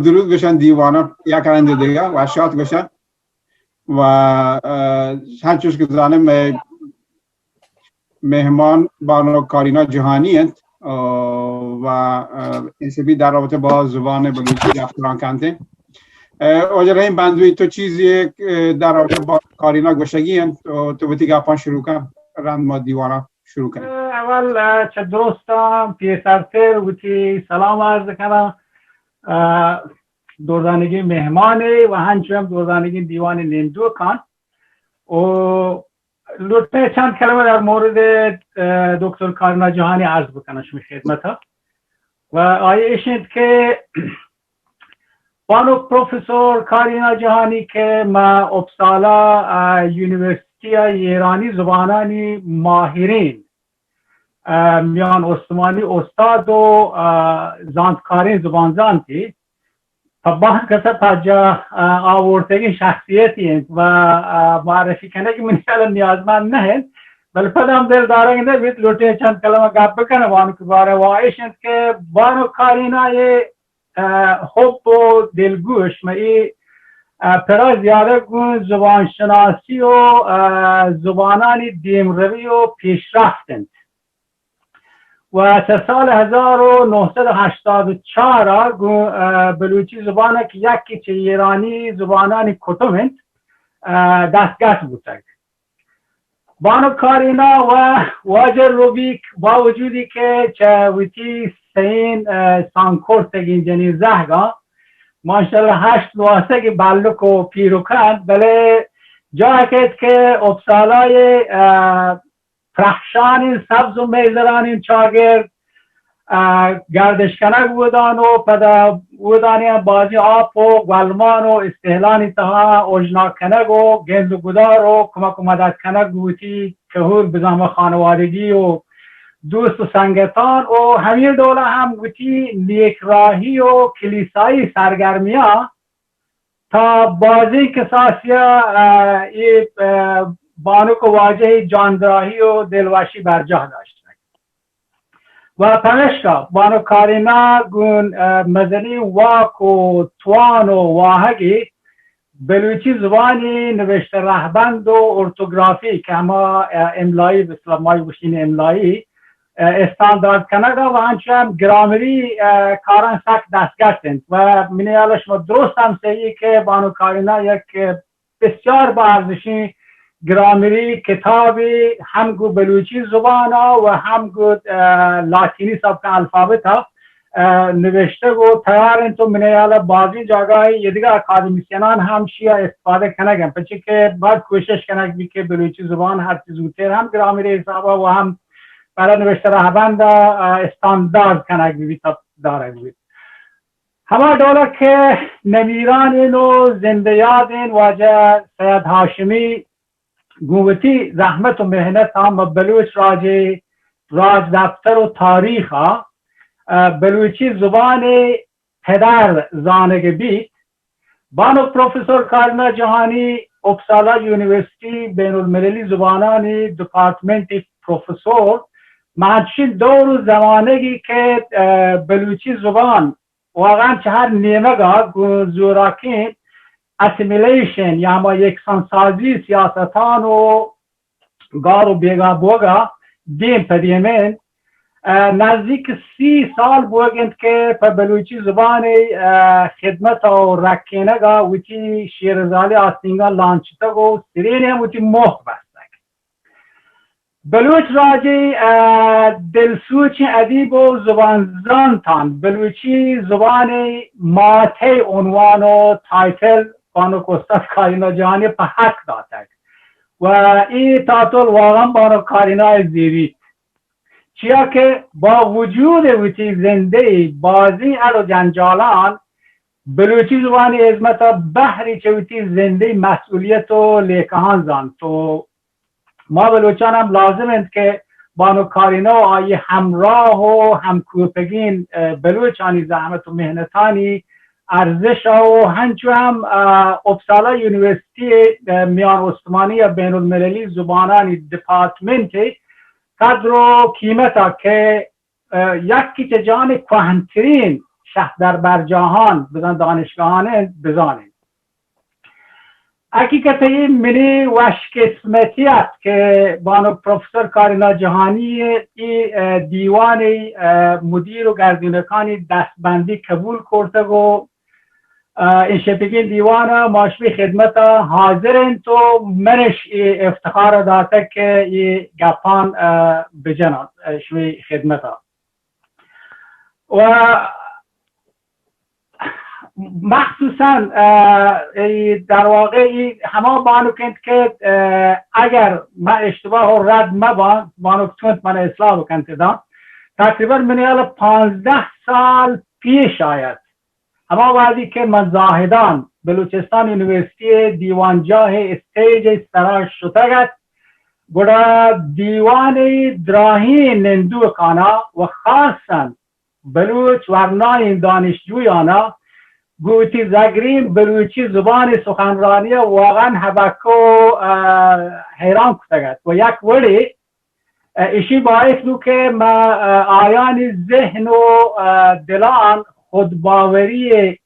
درود گوشن دیوانا، یک رند دیگه و شاد گوشن. و، اه، هنچوش که زانم، مه-، مهمان بانو کارینا جهانی انت، اه، و، اه، انسبی در رابطه با زبان بلوچی گپ تران کنت. اه، واجه رحیم بندوی، تو چیزی، اه، در رابطه با کارینا گوشگی انت، تو، تو وتی گپان شروع کن، رند ما دیوانا شروع کنیں. اول، اه، چه درستان پیسرتر وتی سلام عرض کنم، اه، دردانگی مهمانی و هنچو هم دردانگی دیوان نیمدوکان. و لوٹیں چند کلمه در مورد، اه، دکتر کارینا جهانی عرض بکنم شمی خدمت ها. و آئی ایش انت که بانک پروفسور کارینا جهانی که ما اپسالا، اه، یونیورسیتی ایرانی زبانانی ماهرین، اه، میان استمانی استاد و، اه، زانتکارین زبانزانتی، پہ باز کسا پجا، اه، آورتگین شخصیتی انت و، اه، معرفی کنگ من الان نیازمند نہ انت، بلے پدا هم دل دارگ نہ بیت لوٹیں چند کلمه گپ بکنم بانک باره. و ایش انت که بانک کارینا یه اه، حب و دلگوش مئی، اه، پرا زیادہ گوں زبان شناسی و، اه، زبانانی دیمروی و پیشرفت انت. و چہ سال هزار و نهصد و هشتاد و چهار ء گوں، اه، بلوچی زبان ء کہ یکے چہ ایرانی زبانانی کتب انت، اه، دستگٹ بوتگ. بانک کارینا و واجہ روبیک باوجودی کہ چہ وتی سئین، اه، سانکرتگیں جنین زہگاں ماشاءاللہ ہشت نواسگی بلک و پیرک انت، بلے جاہ کیت کہ اپسالای، اه، پرخشانیں سبز و میزرانیں چاگرد اه، گردش کنگ بودان و پدا بودانی بازی آپ و گلمان و استحلانی تہا اوژناک کنگ و گند و گدار و کمک و مدد کنگ بوتی کہول بزاں خانوادگی و دوست و سنگتان و ہمیں ڈولا ہم وتی نیک راہی و کلیسائی سرگرمیاں تا بازیں کساسیا، اه، اے، اه، بانک و واجہ جاندراہی و دلوشی برجاہ داشتگ. و پمشکا بانک کارینا گون، اه، مزنی واک و توان و واہگی بلوچی زبانی نوشتہ رہبند و ارتوگرافی کہ ہما، اه، املائی، مثل ما گوشین املائی، اه، استاندارد کنگ و انچو ہم گرامری، اه، کاران سک دستگٹ انت. و منی حیال شما درست ہم صحیح کہ بانک کارینا یک بسیار با ارزشیں گرامری کتابے ہم گوں بلوچی زبان ء و ہم گوں، اه، لاتینی سبک الفابت ء، اه، نوشتگ و تیار انت و منی ہیال ء بازیں جاگاہ ء ایدگہ اکادمیسینان ہم شی ء استفادہ کنگ انت، پرچہ کہ باید کوشش کنگ بیت کہ بلوچی زبان ہر چیز زوتر ہم گرامری حساب ء و ہم برای نوشتہ رہبند ء، اه، استاندارد کنگ بیت، دارگ بیت. ہما ڈول ء کہ نمیرانیں و زندہ یادیں واجہ سید ہاشمی گوں وتی زحمت و محنت ء ماں بلوچ راج ء راجدپتر و تاریخ ء، ء، بلوچی زبان ء پدر زانگ بیت. بانک پروفیسور کارینا جہانی اپسالا یونیورسٹی بین المللی زبانانی ڈپارٹمنٹ پروفیسور، ماں انچیں دور و زمانگی کہ، ء، بلوچی زبان واقعاً چہ ہر نیمگ ء گوں زوراکیں اسیمیلیشن یا ہما یکسان سازی سیاستان و گار و بیگاہ بوگ ء دیم پہ دیم انت. ء، نزدیک سی سال بوگ انت کہ پہ بلوچی زبان ء، ء، خدمت ء رکینگ ء وتی شیرزالیں آستینگاں لانچتگ و سرین ء ہم وتی موہ بستگ. بلوچ راجی، ء، دلسوچیں ادیب و زبان زانتان بلوچی زبان ماتئی عنوان و ٹائٹل بانک استاد کارینا جہانی پہ حق داتگ و اے ٹائٹل واقعاً بانک کارینا زیریت، چیا کہ با وجود وتی زندے بازیں اڑ و جنجالان بلوچی زبانی ہزمت ء بہری چہ وتی زندی مسئولیت و لیکہاں زانت و ما بلوچان ہم لازم انت کہ بانک کارینا و آئی ہمراہ و ہمکوپگین، ء، بلوچانی زحمت و محنتانی ارزش ء و ہنچو ہم، ء، اپسالا یونیورسٹی ء، ء، میان استمانی یا بین المللی زبانانی ڈپارٹمنٹ ء قدر و قیمت ء کہ ء، یکے چہ جہان ء کوہنترین شهدربرجاهان بزان دانشگاهان انت بزانین. حقیقت ای منی وش قسمتی است که بانک پروفسور کارینا جهانی ای، اه، دیوان ای، اه، مدیر و گردونکانی دستبندی قبول کرتگ و، اه، این شپگین دیوان ما شمی خدمت حاضر انت و منش ای افتخار داتگ که ای گپان، اه، بجنان، اه، شمی خدمت. و مخصوصاً، اه، ای در واقع ای هما بانک انت که، اه، اگر من اشتباه و رد مبان، بانک تونت من اصلاح بکنت دان. تقریباً من یال پانزده سال پیش آید، هما وقتی که من زاهدان بلوچستان یونیورسیتی دیوانجاه استیج سرا شتگت، گڑا دیوان دراهی نندوکانا و خاصاً بلوچ ورنائیں دانشجویانا گوں وتی زگریں بلوچی زبان سخنرانی واقعاً ہبکہ و، اه، حیران کتگ ات و یک وڑے، اه، اشی باعث بو کہ ما، اه، آیانی ذہن و، اه، دلان خودباوری،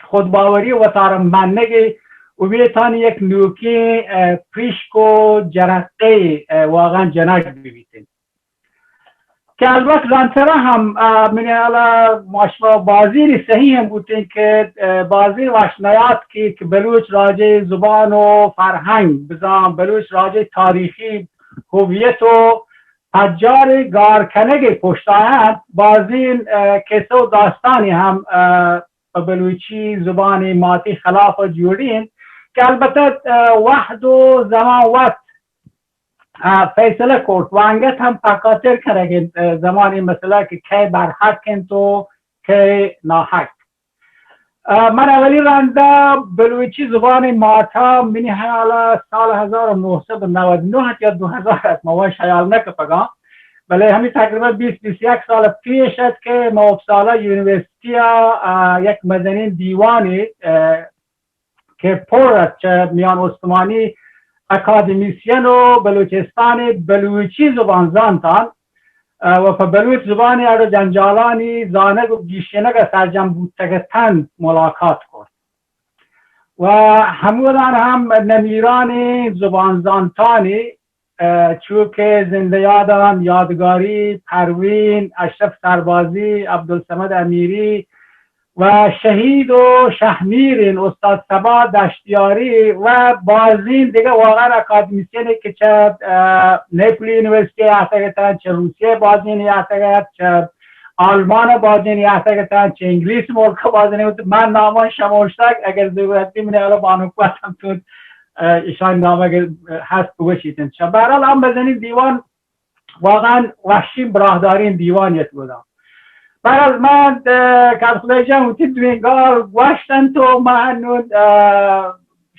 خودباوری وتارا منگے و بیتانی یک نوکیں، اه، پریشک و جرقے، اه، واقعاً جنگ ببیتیں. کہ البت زانترا ہم، اه، منی حالا ما شما بازین صحیح ہم بوتیں کہ، اه، بازین وش نیات کہ، کہ بلوچ راجے زبان و فرہنگ، بزاں بلوچ راجے تاریخی ہویت و پجار گار کنگ پشتایان بازین، اه، قصہ و داستانی ہم، اه، پہ بلوچی زبان ماتی خلاف جوڑی انت کہ البتہ، اه، وحد و زمان وت اه، فیصلہ کرت و انگت ہم پکاتر کنگ انت، اه، زمانی مسئلہ کہ کئے برحق انت و کئے ناحق. اه، من اولی رندا بلوچی زبان ماتا منی حیالا سال ہزار و نہصد و نود و نہ یا دو ہزار ات، ما وش حیال نہ کپگاں، بلے ہمیں تقریباً بیست بیست یک سال پیش ات کہ ما اپسالا یونیورسٹی، اه، یک مزنین دیوانے، اه، کہ پر ات چہ میان استمانی اکادمیسین و بلوچستان بلوچی زبان زانتان، اه، و پہ بلوچ زبان اڑ و جنجالانی زانگ و گیشینگ سرجم بوتگتن ملاقات کرت. و ہمودان ہم نمیرانی زبان زانتانی اه، چو کہ زندہ یادان یادگاری، پروین، اشرف سربازی، عبدالصمد امیری و شہید و شہمیرین استاد صبا دشتیاری و بازین دیگہ واقعاً اکادمیسین کہ چہ، اه، نیپلی یونیورسٹی آتگ اتن، چہ روسیہ بازین آتگ ات، چہ آلمان بازین آتگ اتن، چہ انگلیس ملک بازین اتن. من نامان شموشتگ، اگر ضرورت بی من حالا بانک وطن تو اه، ایشان نام اگر ہست بگوشیت انت. چہ بہرحال ہم مزنین دیوان واقعاً وحشین براہدارین دیوان یت بودا. بہرحال من، اه، کس خدای جان وتی دوین گال گوشت انت و من نون، اه،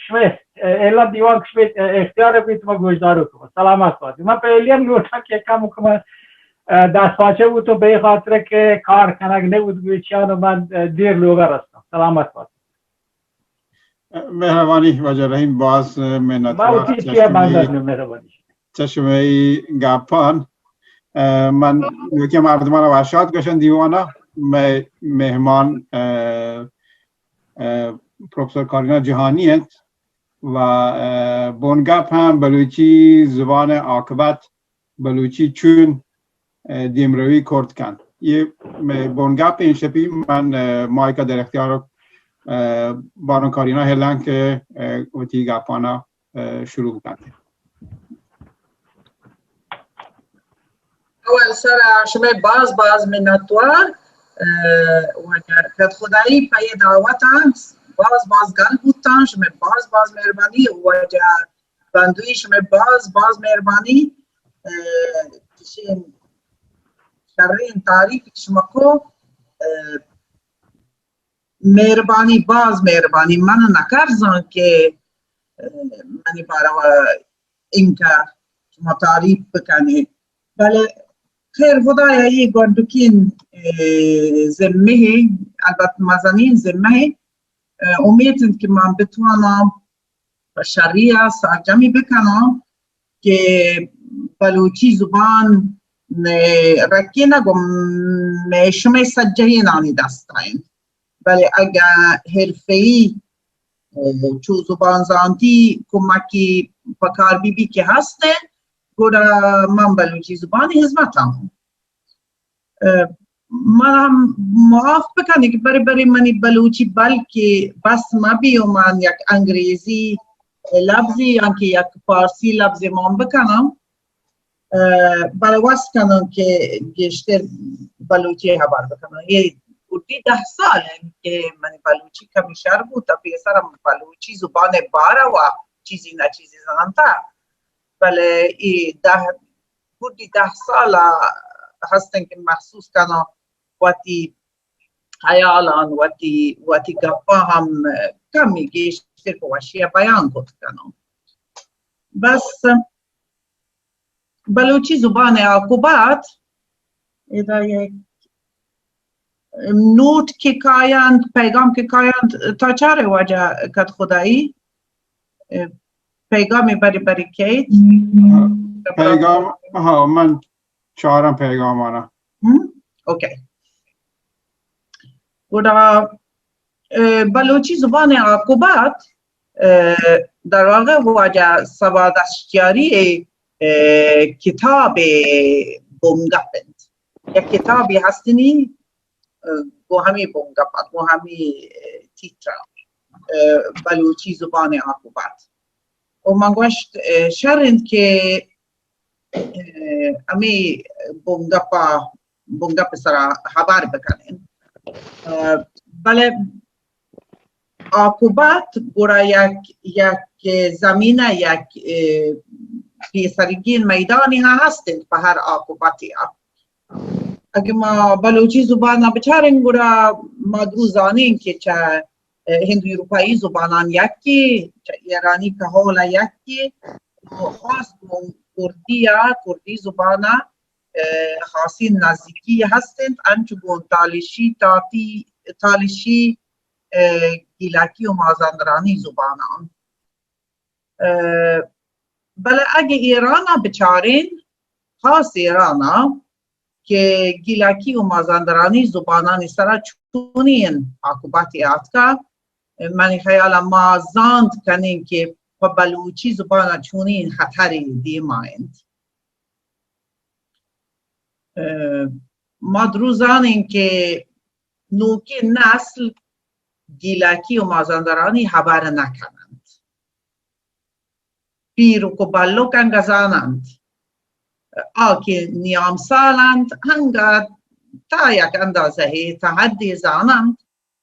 شمئے، اه، اعلان دیوان کہ شمئے، اه، اختیار بیت ما گوشدارو کم. سلامت بات. من پہلی ہم لوٹا کہ کم کم، اه، دست پاچے بوت و بے خاطر کہ کار کنگ نبود گوچیان و من، اه، دیر لوگا رستم. سلامت بات. مہربانی واجہ رحیم، باز منتوار چہ شمئی، چہ شمئی گپان. اه، من نوکیں مردمان وشات گوشن دیوانا، مئے مہمان، اه، اه، پروفیسور کارینا جہانی انت و، اه، بنگپ ہم بلوچی زبان عاقبت بلوچی چون، اه، دیمروی کرد کن. یہ مئے بنگپ این شپی من، اه، مایکا در اختیار، اه، بانو کارینا ہلن کہ، اه، وتی گپانا، اه، شروع بکنت. اول سر شمئے باز باز منتوار، اه، واجہ کت خدائی پہ یہ دعوت باز باز گل بوتاں، شمئے باز باز مہربانی واجہ بندوی، شمئے باز باز مہربانی، اه، چشیں شریں تعریف شما کو، اه، مہربانی، باز مہربانی. من نکرزاں کہ، اه، منی باروا انکا شما تعریف بکنے. بلے خیر، خدایا یہ گونڈکین، اه، ذمہ ہے، البت مزنین ذمہ ہے. اه، امید انت کہ من بتواناں پہ شری ء سرجمی بکناں کہ بلوچی زبان رکینگ و مئے شمئے سجہینانی دستا انت۔ بلے اگاں حرفہ‌ای، اه، چو زبان زانتی کمکی پکار بی بی کہ ہست انت، گڑا من بلوچی زبانی ہزمتا آں۔ اه، من ہم معاف بکنی کہ برے برے منی بلوچی بلکہ بس مبی و من یک انگریزی لبزی یا کہ یک فارسی لبزی مان بکنم۔ اه، بلے وس کناں کہ گیشتر بلوچی ہبر بکناں۔ اے گڈی دہ سال انت کہ منی بلوچی کمی شر بوت، پیسر ہم بلوچی زبان بارہ و چیزی نہ چیزی زانتا، بلے اے دہ، گڈی دہ سال ہستن کہ محسوس کناں وتی خیالان، وتی، وتی گپاں ہم کمی گیشتر پہ وشی بیان کت کناں۔ بس بلوچی زبان عاقبت، ادا یک نوٹ کہ کاینت، پیغام کہ کاینت، تا چارے واجہ کت خدائی، پیغام بری بری کیت۔ پیغام، ہاں، من چارم پیغام آنا۔ ہم؟ اوکے۔ گڑا، اه، بلوچی زبان عاقبت، اه، در واقع واجہ صبا دشتیاری، اه، کتاب بنگپ انت۔ یک کتابی ہستنی، اه، گو ہمی بنگپ، گو ہمی، اه، تیتر، اه، بلوچی زبان عاقبت۔ و من گوشت، اه، شر انت کہ، اه، ہمی بنگپ بنگپ سرا ہبر بکنیں۔ اه، بلے عاقبت گڑا یک، یک زمینہ، یک، اه، پیسرگین میدانی ہا ہست انت پہ ہر عاقبتی ہا۔ اگہ ما بلوچی زبان ء بچاریں گڑا ما درو زانیں کہ چہ، اه، ہند یورپائی زبانان یکی، چہ ایرانی کہول ء یکی، و خاص گوں کردی ء، کردی زبان ء اه، خاصیں نزیکی ہست انت، انچو گوں تالشی، تاتی، تالشی، اه، گیلکی و مازندرانی زباناں۔ اه، بلے اگہ ایران ء بچاریں، خاص ایران ء کہ گیلکی و مازندرانی زبانانی سرا چونیں عاقبتے آتکا، منی خیال ء ما زانت کنیں کہ پہ بلوچی زبان ء چونیں خطرے دیما انت۔ اه، ما درو زانیں کہ نوکیں نسل گیلکی و مازندرانی ہبر نہ کننت۔ پیرک و بلک انگہ زاننت۔ آ کہ نیام سال انت، انگہ تا یک اندازہ تا حدی زاننت،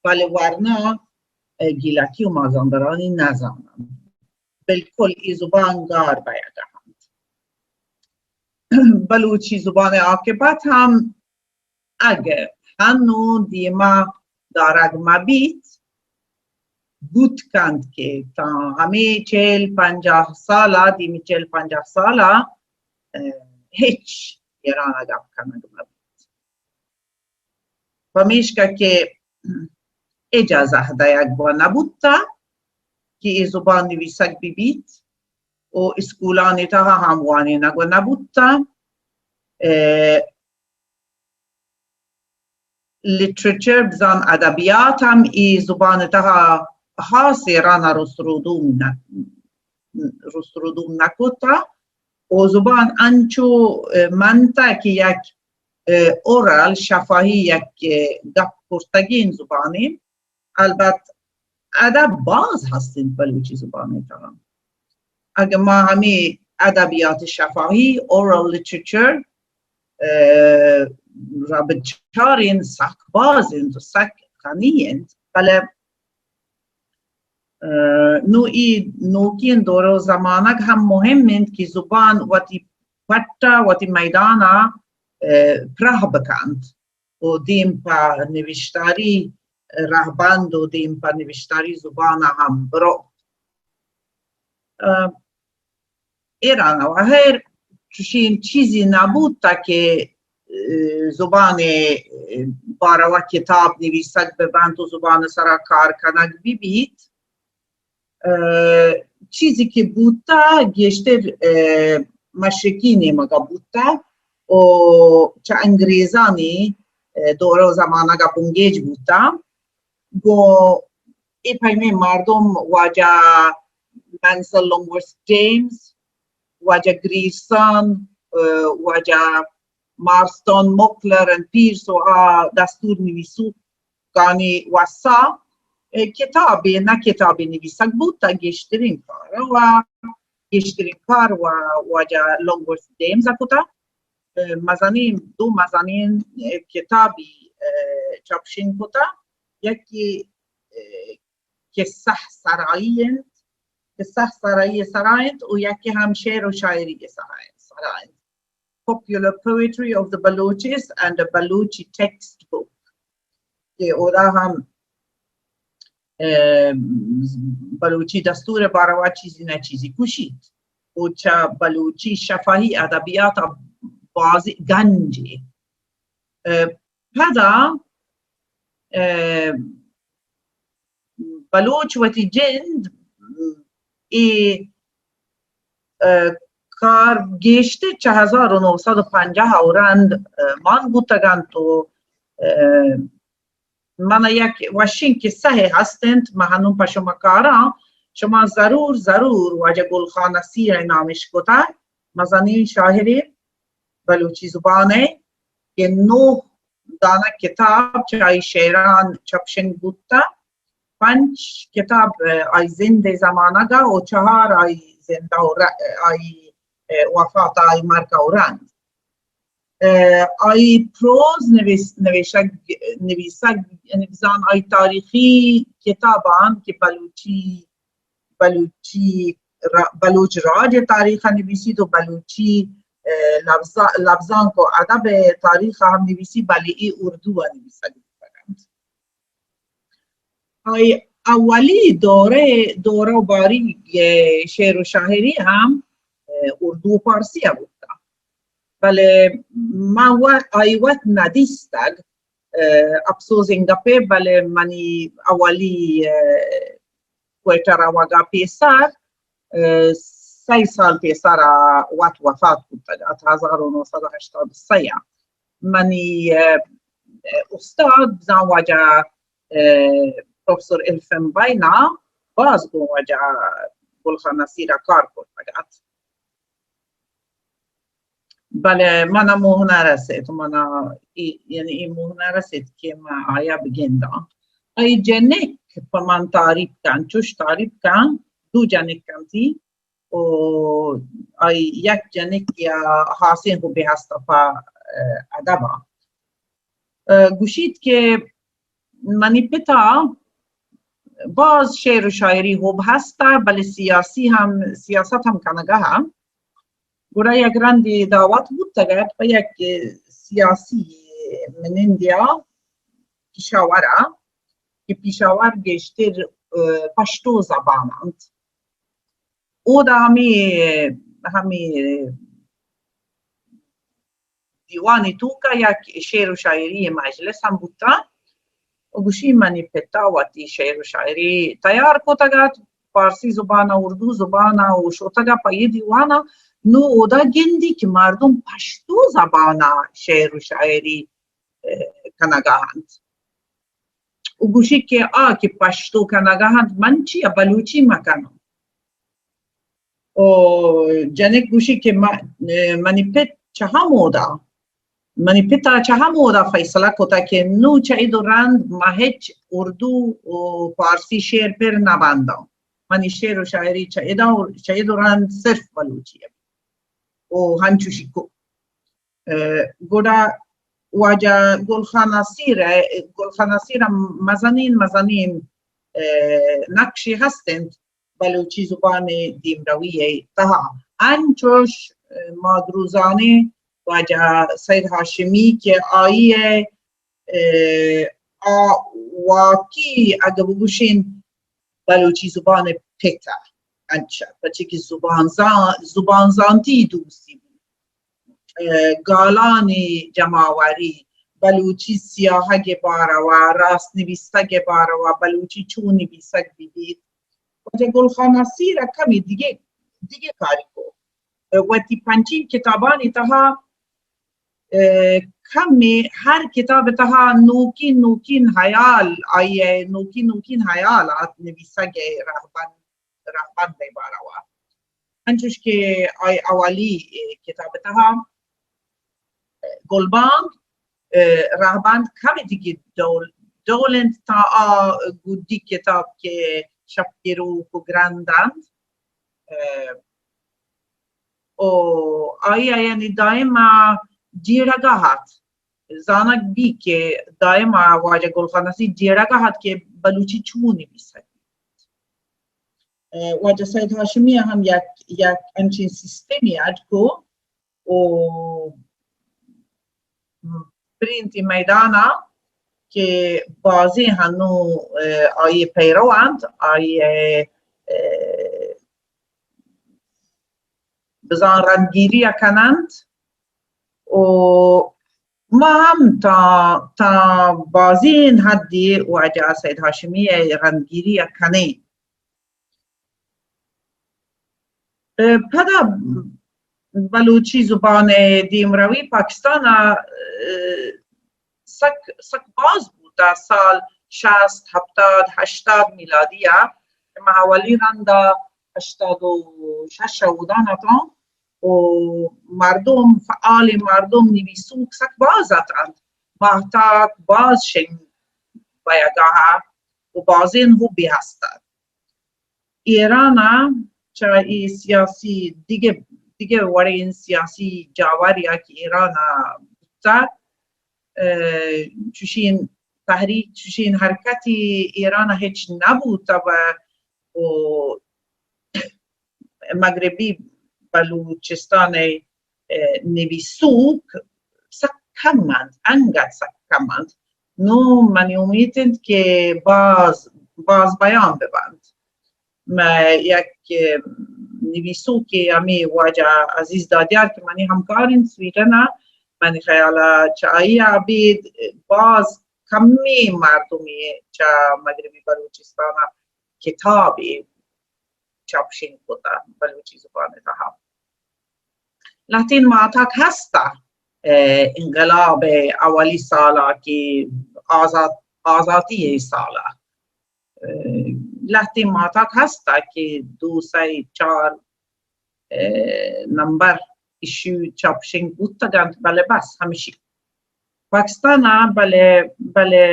بلے ورنا، اه، گیلکی و مازندرانی نزاننت۔ بالکل ای زبان گار بیگا انت۔ بلوچی زبان عاقبت ہم اگہ ہنو دیما دارگ مبیت، بوت کنت کہ تا ہمے چہل پنجاہ سالا، دیمی چہل پنجاہ سالا، اه، ہچ ایران گپ کنگ مبیت۔ پمیشکا کہ اجازہ دئیگ گون نبوتا کہ اے زبان نویسگ بہ بیت و اسکولانی تہا ہم وانینگ گون نبوتا۔ اه، لٹریچر بزان ادبیات ہم اے زبان تہا خاص ایران رست رودوم نہ، رست رودوم نکتا۔ و زبان انچو، اه، منتا کہ یک، اه، اورال شفاہی یک، اه، گپ کرتگین زبانے۔ البت ادب باز ہست انت بلوچی زبان تہا۔ اگہ ما ہمے ادبیات شفاہی، اورل لٹریچر، اه، را بچارین، سک باز انت و سک غنی انت۔ بلے اه، نوں اے نوکیں دور و زمانگ ہم مہم انت کہ زبان وتی پٹ ء وتی میدان ء، اه، پراہ بکنت و دیم پہ نوشتاری رہبند و دیم پہ نوشتاری زبان ء ہم برو۔ اه، ایران ء ہیر چوشیں چیزے نہ بوت تا کہ، اه، زبان ء باروا کتاب نویسگ بہ بنت و زبان ء سرا کار کنگ بہ بیت۔ اه، چیزے کہ بوتا گیشتر، اه، مشرقی نیمگا بوتا و چہ انگریزانی، اه، دور و زمانگ ءَ بنگیج بوتا. گوں اے پیمیں مردم واجہ منسل لونگورتھ جیمز، واجہ گریرسن، اه، واجہ مارستون موکلر اینڈ پیرس و آ دستور نویسوکانی وسا، اه، کتابے نہ کتابے نویسگ بوت، گیشترین کار و گیشترین کار و واجہ لونگورتھ جیمز ءَ کتا. اه، مزنین، دو مزنین، اه، کتابی، اه، چاپشین کتا. یکی، اه، قصہ سرائی انت، قصہ سرائی سرا انت و یکی ہم شعر و شاعری سرا انت، سرا انت. Popular Poetry of the Balochis and a Balochi Text Book. کہ اودا ہم، اه، بلوچی دستور باروا چیزی نہ چیزی گوشیت و چہ بلوچی شفاہی ادبیات بازی گنجے. اه، پدا، اه، بلوچ وتی جند اے، اه، کار گیشتر چہ ہزار و نو سد و پنجاہ ءَ رند، اه، مان بوتگ انت و، اه، من یک وشیں قصہ ہست انت، من ہنون پہ شما کاراں، شما ضرور، ضرور واجہ گل خان نصیر ءِ نام اشکتگ، مزنیں شاعرے بلوچی زبان ءِ کہ نوہ دانہ کتاب چہ آئی شعران چپشنگ بوتہ، پنچ کتاب، اه، آئی زند ءِ زمانگ ءَ و چہار آئی زند ءَ و ر-، آئی، اه، وفات ءَ، آئی مرگ ءَ و رند. اه، آئی پروز نویس-، نویشگ، نویسگ، یعنی بزان آئی تاریخی کتابان کہ بلوچی، بلوچی را-، بلوچ راج ءِ تاریخ ءَ نویسیت و بلوچی، اه، لبزا-، لبزانک و ادب ءِ تاریخ ءَ ہم نویسی، بلے اے اردو ءَ نویسگ بوتگ انت. آئی اولی دورہ، دورہ و باری، اه، شعر و شاعری ہم، اه، اردو و پارسی ءَ بوتہ. بلے من و-، آئی وت ندیستگ، اه، اپسوز این گپے، بلے منی اولی، اه، کوئٹہ روگ ءَ پیسر، اه، سئے سال پیسر ءَ وت وفات بوتگ ات، ہزار و نو سد و ہشتاد و سئے ءَ. منی، اه، استاد بزان واجہ، اه، پروفیسور الفن بینا باز گوں واجہ گل خان نصیر ءَ کار کرتگ ات. بلے من ءَ موہ نہ رسیت، من ءَ اے، یعنی اے موہ نہ رسیت کہ من آئی ءَ بگنداں. آئی جنک پہ من تعریف کن، چوش تعریف کن، دو جنک انتی و آئی یک جنک یا ہاسیں حبے ہست پہ، اه، ادب ءَ. اه، گوشیت کہ منی پتا باز شعر و شاعری حب ہست، بلے سیاسی ہم، سیاست ہم کنگا ہم. گڑا یک رندے دعوت بوتگ ات پہ یک سیاسی منندیا پشاور ءَ کہ پشاور گیشتر، اه، پشتو زبان انت. اودا ہمے، ہمے دیوانی توکا یک شعر و شاعری مجلس ہم بوتا. و گوشی منی پتا وتی شعر و شاعری تیار کتگ ات، پارسی زبان ءَ، اردو زبان ءَ و شتگ ءَ پہ اے دیوان ءَ. نو اودا گندی کہ مردم پشتو زبان ءَ شعر و شاعری، اه، کنگا انت. و گوشی کہ آ کہ پشتو کنگا انت، من چیا بلوچی مکناں؟ و جنک گوشی کہ م-، منی پت چہ ہمودا، منی پتا چہ ہمودا فیصلہ کتا کہ نو چہ اد و رند ما ہچ اردو و پارسی شعر پر نہ بنداں. منی شعر و شاعری چہ ادا و، چہ اد و رند صرف بلوچی ءَ. و ہنچوشی کو. اه، گڑا واجہ گل خان نصیر ءَ، گل خان نصیر ءَ مزنین، مزنین، اه، نقشے ہست انت بلوچی زبان ءِ دیمروی ءِ تہا. انچوش، اه، ما دروزانیں واجہ سید ہاشمی کہ آئی ءَ، اه، آ واقعی اگہ بگوشین بلوچی زبان ءِ پت ءَ، انچا، پرچے کہ زبان زان-، زبان زانتی دوستی بوت. اه، گالانی جماوری، بلوچی سیاہگ ءِ باروا، راست نویسگ ءِ باروا، بلوچی چون نویسگ بہ بیت. واجہ گل خان نصیر ءَ کمی دگہ، دگہ کاری کو. اه، وتی پنچین کتابانی تہا کمی ہر کتاب تہا نوکین نوکین حیال، آئی نوکین نوکین حیالات نویسگ ءِ رہبند، رہبند ءِ باروا۔ انچوش کہ آئی اولی کتاب تہا گلبانگ، رہبند کمی دیگی ڈول، ڈول انت تا آ گڈی کتاب کہ شپ گروک و گرند انت۔ و آئی ءَ یعنی دائم جیڑگا ات، زانگ بی کہ دائم واجہ گل خان نصیر جیڑگا ات کہ بلوچی چون نویسگ بیت۔ واجہ سید ہاشمی ءَ ہم یک، یک انچیں سیستمی اڈ کو و پرینتی میدان ءَ کہ بازیں ہنو، آئی پیرو انت، آئی بزاں رندگیری ءَ کننت و ما ہم تا، تا بازیں حدی واجہ سید ہاشمی ءِ رندگیری ءَ کنیں۔ پدا بلوچی زبان ءِ دیمروی پاکستان ءَ سک، سک باز بوتا۔ سال شست، ہپتاد، ہشتاد میلادی ءَ، ما اولی رندا ہشتاد و شش ءَ اودان اتاں و مردم، فعال مردم، نویسوک سک باز اتنت۔ ماہتاک باز شنگ بیگاہ و بازین ہو بے ہست ات۔ ایران ءَ چہ اے سیاسی، دگہ، دگہ وڑیں سیاسی جاوریا کہ ایران ءَ بوتہ، چوشیں تحریک، چوشیں حرکتی ایران ءَ ہچ نہ بوتہ و، و مغربی بلوچستان ءِ نویسوک سک کم انت، انگت سک کم انت۔ نوں منی امیت انت کہ باز، باز بیان ببنت۔ مئے یک نویسوکے ہمے واجہ عزیز دادیار کہ منی ہمکار انت سویڈن ءَ، منی خیال ءَ چہ آئی ءَ ابید باز کمیں مردمے چہ مغربی بلوچستان ءَ کتابے چاپ شنگ کتہ بلوچی زبان ءِ تہا۔ لہتیں ماہتاک ہستہ، انقلاب ءِ اولی سال ءَ کہ آزاد، آزاتی ءِ سال ءَ، لہتیں ماہتاک ہستہ کہ دو سئے چار نمبر ایشو چاپ شنگ بوتگ انت، بلے بس ہمشی پاکستان ءَ، بلے، بلے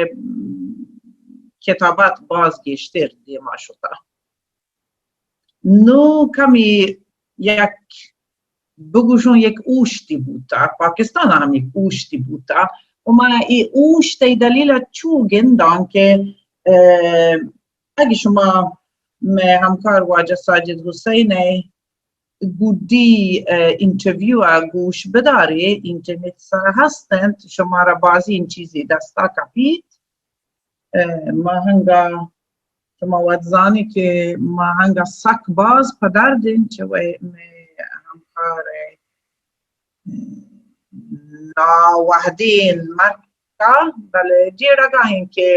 کتابات باز گیشتر دیما شتہ۔ نوں کمی یک بگوشوں یک اوشتی بوتہ، پاکستان ءَ ہم یک اوشتی بوتہ۔ و ما اے اوشت ءِ دلیل ءَ چو گنداں کہ، اگہ شما مئے ہمکار واجہ ساجد حسین ءِ گڈی انٹرویو ءَ گوش بدارے، انٹرنیٹ سر ہست انت، شمارا بازیں چیزے دستا کپیت۔ ماہنگا شما وت زانی کہ ماہنگا سک باز پدرد انت چہ وئے مئے ہمکار ناوہدین مرکا، بلے جیڑگا انت کہ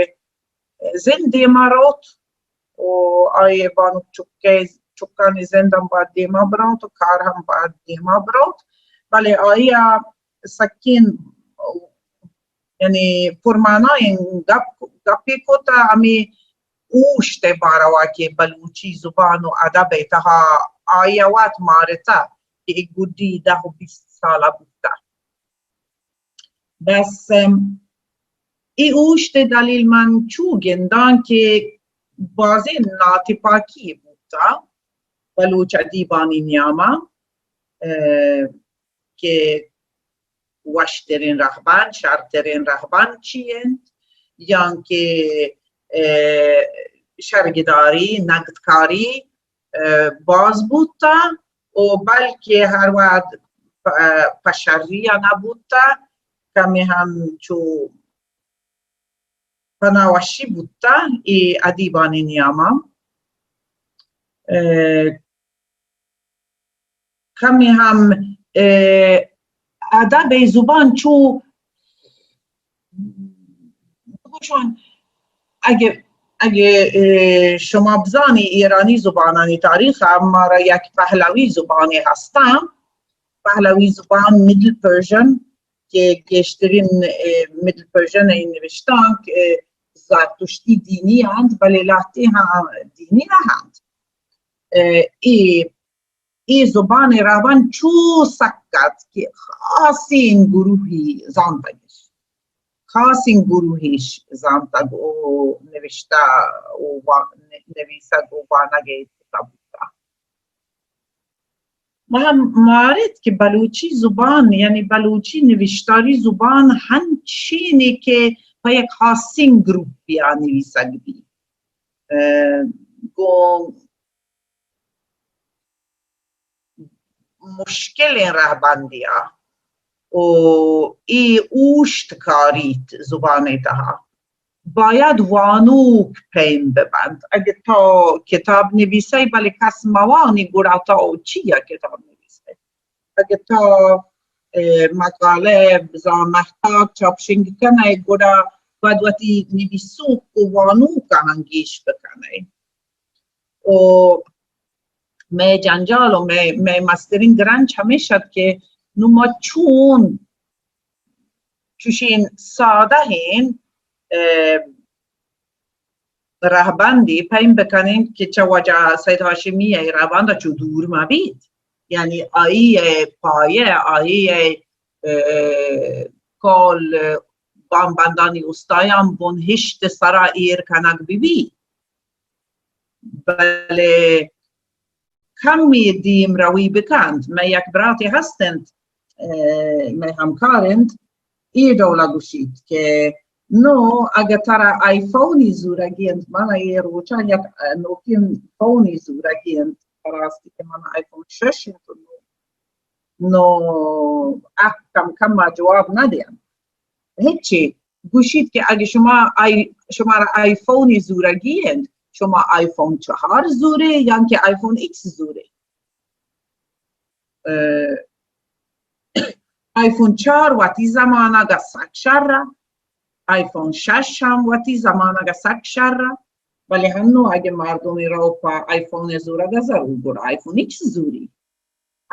زند دیما روت و آئی بانک چکے، چکانی زند ہم باید دیما بروت و کار ہم باید دیما بروت، بلے آئی ءَ سکین یعنی پرمانائیں گپ، گپے کت ءُ ہمے اوشت ءِ باروا کہ بلوچی زبان و ادب ءِ تہا آئی ءَ وت مارتہ کہ اے گڈی دہ و بیست سال ءَ بوتہ۔ بس، ام، اے اوشت ءِ دلیل من چو گنداں کہ بازیں ناتپاکی بوتہ بلوچ ادیبانی نیاما، ءُ، کہ وشتریں رہبند، شرتریں رہبند چی انت، یا کہ، ءُ، شرگداری، نگدکاری، ءُ، باز بوتہ و بلکہ ہر وہد پ-، پہ شری ءَ نہ بوتہ، کمے ہم چو پناہ وشی بوتہ اے ادیبانی نیاما۔ ءُ، کمی ہم، ءُ، ادب ءِ زبان چو بگوشون، اگہ، اگہ، ءُ، شما بزانی ایرانی زبانانی تاریخ ءَ مارا یک پہلوی زبانے ہستاں، پہلوی زبان، مڈل پرشین، کہ گیشترین، اے، مڈل پرشین ءِ نوشتانک، اے، زرتشتی دینی انت، بلے لہتیں ہم دینی نہ انت۔ اے، اے، اے زبان ءِ رہبند چو سک ات کہ خاصیں گروہی زانتگش، خاصیں گروہیش زانتگ و نوشتہ و وا-، نویسگ و وانگ ءِ توکا بوتہ۔ ما ہم مارت کہ بلوچی زبان، یعنی بلوچی نوشتاری زبان ہنچینے کہ پہ یک خاصیں گروپے ءَ نویسگ بی۔ اہ، گوں مشکلیں رہبندے ءَ و اے اوشت کاریت زبان ءِ تہا۔ باید وانوک پیم بہ بنت۔ اگہ تو کتاب نویسئے بلے کس مہ وانی گڑا تو چیا کتاب نویسئے؟ اگہ تو، اہ، مقالہ بزاں مہتاک چاپشنگ کنئے گڑا باید وتی نویسوک و وانوکاں گیش بکنئے۔ و مئے جنجال و مئے، مئے مسترین گرنچ ہمیش ات کہ نوں ما چون چوشیں سادہ ایں، اہ، رہبندے پیم بکنیں کہ چہ واجہ سید ہاشمی ءِ رہبند ءَ چو دور مہ بیت۔ یعنی آئی ءِ پایہ، آئی ءِ، اہ، کول بامبندانی استایاں بنہشت ءِ سرا ایر کنگ بہ بیت۔ بلے کمی دیم روی بکنت۔ مئے یک براتے ہست انت، اہ، مئے ہمکار انت، اے ڈولا گوشیت کہ نوں اگہ ترا آئی فونی زورگی انت، من اے روچاں یک، اہ، نوکیں فونی زورگی انت، راستی کہ من آئی فون شش انت، نوں، نوں اہ کم کم ءَ جواب نہ دیاں۔ ہچی گوشیت کہ اگہ شما آئی، شمارا آئی فونی زورگی انت، شما آئی فون چہار زورے یا کہ آئی فون ایکس زورے۔ اہ، آئی فون چہار وتی زمانگ ءَ سک شر ءَ، آئی فون شش ہم وتی زمانگ ءَ سک شر ءَ، بلے ہنوں اگہ مردمے رو پہ آئی فون ءِ زورگ ءَ زرور گڑا آئی فون ایکس زوری۔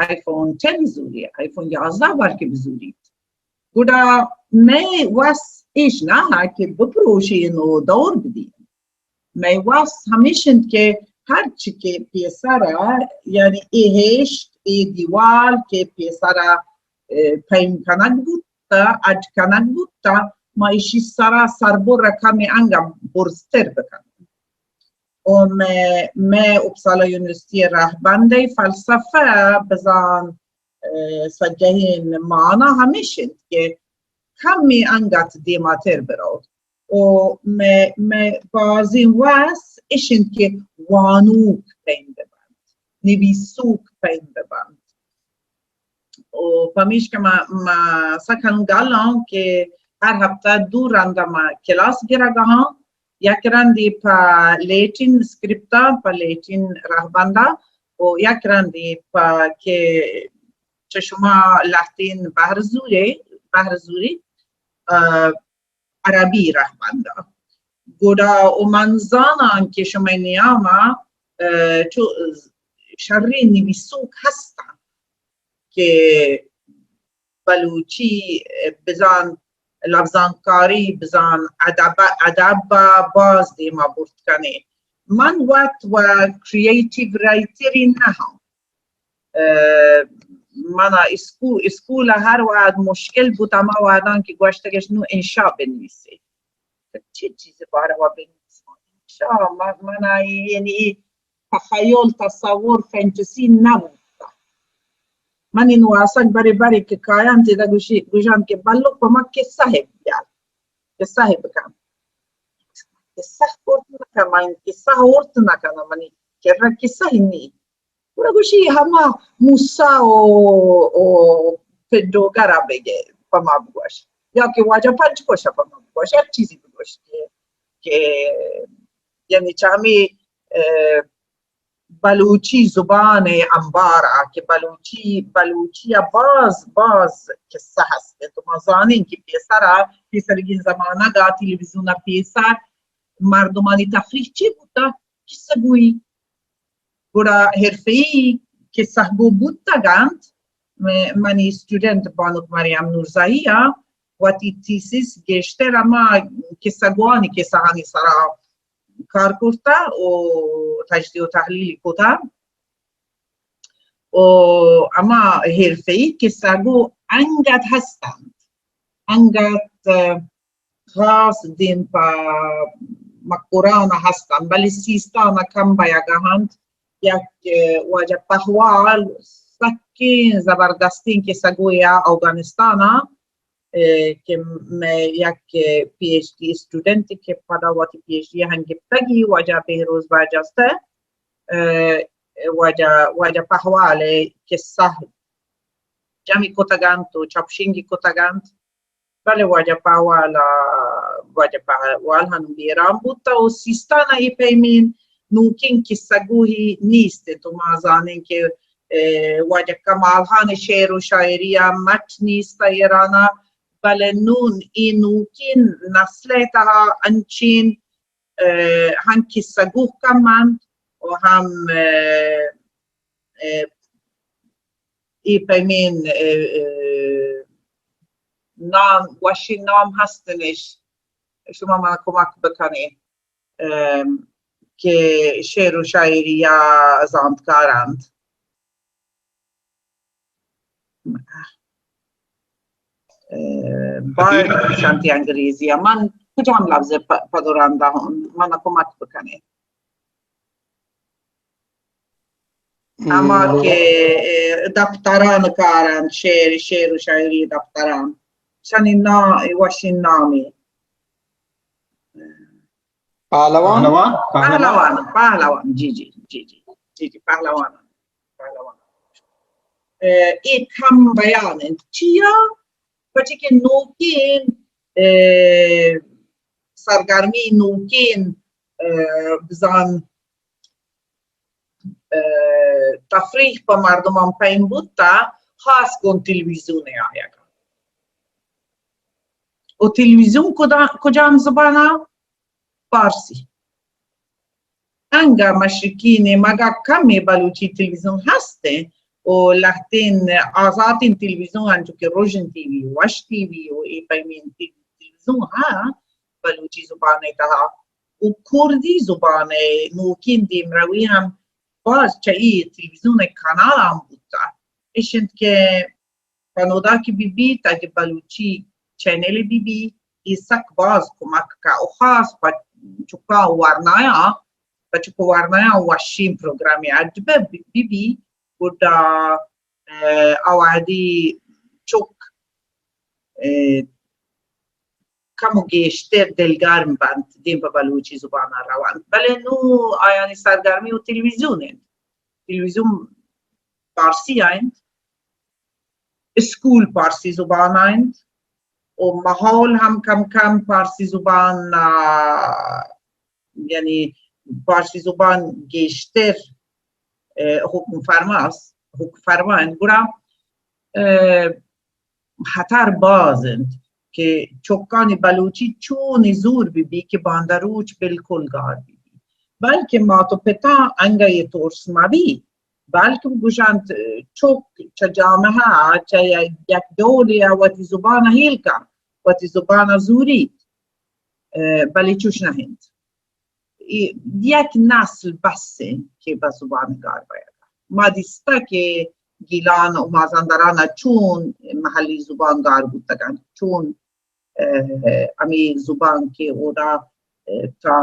آئی فون ٹین زوری، آئی فون یازدہ بلکہ بزوریت۔ گڑا مئے وس ایش نہ کہ بپروشین و دور بدین۔ مئے وس ہمیش انت کہ ہرچی کہ پیسرا، یعنی اے ہشت، اے دیوال کہ پیسرا، اے، پیم کنگ بوت، اڈ کنگ بوت، ما ایشی سرا سربر کمی انگا برزتر بکنن۔ و مئے، مئے اپسالا یونیورسٹی ءِ رہبند ءِ فلسفہ بزان، اہ، سجہیں معنا ہمیش انت کہ کمی انگت دیماتر برو۔ و مئے، مئے بازیں وس اش انت کہ وانوک پیم ببنت، نویسوک پیم ببنت۔ و پمیشکا ما، ما سک ہنوں گل آں کہ ہر ہفتہ دو رند ما کلاس گرگ آں۔ یک رندے پہ لیٹین اسکرپتا، پہ لیٹین رہبندا، و یک رندے پہ کہ چہ شما لہتین بہر زورے، بہر زوری، اہ، عربی رہبندا۔ گڑا و من زاناں کہ شمئے نیاما، اہ، چو شریں نویسوک ہستاں کہ بلوچی بزان لبزانکاری، بزان ادب، ادب باز دیما برت کنے۔ من وت و کریئیٹیو رائٹری نہ آں۔ اہ، منا اسکو-، اسکول ء ہر وہد مشکل بوت، ہما وہداں کہ گوشتگش نوں انشا بنویسے۔ چی چیز باروا بنویساں؟ انشا، من، منا یعنی تخیل، تصور، فینٹسی نہ بوتا۔ من انو آسک برے برے کہ کایاں تیدا گوشی، گوشان کہ بلو پہ ما قصہ ہے بیار، قصہ ہے بکن۔ قصہ ہورت نہ کن، من قصہ ہورت نہ کناں، منی کرا قصہ ہی نی۔ گڑا گوشی ہما موسی و، و پنڈوگر ء بگے، پہ ما بگوش۔ یا کہ واجہ پنچ کوش ء پہ ما بگوش، یک چیزی بگوش کہ، کہ یعنی چہ ہمے، اه، بلوچی زبان ء انبار ء کہ بلوچی، بلوچی ء باز، باز قصہ ہست انت۔ تو ما زانیں کہ پیسر ء، پیسرگیں زمانگ ء تلویزیون ء پیسر مردمانی تفریح چی بوتگ؟ قصہ گوئی۔ گڑا حرفہ‌ای قصہ گو بوتگ انت، م-، منی اسٹوڈنٹ بانک مریم نورزائی ءَ وتی تھیسس گیشتر ہما کسہ گوانی کسہانی سرا کار کرتا و تجزیہ و تحلیل کتا و ہما حرفہ‌ای کسہ گو انگت ہستنت، انگت خاص دیم پہ مکران ءَ ہستن، بلے سیستان ءَ کم بیگ ءَ انت۔ یک، ءَ، واجہ پہوال سکیں زبردستیں کسہ گوئے ءَ اوگانستان ءَ، ءَ، کہ مئے یک پی ایچ ڈی اسٹوڈنٹ کہ پدا وتی پی ایچ ڈی ہم گپتگی واجہ بہروز برجستہ، ءَ، واجہ، واجہ پہوال ءِ کسہ جمع کتگ انت و چاپشنگی کتگ انت۔ بلے واجہ پہوال ءَ، واجہ پہوال ہم بیران بوت و سیستان ءَ اے پیمیں نوکیں کسہ گوہی نیست انت۔ تو ما زانیں کہ، ءَ، واجہ کمال خان ءِ شعر و شاعری ءَ مٹ نیست ایران ءَ، بلے نون اے نوکیں نسل ءِ تہا انچیں، ءَ، ہم کسہ گوہ کم انت و ہم، ءَ، ءَ، اے پیمیں، ءَ، ءَ، نام، وشی نام ہستنش، شما ما کمک بکنی، ءَ، کہ شعر و شاعری ءَ زانتکار انت۔ ءَ، باید شانتی انگریزی ءَ۔ من کجام لفظ ءَ پ-، پدران دہون؟ من کمک بکنی۔ ہما کہ، ءَ، دپتران کاران، شعر، شعر و شاعری دپتران۔ چنی نا-، وشین نامی۔ پہلوان؟ پہلوان، پہلوان۔ پہلوان، پہلوان، جی، جی، جی، جی، جی، جی، پہلوان، پہلوان۔ ءَ، اے کم بیان انت۔ چیا؟ پرچہ کہ نوکیں، ءَ، سرگرمی، نوکیں، ءَ، بزان، ءَ، تفریح پہ مردمان پیم بوتا، خاص گون تلویزیون آیگا۔ و تلویزیون کدا-، کجام زبانا؟ پارسی۔ انگا مشرقی نیمگا کمے بلوچی تلویزیون ہستیں و لہتیں آزاتیں تلویزیون انچو کہ روژن ٹی وی، وش ٹی وی و اے پیمیں تل-، تلویزیون ہاں بلوچی زبان ءِ تہا و کردی زبان ءِ نوکیں دیمروی ہم باز چہ اے تلویزیون ءِ کانال ہم بوتا۔ اش انت کہ پنودا کہ بہ بیت، اگہ بلوچی چینل بہ بی، اے سک باز کمک کا و خاص پہ چکاں ورنایاں، پہ چک ورنایاں وشیں پروگرامے اڈ بہ بہ بی، گڈا، ءَ، آوہدی چک، ءَ، کم و گیشتر دلگرم بنت، دیم پہ بلوچی زبان ءَ روانت۔ بلے نوں آیانی سرگرمی و تلویزیون انت۔ تلویزیون پارسی ءَ انت، اسکول پارسی زبان ءَ انت و ماحول ہم کم کم پارسی زبان ءَ، یعنی پارسی زبان گیشتر، ءَ، حکم فرماس، حکم فرما انت۔ گڑا، ءَ، ہتر باز انت کہ چکانی بلوچی چونی زور بہ بی کہ باندا روچ بالکل گار بہ بی۔ بلکہ مات و پتاں انگہ اے ترس مہ بی، بلکہ گوشنت چک چہ جامعہ ءَ چہ یک ڈولے ءَ وتی زبان ءَ ہیل کن، وتی زبان ءَ زوریت، ءَ، بلے چوش نہ انت۔ اے یک نسل بس انت کہ بہ زبان گار بیگ۔ ما دیستہ کہ گیلان و مازندران ءَ چون محلی زبان گار بوتگ انت، چون، ءَ، ہمے زبان کہ اودا، ءَ، تا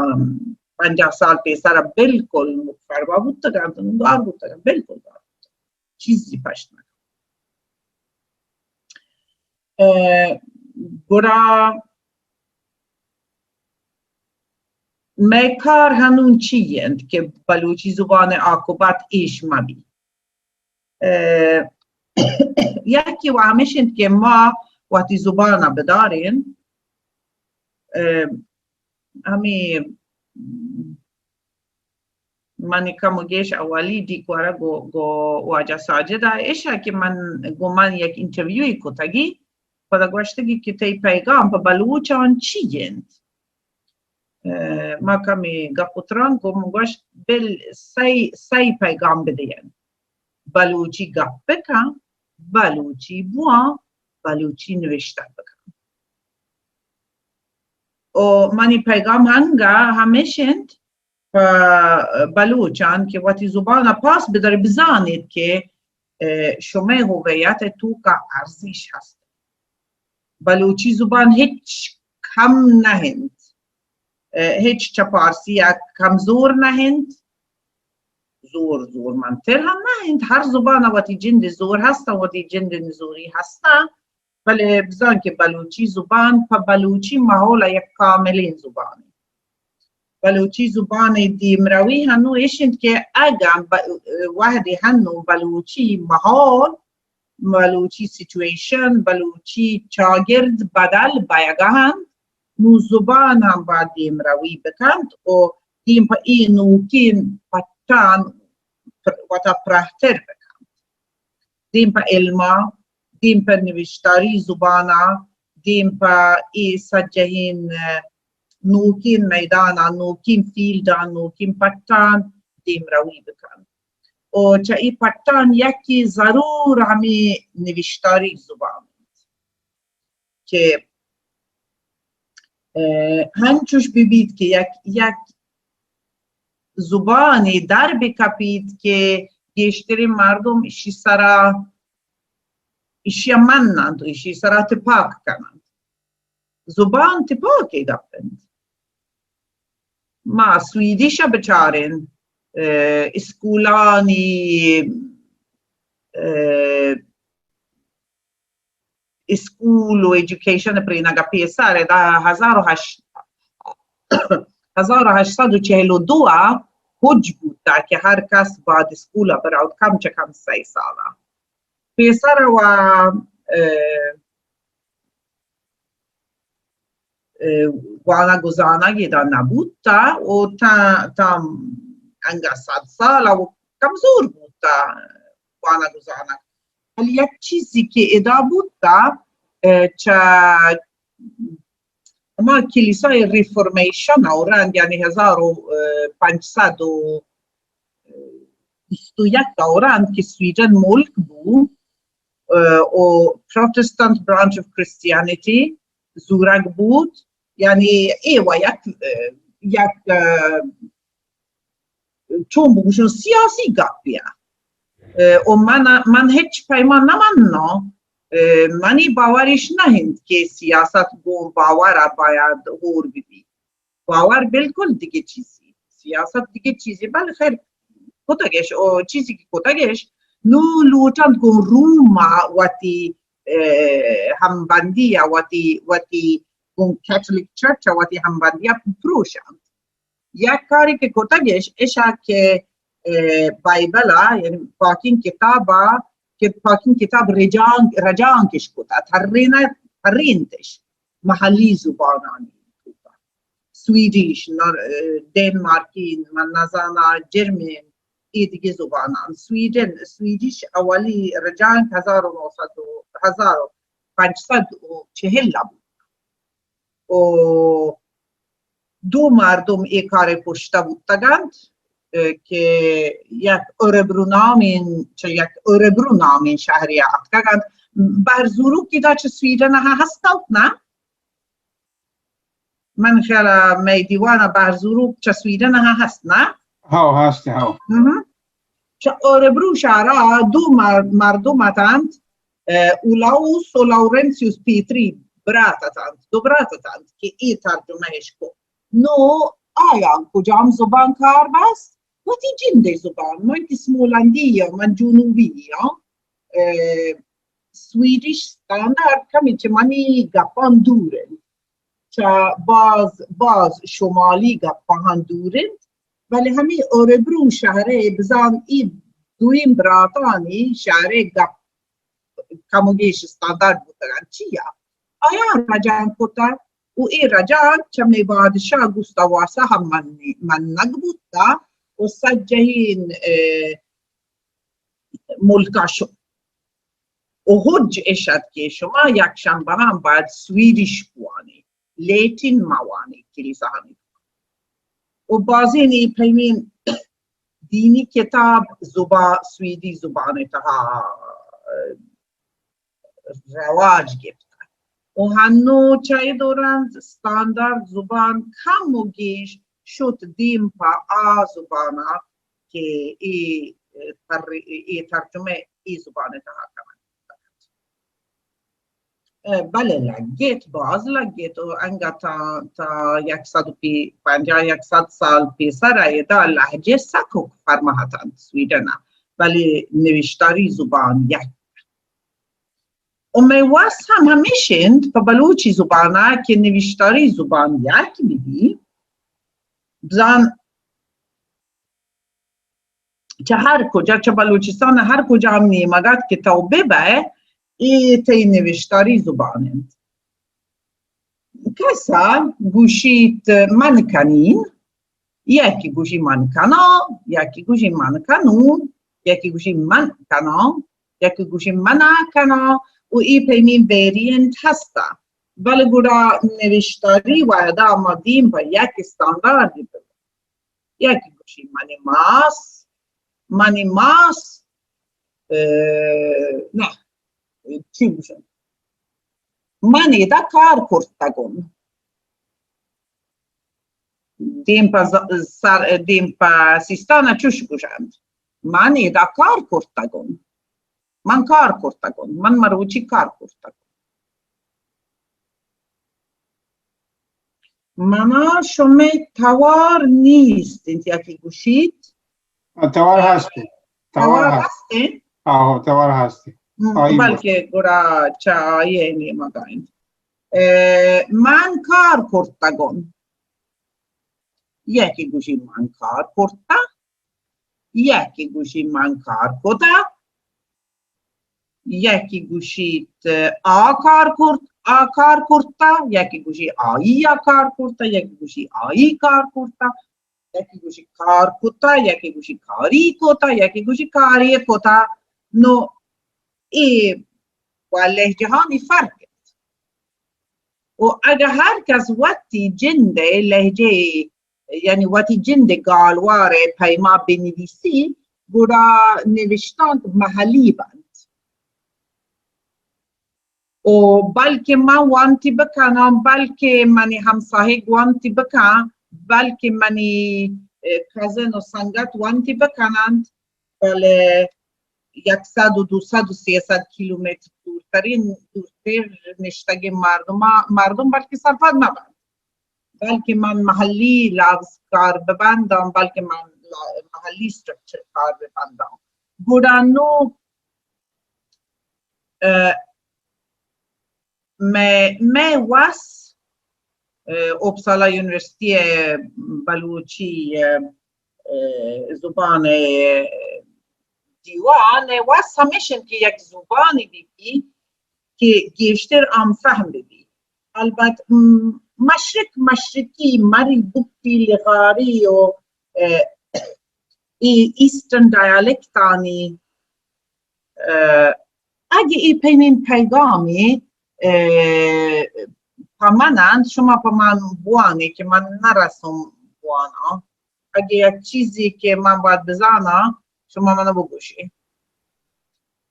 پنجاہ سال پیسر ءَ بالکل فروا بوتگ انت، گار بوتگ انت، بالکل گار بوتگ انت۔ چیزی پشت نہ۔ ءَ، گڑا مئے کار ہنون چی انت کہ بلوچی زبان ءِ عاقبت ایش مہ بی؟ ءَ، یکے و ہمیش انت کہ ما وتی زبان ءَ بدارین۔ ءَ، ہمے منی کم و گیش اولی ڈیک ورگ گو، گو واجہ ساجد ءَ ایش ءَ کہ من، گو من یک انٹرویوے کتگی، پدا گوشتگی کہ تئی پیغام پہ بلوچان چی انت؟ ءَ، ما کمے گپ و تران کو، من گوشت، بل سئی، سئی پیغام بدین۔ بلوچی گپ بکن، بلوچی بوان، بلوچی نوشتہ بکن. و منی پیغام ہنگا ہمیش انت پہ بلوچان کہ وتی زبان ء پاس بدارے، بزانیت کہ، اه، شمئے ہویت ء توکا ارزش ہست. بلوچی زبان ہچ کم نہ انت، اه، ہچ چہ پارسی ء کمزور نہ انت، زور زورمندتر ہم نہ انت. ہر زبان ء وتی جند ء زور ہست، وتی جند ء نزوری ہست، بلے بزان کہ بلوچی زبان پہ بلوچی ماحول ء یک کاملیں زبانے. بلوچی زبان ء دیمروی ہنو ایش انت کہ اگاں ب-، وہدے ہنو بلوچی ماحول، بلوچی سچویشن، بلوچی چاگرد بدل بئیگا انت، نوں زبان ہم باید دیمروی بکنت و دیم پہ اے نوکیں پٹان پر-، وتا پراہتر بکنت. دیم پہ علما، دیم پہ نوشتاری زبانا، دیم پہ اے سجہین، اه، نوکین میدانا، نوکین فیلڈا، نوکین پٹان دیمروی بکنت. و چہ اے پٹان یکی ضرور ہمے نوشتاری زبان انت کہ، اه، ہنچوش ببیت کہ یک، یک زبانے در بکپیت کہ گیشترین مردم اشی سرا، اشی مننت و اشی سرا تپاک کننت. زبان تپاکے گپ انت. ما سویڈش ء بچارین، اه، اسکولانی، اه، اسکول و ایجوکیشن پرینگا پیسر دا ہزار و ہشت، ہزار و ہشت سد و چہل و دو ء حج بوتا کہ ہر کس باید اسکول ء براوت کم چہ کم سئے سالا. پیسر و، اه، اه، وانگ و زانگ ادا نبوتا و تا، تا انگا صد سال و کمزور بوتا وانگ و زانگ. ولی یک چیزی کہ ادا بوتا، اه، چہ ہما کلیسای ریفورمیشن ء رند، یعنی ہزار و پنچ سد و بیست و یک ء رند کہ سویڈن ملک بو، اه، و پروٹستانت برانچ آف کرسچیانیٹی زورگ بوت، یعنی اے و یک، اه، یک، اه، چون بگوشن سیاسی گپے ء. اه، و من، من ہچ پیما نہ مناں، اه، منی باور اش نہ انت کہ سیاست گوں باور ء باید ہور بہ بیت. باور بالکل دگہ چیزے، سیاست دگہ چیزے، بلے خیر کتگش، او چیزے کہ کتگش، نوں لوٹنت گوں روم ء وتی، اه، ہمبندی ء وتی، وتی گوں کیتھولک چرچ ء وتی ہمبندی ء پروشنت. یک کارے کہ کتگش اشا کہ، اه، بائبل ء، یعنی پاکیں کتاب ء، کہ پاکیں کتاب رجانک، رجانکش کتا، ترینہ، ترینتش محلی زبانانی توکا. سویڈش، نر-، اه، ڈنمارکی، من نزاناں، جرمن، اے دگہ زبانان. سویڈن، سویڈش اولی رجانک ہزار و نو سد و، ہزار و پنچ سد و چہل ء بوت. و دو مردم اے کار ء پشت ء بوتگ انت، اه، کہ یک اوربرو نامیں، چہ یک اوربرو نامیں شہرے ء اتکگ انت. بہر زوروک ادا چہ سویڈن ء ہست انت نا؟ من خیال ء مئے دیوان ء بہر زوروک چہ سویڈن ء ہست نا؟ ہاو، ہست، ہاو. مہم. چہ اوربرو شہر ء دو مر-، مردم اتنت، اه، اولاوس و لاورنسیوس پیتری برات اتنت، دو برات اتنت کہ اے ترجمہ اش کو. نو آیاں کجام زبان کار بست؟ وتی جندے زبان. من کہ اسمولندی یا من جنوبی یا، اه، سویڈش استاندارد کمی چہ منی گپان دور انت. چہ باز، باز شمالی گپاں دور انت، بلے ہمے اوربرو شہر ء بزان ای دوئیں براتانی شہر ء گپ کم و گیش استاندارد بوتگ انت. چیا؟ آیاں رجانک کتگ و اے رجانک چہ مئے بادشاہ گوستا وارسا ہم من-، منگ بوتگ و سجہیں، اه، ملکا شو. و حج اش ات کہ شما یک شنبہ ہم باید سویڈش بوانی، لیٹن موانی کلیساہانی. و بازین ای پیمین دینی کتاب زبا-، سویدی زبان تہا، اه، رواج گپتہ۔ و ہنو چہ اے دوران استاندارد زبان کم و گیش شت دیم پہ آ زبانا کہ اے تر-، اے ترجمہ اے زبان تہا کنگ۔ بلے لگت، باز لگت، و انگا تا، تا یک سد و پنجاہ، یک سد سال پیسر ادا لہجہ سکوک فرمہ اتنت سویڈن ء، بلے نوشتاری زبان یک۔ و مئے وس ہم ہمیش انت پہ بلوچی زبان ء کہ نوشتاری زبان یک بہ بی۔ بزان چہ ہر کجا، چہ بلوچستان ء ہر کجا ہم نیمگ ات کہ تو بہ بئے، اے تئی نوشتاری زبان انت۔ کسا گوشیت من کنین، یکے گوشی من کناں، یکے گوشی من کنون، یکے گوشی من کناں، یکے گوشی منا کناں، و اے پیمیں ویریئنٹ ہستا۔ بلے گڑا نوشتاری وہدا ما دیم پہ یک استانداردی ببیں۔ یکے گوشی منی ماس، منی ماس، اه، نہ، چی گوشن؟ من ادا کار کرتگن۔ دیم پہ ز-، سر، دیم پہ سیستان چوش گوشنت۔ من ادا کار کرتگن۔ من کار کرتگن۔ من مروچی کار کرتگن۔ منا شمئے توار نیست انت، یکے گوشیت۔ آ، توار ہست انت۔ توار توار ہست۔ ہست انت؟ آہو، توار ہست انت۔ ہم، آئی بلکہ گوشت۔ گڑا چہ آئی ء نیمگا انت۔ اے، من کار کرتگن۔ یکے گوشی من کار کرتہ۔ یکے گوشی من کار کتہ۔ یکے گوشیت آ کار کرت، آ کار کرتہ، یکے گوشی آئی آ کار کرتہ، یکے گوشی آئی کار کرتہ، یکے گوشی کار کتہ، یکے گوشی کاری کتہ، یکے گوشی کاری کتہ۔ نو اے و لہجہانی فرق انت۔ و اگہ ہر کس وتی جند ء لہجہ ء یعنی وتی جند ء گالوار ء پیما بہ نویسی، گڑا نوشتانک محلی بنت۔ و بلکہ من وانتی بکناں، بلکہ منی ہمساہگ وانتی بکن، بلکہ منی، اه، کزن و سنگت وانتی بکننت، بلے یک سد و دو سد و سیصد کیلومتر دورترین، دورتر نشتگیں مردم، مردم بلکہ سرپد مہ بنت۔ بلکہ من محلی لفظ کار ببنداں، بلکہ من لا-، محلی اسٹرکچر کار ببنداں۔ گڑا نو، اه، مئے، مئے وس، اه، اوپسالا یونیورسٹی ء بلوچی، اه، اه، زبان ء دیوان ء وس ہمیش انت کہ یک زبانے بہ بی کہ گیشتر عام فہم بہ بی۔ البت، م، مشرق مشرقی، مری، بگٹی، لغاری و، اه، ای ایسٹرن ڈائلیکٹانی، اه، اگہ ای پیمیں پیغامی، اه، پہ من انت، شما پہ من بوانے کہ من نرسم بواناں۔ اگہ یک چیزی کہ من باید بزاناں، شما من بگوشی۔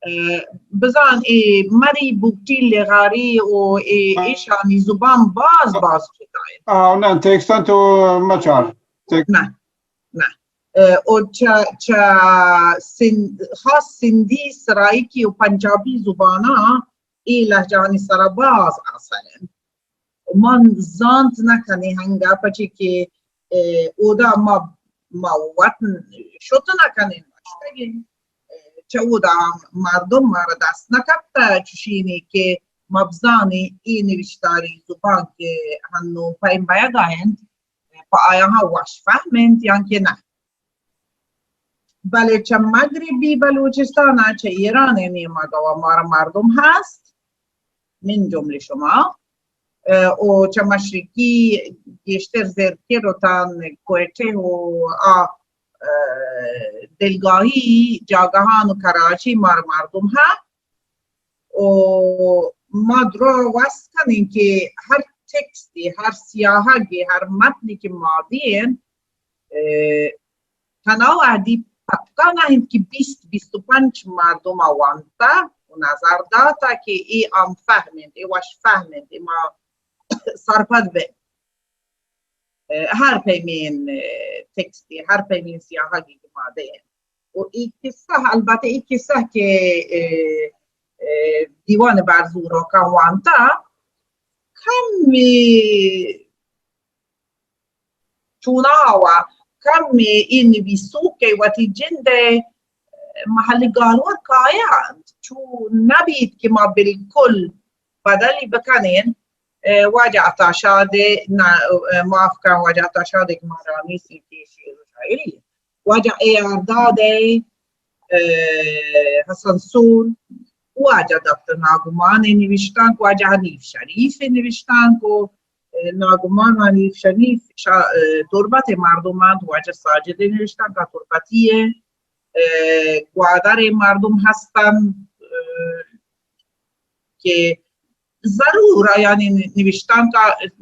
اه، بزان اے مری، بگٹی، لغاری و اے، ایشانی زبان باز، باز جدا انت۔ آ، نہ، تیکستان تو مچار۔ تیک- نہ، نہ۔ اه، و چہ، چہ سن-، خاص سندھی، سرائیکی و پنجابی زباناں اے لہجہانی سرا باز اثر انت۔ من زانت نہ کنیں ہنگا پچی کہ، اه، اودا ما، ما وت شت نہ کنیں، نشتگیں۔ اه، چہ اودا مردم مارا دست نہ کپتہ، چوشینی کہ ما بزانیں اے نوشتاری زبان کہ ہنو پیم بیگا انت، پہ آیاہاں وش فہم انت یا کہ نہ۔ بلے چہ مغربی بلوچستان ء چہ ایران ء نیمگ ء و مارا مردم ہست، من جملہ شما، اه، و چہ مشرقی گیشتر زرکر و تان کوئٹہ و آ، اه، دلگاہی جاگہان و کراچی مارا مردم ہست۔ و ما درا وس کنیں کہ ہر ٹیکسٹے، ہر سیاہگے، ہر متنے کہ ما دیں، اه، تنا وہدی پکا نہ انت کہ بیست، بیست و پنچ مردم ء وانتا، نظر داتا کہ ای عام فهم انت، ای وش فهم انت، ای ما سرپد بیں، اه، ہر پیمین، اه، تکستی، ہر پیمین سیاہگی کہ ما دیں۔ و ای قصہ، البتہ ای قصہ کہ، اه، اه، دیوان برزوراکاں وانتا، کمی چوناوا، کمی ای نویسوک کہ وتی جند ء محلی گالوار کاینت، چو نبیت کہ ما بالکل بدلی بکنین۔ اه، واجہ عطا شاد ء، نہ، اه، معاف کن، واجہ عطا شاد ء کہ ما رانی سیتی شعر و شاعری۔ واجہ اے آر داد ء، اه، حسن سون، واجہ دکتر ناگمان ء نوشتانک، واجہ حنیف شریف ء نوشتانک و، اه، ناگمان و حنیف شریف شا-، اه، تربت ء مردم انت، واجہ ساجد ء نوشتانک ء تربتی ء، اه، گوادر ء مردم ہستن، اه، کہ ضرور آیانی نوشتانک،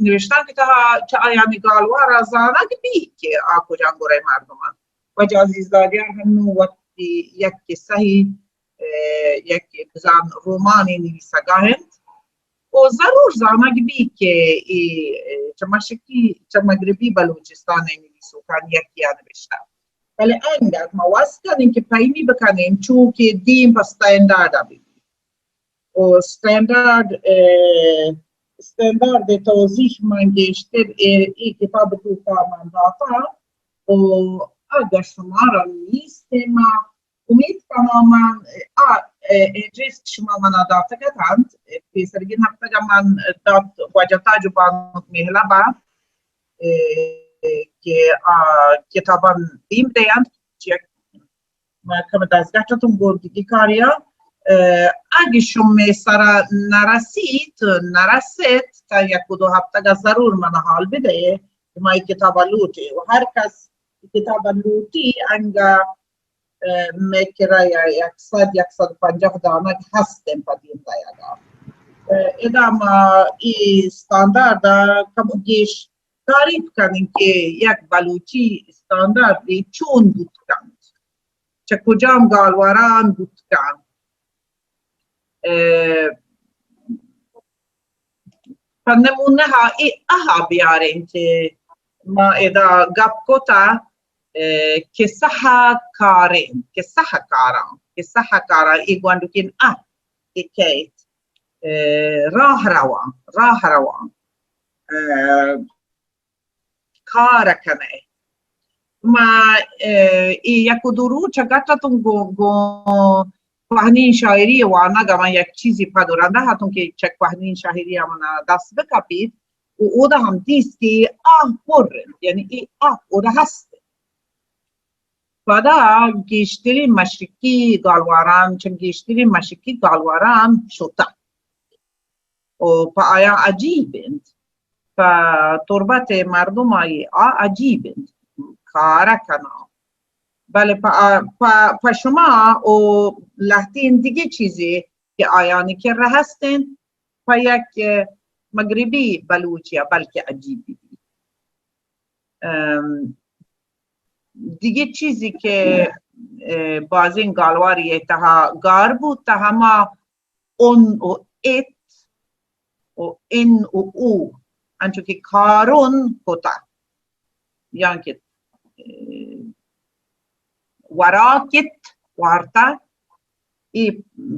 نوشتانک تہا چہ آیانی گالوار ء زانگ بی کہ آ کجام گورے مردم انت۔ واجہ عزیز دادیار ہنو وتی یک قصہی، اه، یک بزان رومانی نویسگا انت۔ و ضرور زانگ بی کہ ای، اه، چہ مشرقی، چہ مغربی بلوچستان ء نویسوکانی یکی ء نوشتہ۔ بلے انگت ما وس کنیں کہ پیمی بکنیں چونکہ دیم پہ اسٹینڈرڈ ء بی۔ و اسٹینڈرڈ، اه، اسٹینڈرڈ ء توضیح من گیشتر ای، ای کتاب توکا من داتا۔ و اگہ شمارا نیست، ما امید کناں من آ، اه، ایڈریس شما منا داتگ اتنت، پیسرگین ہفتگا من دات واجہ تاج و بانک مہلبا، اه، کہ آ کتابان دیم دینت، چہ ما کم دزگٹ اتوں گوں دگہ کاریا۔ اه، اگہ شمے سرا نرسیت، نرسیت، تا یک و دو ہفتگا ضرور منا حال بدئے کہ ما ای کتابا لوٹیں۔ و ہر کس ای کتابا لوٹی، انگا، اه، مئے کرا یا یک سد، یک سد و پنجاہ دانگ ہست انت پہ دیم دئیگا۔ اه، ادا ما ای استانداردا کم و گیش تعریف کنیں کہ یک بلوچی استانداردے چون بوت کنت، چہ کجام گالواران بوت کنت۔ اه، پہ نمونہ ء اے اہا بیاریں کہ ما ادا گپ کتا، اه، کہ سہا کاریں، کہ سہا کاراں، کہ سہا کاراں، اے گونڈکین اہ، اے کیت، اه، راہ رواں، راہ رواں، اه، کار کنئے۔ ما، اه، اے یک و دو روچ گٹ اتوں گوں، گوں کوہنیں شاعری وانگ ء من یک چیزے پد و رند اتوں کہ چہ کوہنیں شاعری ء منا دست بکپیت و اودا ہم دیست کہ آہ پر انت، یعنی اے آہ اودا ہست انت۔ پدا گیشتریں مشرقی گالواران، چہ گیشتریں مشرقی گالواران شتہ و پہ آیاں عجیب انت۔ پہ تربت ء مردم آئی آ عجیب انت، کارہ کناں۔ بلے پہ، پہ، پہ شما و لہتیں دگہ چیزے کہ آیانی کرا ہست انت، پہ یک مغربی بلوچے ء بلکہ عجیب بہ بیت۔ ام، دگہ چیزے کہ، اه، بازیں گالواری ء تہا گار بوت، تہ ہما اون و ات و ان و او، انچو کہ کارون کتا، یا کہ، اه، وراکت وارتا، اے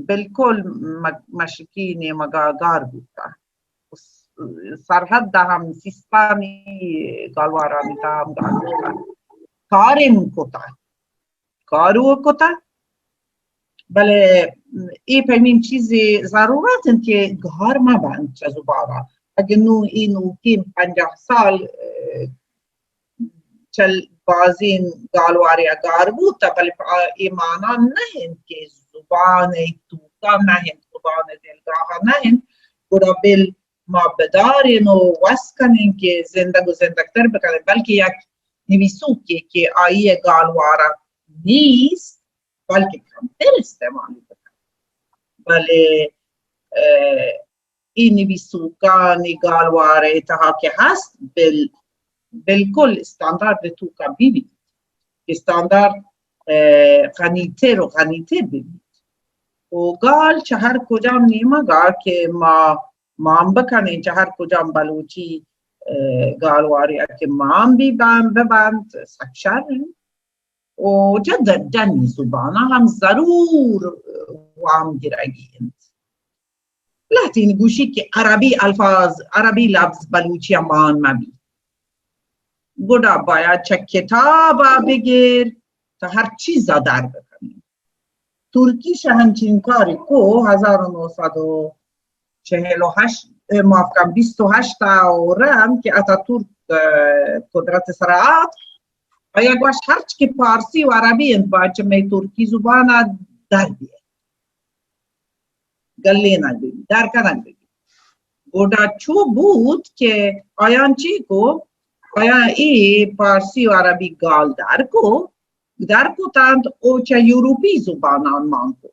بالکل م-، مشرقی نیمگا گار بوتا۔ سرحد ء ہم سیستانی گالوارانی تہا ہم گار بوتا۔ کارن کتا، کارو کتا، بلے اے پیمیں چیزے ضرورت انت کہ گار مہ بنت چہ زبان ء۔ اگہ نوں اے نوکیں پنجاہ سال، اه، چہ بازیں گالوارے ء گار بوت، بلے پہ آ اے مانا نہ انت کہ زبان ء توکا نہ انت، زبان ء دلگاہ ء نہ انت، گڑا بل ما بداریں و وس کنیں کہ زندگ و زندگتر بکنیں، بلکہ یک نویسوکے کہ آئی ء گالوارا نیست، بلکہ کمتر استعمال بکنیں۔ بلے، اه، اے نویسوکانی گالوار ء تہا کہ ہست، بل-، بالکل استاندارد ء توکا بہ بیت۔ استاندارد، اه، غنیتر و غنیتر بہ بیت۔ و گال چہ ہر کجام نیمگا کہ ما مان بکنیں، چہ ہر کجام بلوچی، اه، گالواریا کہ مان بی بان-، ببنت، سک شر انت۔ و چہ د-، ڈنی زباناں ہم ضرور وام گرگی انت۔ لہتین گوشی کہ عربی الفاظ، عربی لفظ بلوچی ء مان مہ بی۔ گڈا باید چہ کتاب ء بگر تا ہر چیز ء در بکنی۔ ترکی شہنچین کاری کو ہزار و نو سد و چہل و ہشت، اه، معاف کن، بیست و ہشت ء و رند کہ اتاترک، اه، قدرت سرا آت، آیا گوشت ہرچ کہ پارسی و عربی انت، باید چہ مئے ترکی زبان ء در بیئے۔ گلینگ بہ بیت، در کنگ بہ بیت۔ گڈا چو بوت کہ آیان چی کو؟ آیان اے پارسی و عربی گال در کو، در کتنت و چہ یورپی زبانان مان کو۔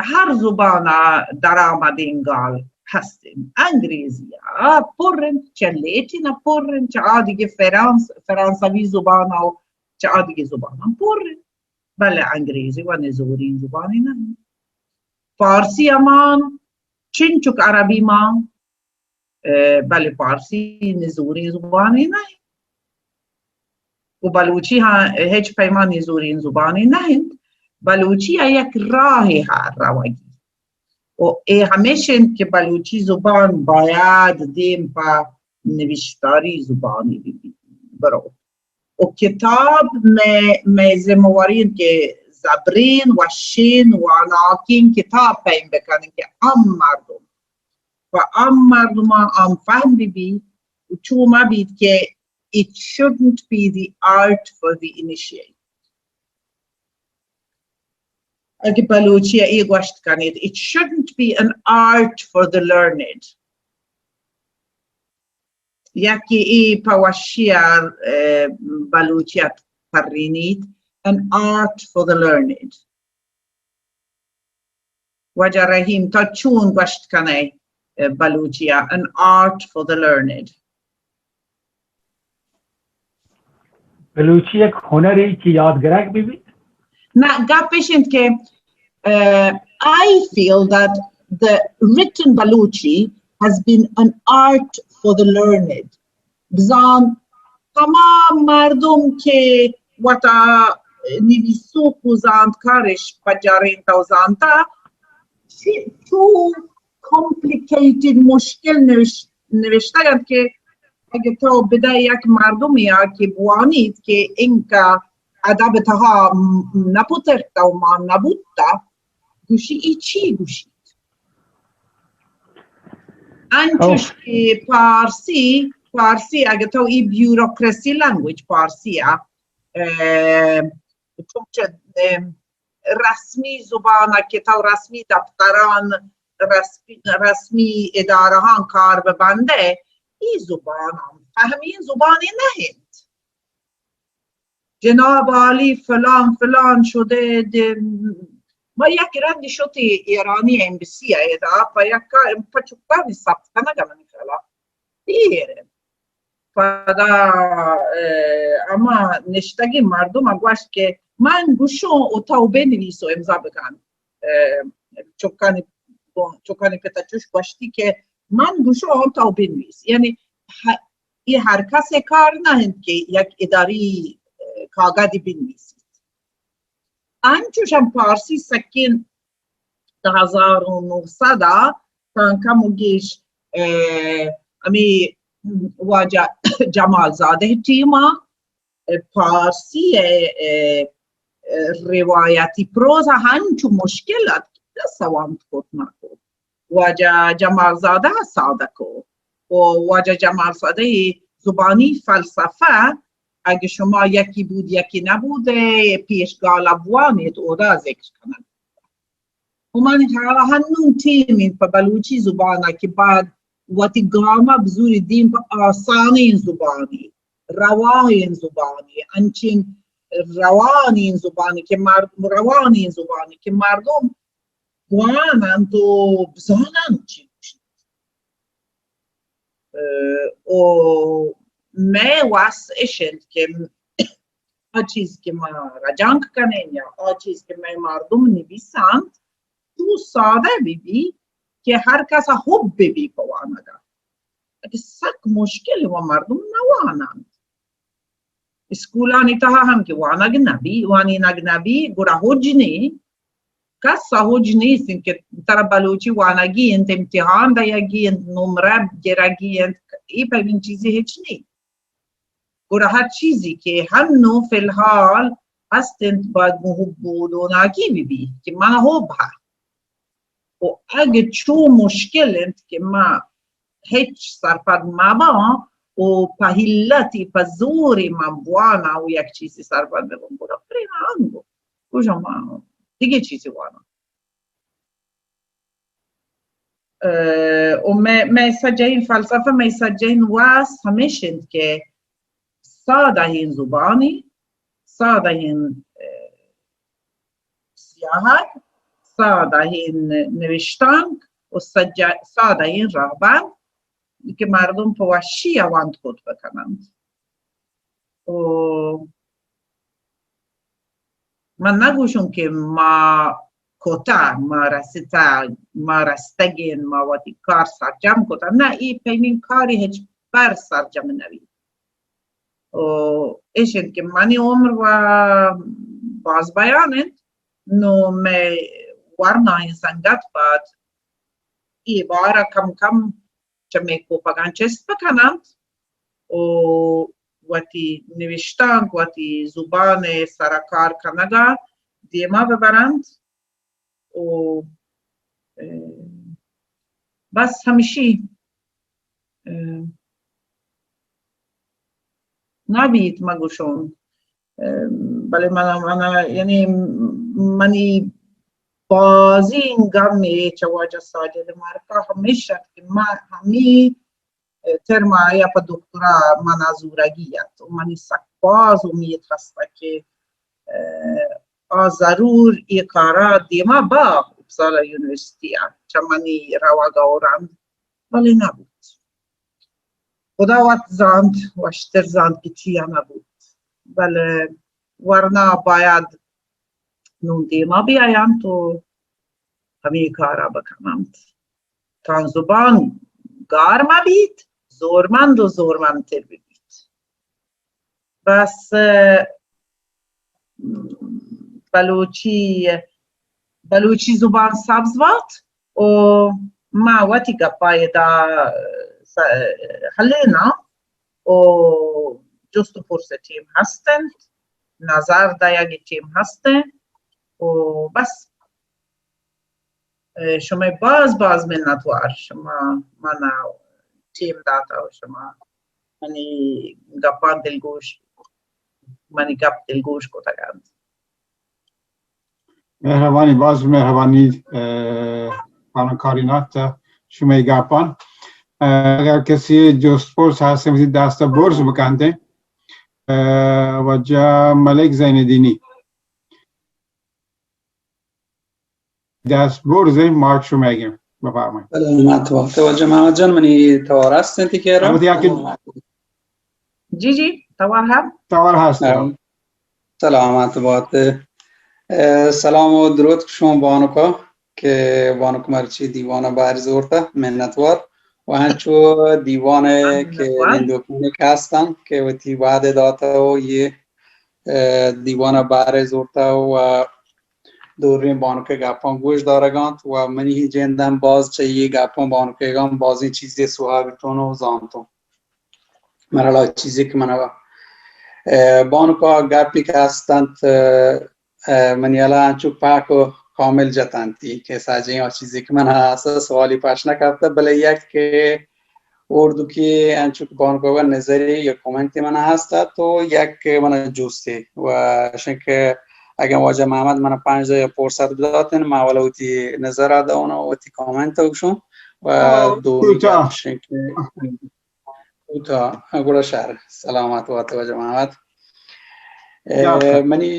ہر زبان ء درآمدیں گال ہست انت۔ انگریزی ء پر انت، چہ لیٹن ء پر انت، چہ آ دگہ فرانس-، فرانسوی زبان ء چہ آ دگہ زبانان پر انت۔ بلے انگریزی و نزوریں زبانے نہ انت۔ پارسی ہمان چنچک عربی مان، اه، بلے پارسی نزوریں زبانے نہ انت۔ و بلوچی ہاں ہچ پیما نزوریں زبانے نہ انت۔ بلوچی ء یک راہے ہا روگی۔ و اے ہمیش انت کہ بلوچی زبان باید دیم پہ نوشتاری زبانے بہ بیت، برو۔ و کتاب مئے، مئے ذمہ واری انت کہ زبرین، وشین، واناکین کتاب پیم بکنن کہ ہم مردم، و ہم مردمان ہم فہم بہ بی، و چو مہ بیت کہ it shouldn't be the art for the initiated. اگہ بلوچی ء اے گوشت کنیت، it shouldn't be an art for the learned. یکے اے پہ وشی ء، اه، بلوچی ء ترینیت، an art for the learned. واجہ رحیم، تو چون گوشت کنئے، اه، بلوچی ء an art for the learned؟ Balochi یک ہنرے کہ یاد گرگ بہ بیت۔ نہ، گپ اش انت کہ، اه، I feel that the written Balochi has been an art for the learned. بزان تمام مردم کہ وتا نویسوک و زانتکارش پجارینتا و زانتا، چی-، چو کمپلیکیٹڈ، مشکل نوش-، نوشتگ انت کہ اگہ تو بدئے یک مردمے ء کہ بوانیت کہ انکہ ادب تہا م-، نہ پترتہ و مان نہ بوتہ، گوشی، ای چی گوشیت؟ انچوش کہ پارسی، پارسی اگہ تو ای بیوروکریسی لینگویج پارسی ء، اه، چونچہ، اه، رسمی زبان ء کہ تو رسمی دفتران، رسمی، رسمی ادارہان کار بہ بندئے، ای زبان ہم فہمی زبانے نہ انت۔ جناب عالی فلان فلان شده، ما یک رندی شتی ایرانی ایمبسی ء ادا پہ یک، پہ چکانی ثبت کنگ ء منی خیالا دیر انت۔ پدا، اه، ہما نشتگیں مردم ء گوشت کہ من گوشوں و تو بنویس و امضا بکن۔ اه، چکانی، چکانی پت ء چوش گوشتی کہ من گوشوں تو بنویس۔ یعنی ہ-، اے ہر کس ء کار نہ انت کہ یک اداری، اه، کاگدی بنویسیت۔ انچوش ہم پارسی سکین دہ ہزار و نو سد ء تاں کم و گیش، اه، ہمے واجہ جمال زادہ ٹیم ء، اه، پارسی ء، اه، اه، روایتی پروز ء ہنچو مشکل ات کہ کس ء وانت کت نہ کت۔ واجہ جمال زادہ ء سادہ کو۔ و واجہ جمال زادہ ء زبانی فلسفہ اگہ شما یکی بود یکی نبود ء پیشگال ء بوانیت، اودا ذکر کنگ۔ و من ہنون ٹیم انت پہ بلوچی زبان ء کہ بعد وتی گام ء بزوری دیم پہ آسانیں زبانی، رواہیں زبانی، انچین روانیں زبانی کہ مرد-، روانیں زبانی کہ مردم بوان انت و بزان انت چی گوشیت۔ اه، و مئے وس اش انت کہ آ چیز کہ ما رجانک کنیں یا آ چیز کہ مئے مردم نبیسنت، تو سادہ بہ بی کہ ہر کس ء حب بہ بی پہ وانگ ء۔ اگہ سک مشکل و مردم نہ واننت۔ اسکولانی تہا ہم کہ وانگ نہ بی، وانینگ نہ بی، گڑا حج نی، کس ء حج نیست انت کہ ترا بلوچی وانگی انت، امتحان دئیگی انت، نمرہ گرگی انت، اے پیمیں چیزی ہچ نی۔ گڑا ہر چیزی کہ ہنو فی الحال ہست انت، باید گوں حب و دوناکی بہ بی کہ من حب ہا۔ و اگہ چو مشکل انت کہ ما ہچ سرپد مباں و پہ حیلتی، پہ زوری من بواناں و یک چیزی سرپد بباں، گڑا پرے نہ انگو۔ گوشاں ما دگہ چیزی واناں۔ اه، و مئے، مئے سجہیں فلسفہ، مئے سجہیں واس ہمیش انت کہ سادہیں زبانی، سادہیں، اه، سیاہگ، سادہیں نوشتانک و سجہ-، سادہیں راہبند کہ مردم پہ وشی ء وانت کت بکننت۔ و من نگوشم کہ ما کتہ، ما رستہ، ما رستگیں، ما وتی کار سرجم کتہ۔ نہ، اے پیمیں کاری ہچ بر سرجم نبی۔ و ایش انت کہ منی عمر و باز بیان انت، نو مئے ورنائیں سنگت پد اے بارہ کم کم چہ مئے کوپگاں چست بکننت و وتی نوشتانک، وتی زبان ء سرا کار کنگا دیما ببرنت و، اه، بس ہمشی، اه، نہ بیت مگوشون۔ اه، بلے من، من، یعنی منی بازیں گم اے چہ واجہ ساجد مارکا ہمیش ات کہ ما ہمے ترم آئی ء پہ دکترا منا زورگی ات و منی سک باز امیت ہست کہ، اه، آ ضرور اے کارا دیما با اپسالا یونیورسٹی ء چہ منی روگ ء رند، بلے نہ بوت۔ خدا وت زانت، وشتر زانت کہ چیا نہ بوت۔ بلے ورنا باید نوں دیما بیاینت و ہمے کارا بکننت۔ تاں زبان گار مہ بیت، زورمند و زورمندتر ببیت۔ بس، اه، بلوچی، بلوچی زبان سبز بات و ما وتی گپا ادا س-، ہلیناں و جست و پرس ٹیم ہست انت، نظر دئیگ ٹیم ہست انت و بس۔ اه، شمئے باز باز منتوار، شما منا ٹیم داتا و شما منی گپاں دلگوش، منی گپ دلگوش کتگ انت۔ مہربانی، باز مہربانی، اه، خانم کارینات، شمئے گپاں۔ اه، اگر کسی جست پرس ہست، وتی دست برز بکنت۔ اه، واجہ ملک زین الدینی۔ دست برز، مایک شمئیگ انت، بفرمایید۔ سلامت بات واجہ محمد جان، منی توار ہست انت کہ را؟ البتہ یا کہ جی، جی، توار ہست۔ توار ہست۔ ہاں۔ سلامت بات۔ اه، سلام و درود شما بانکا کہ بانک مرچی دیوان بار زورتا، منتوار۔ و ہنچو دیوان کہ منتوار۔ نندوکانی کہ ہستن کہ وتی وعدہ داتا و یہ، اه، دیوان بار زورتا و دوریں بانک ء گپاں گوش دارگ ء انت و منی جند ہم باز چہ اے گپاں بانک ء ہم بازیں چیزے سوہا بیتون و زانتون۔ مرحلہ چیزے کہ من ء، اه، بانک ء گپے کہ ہست انت، اه، اه، منی ہیال ء انچو پاک و کامل جت انت کہ ساجیں آ چیزے کہ من ء اصل سوالی پش نہ کپتہ، بلے یک کہ اردو کہ انچو کہ بانک ء نظرے یا کمنٹے من ء ہست ات و یک من ء جستے و اشیں کہ اگاں واجہ محمد من ء پنچ دقیقہ فرصت بداتن، ما اولا وتی نظر ء دون و وتی کمنٹ ء گوشوں و او، دومی کوتاہ۔ گپ اشیں کہ کوتاہ، گڑا شر، سلامت بات واجہ محمد۔ اے، جاکہ۔ منی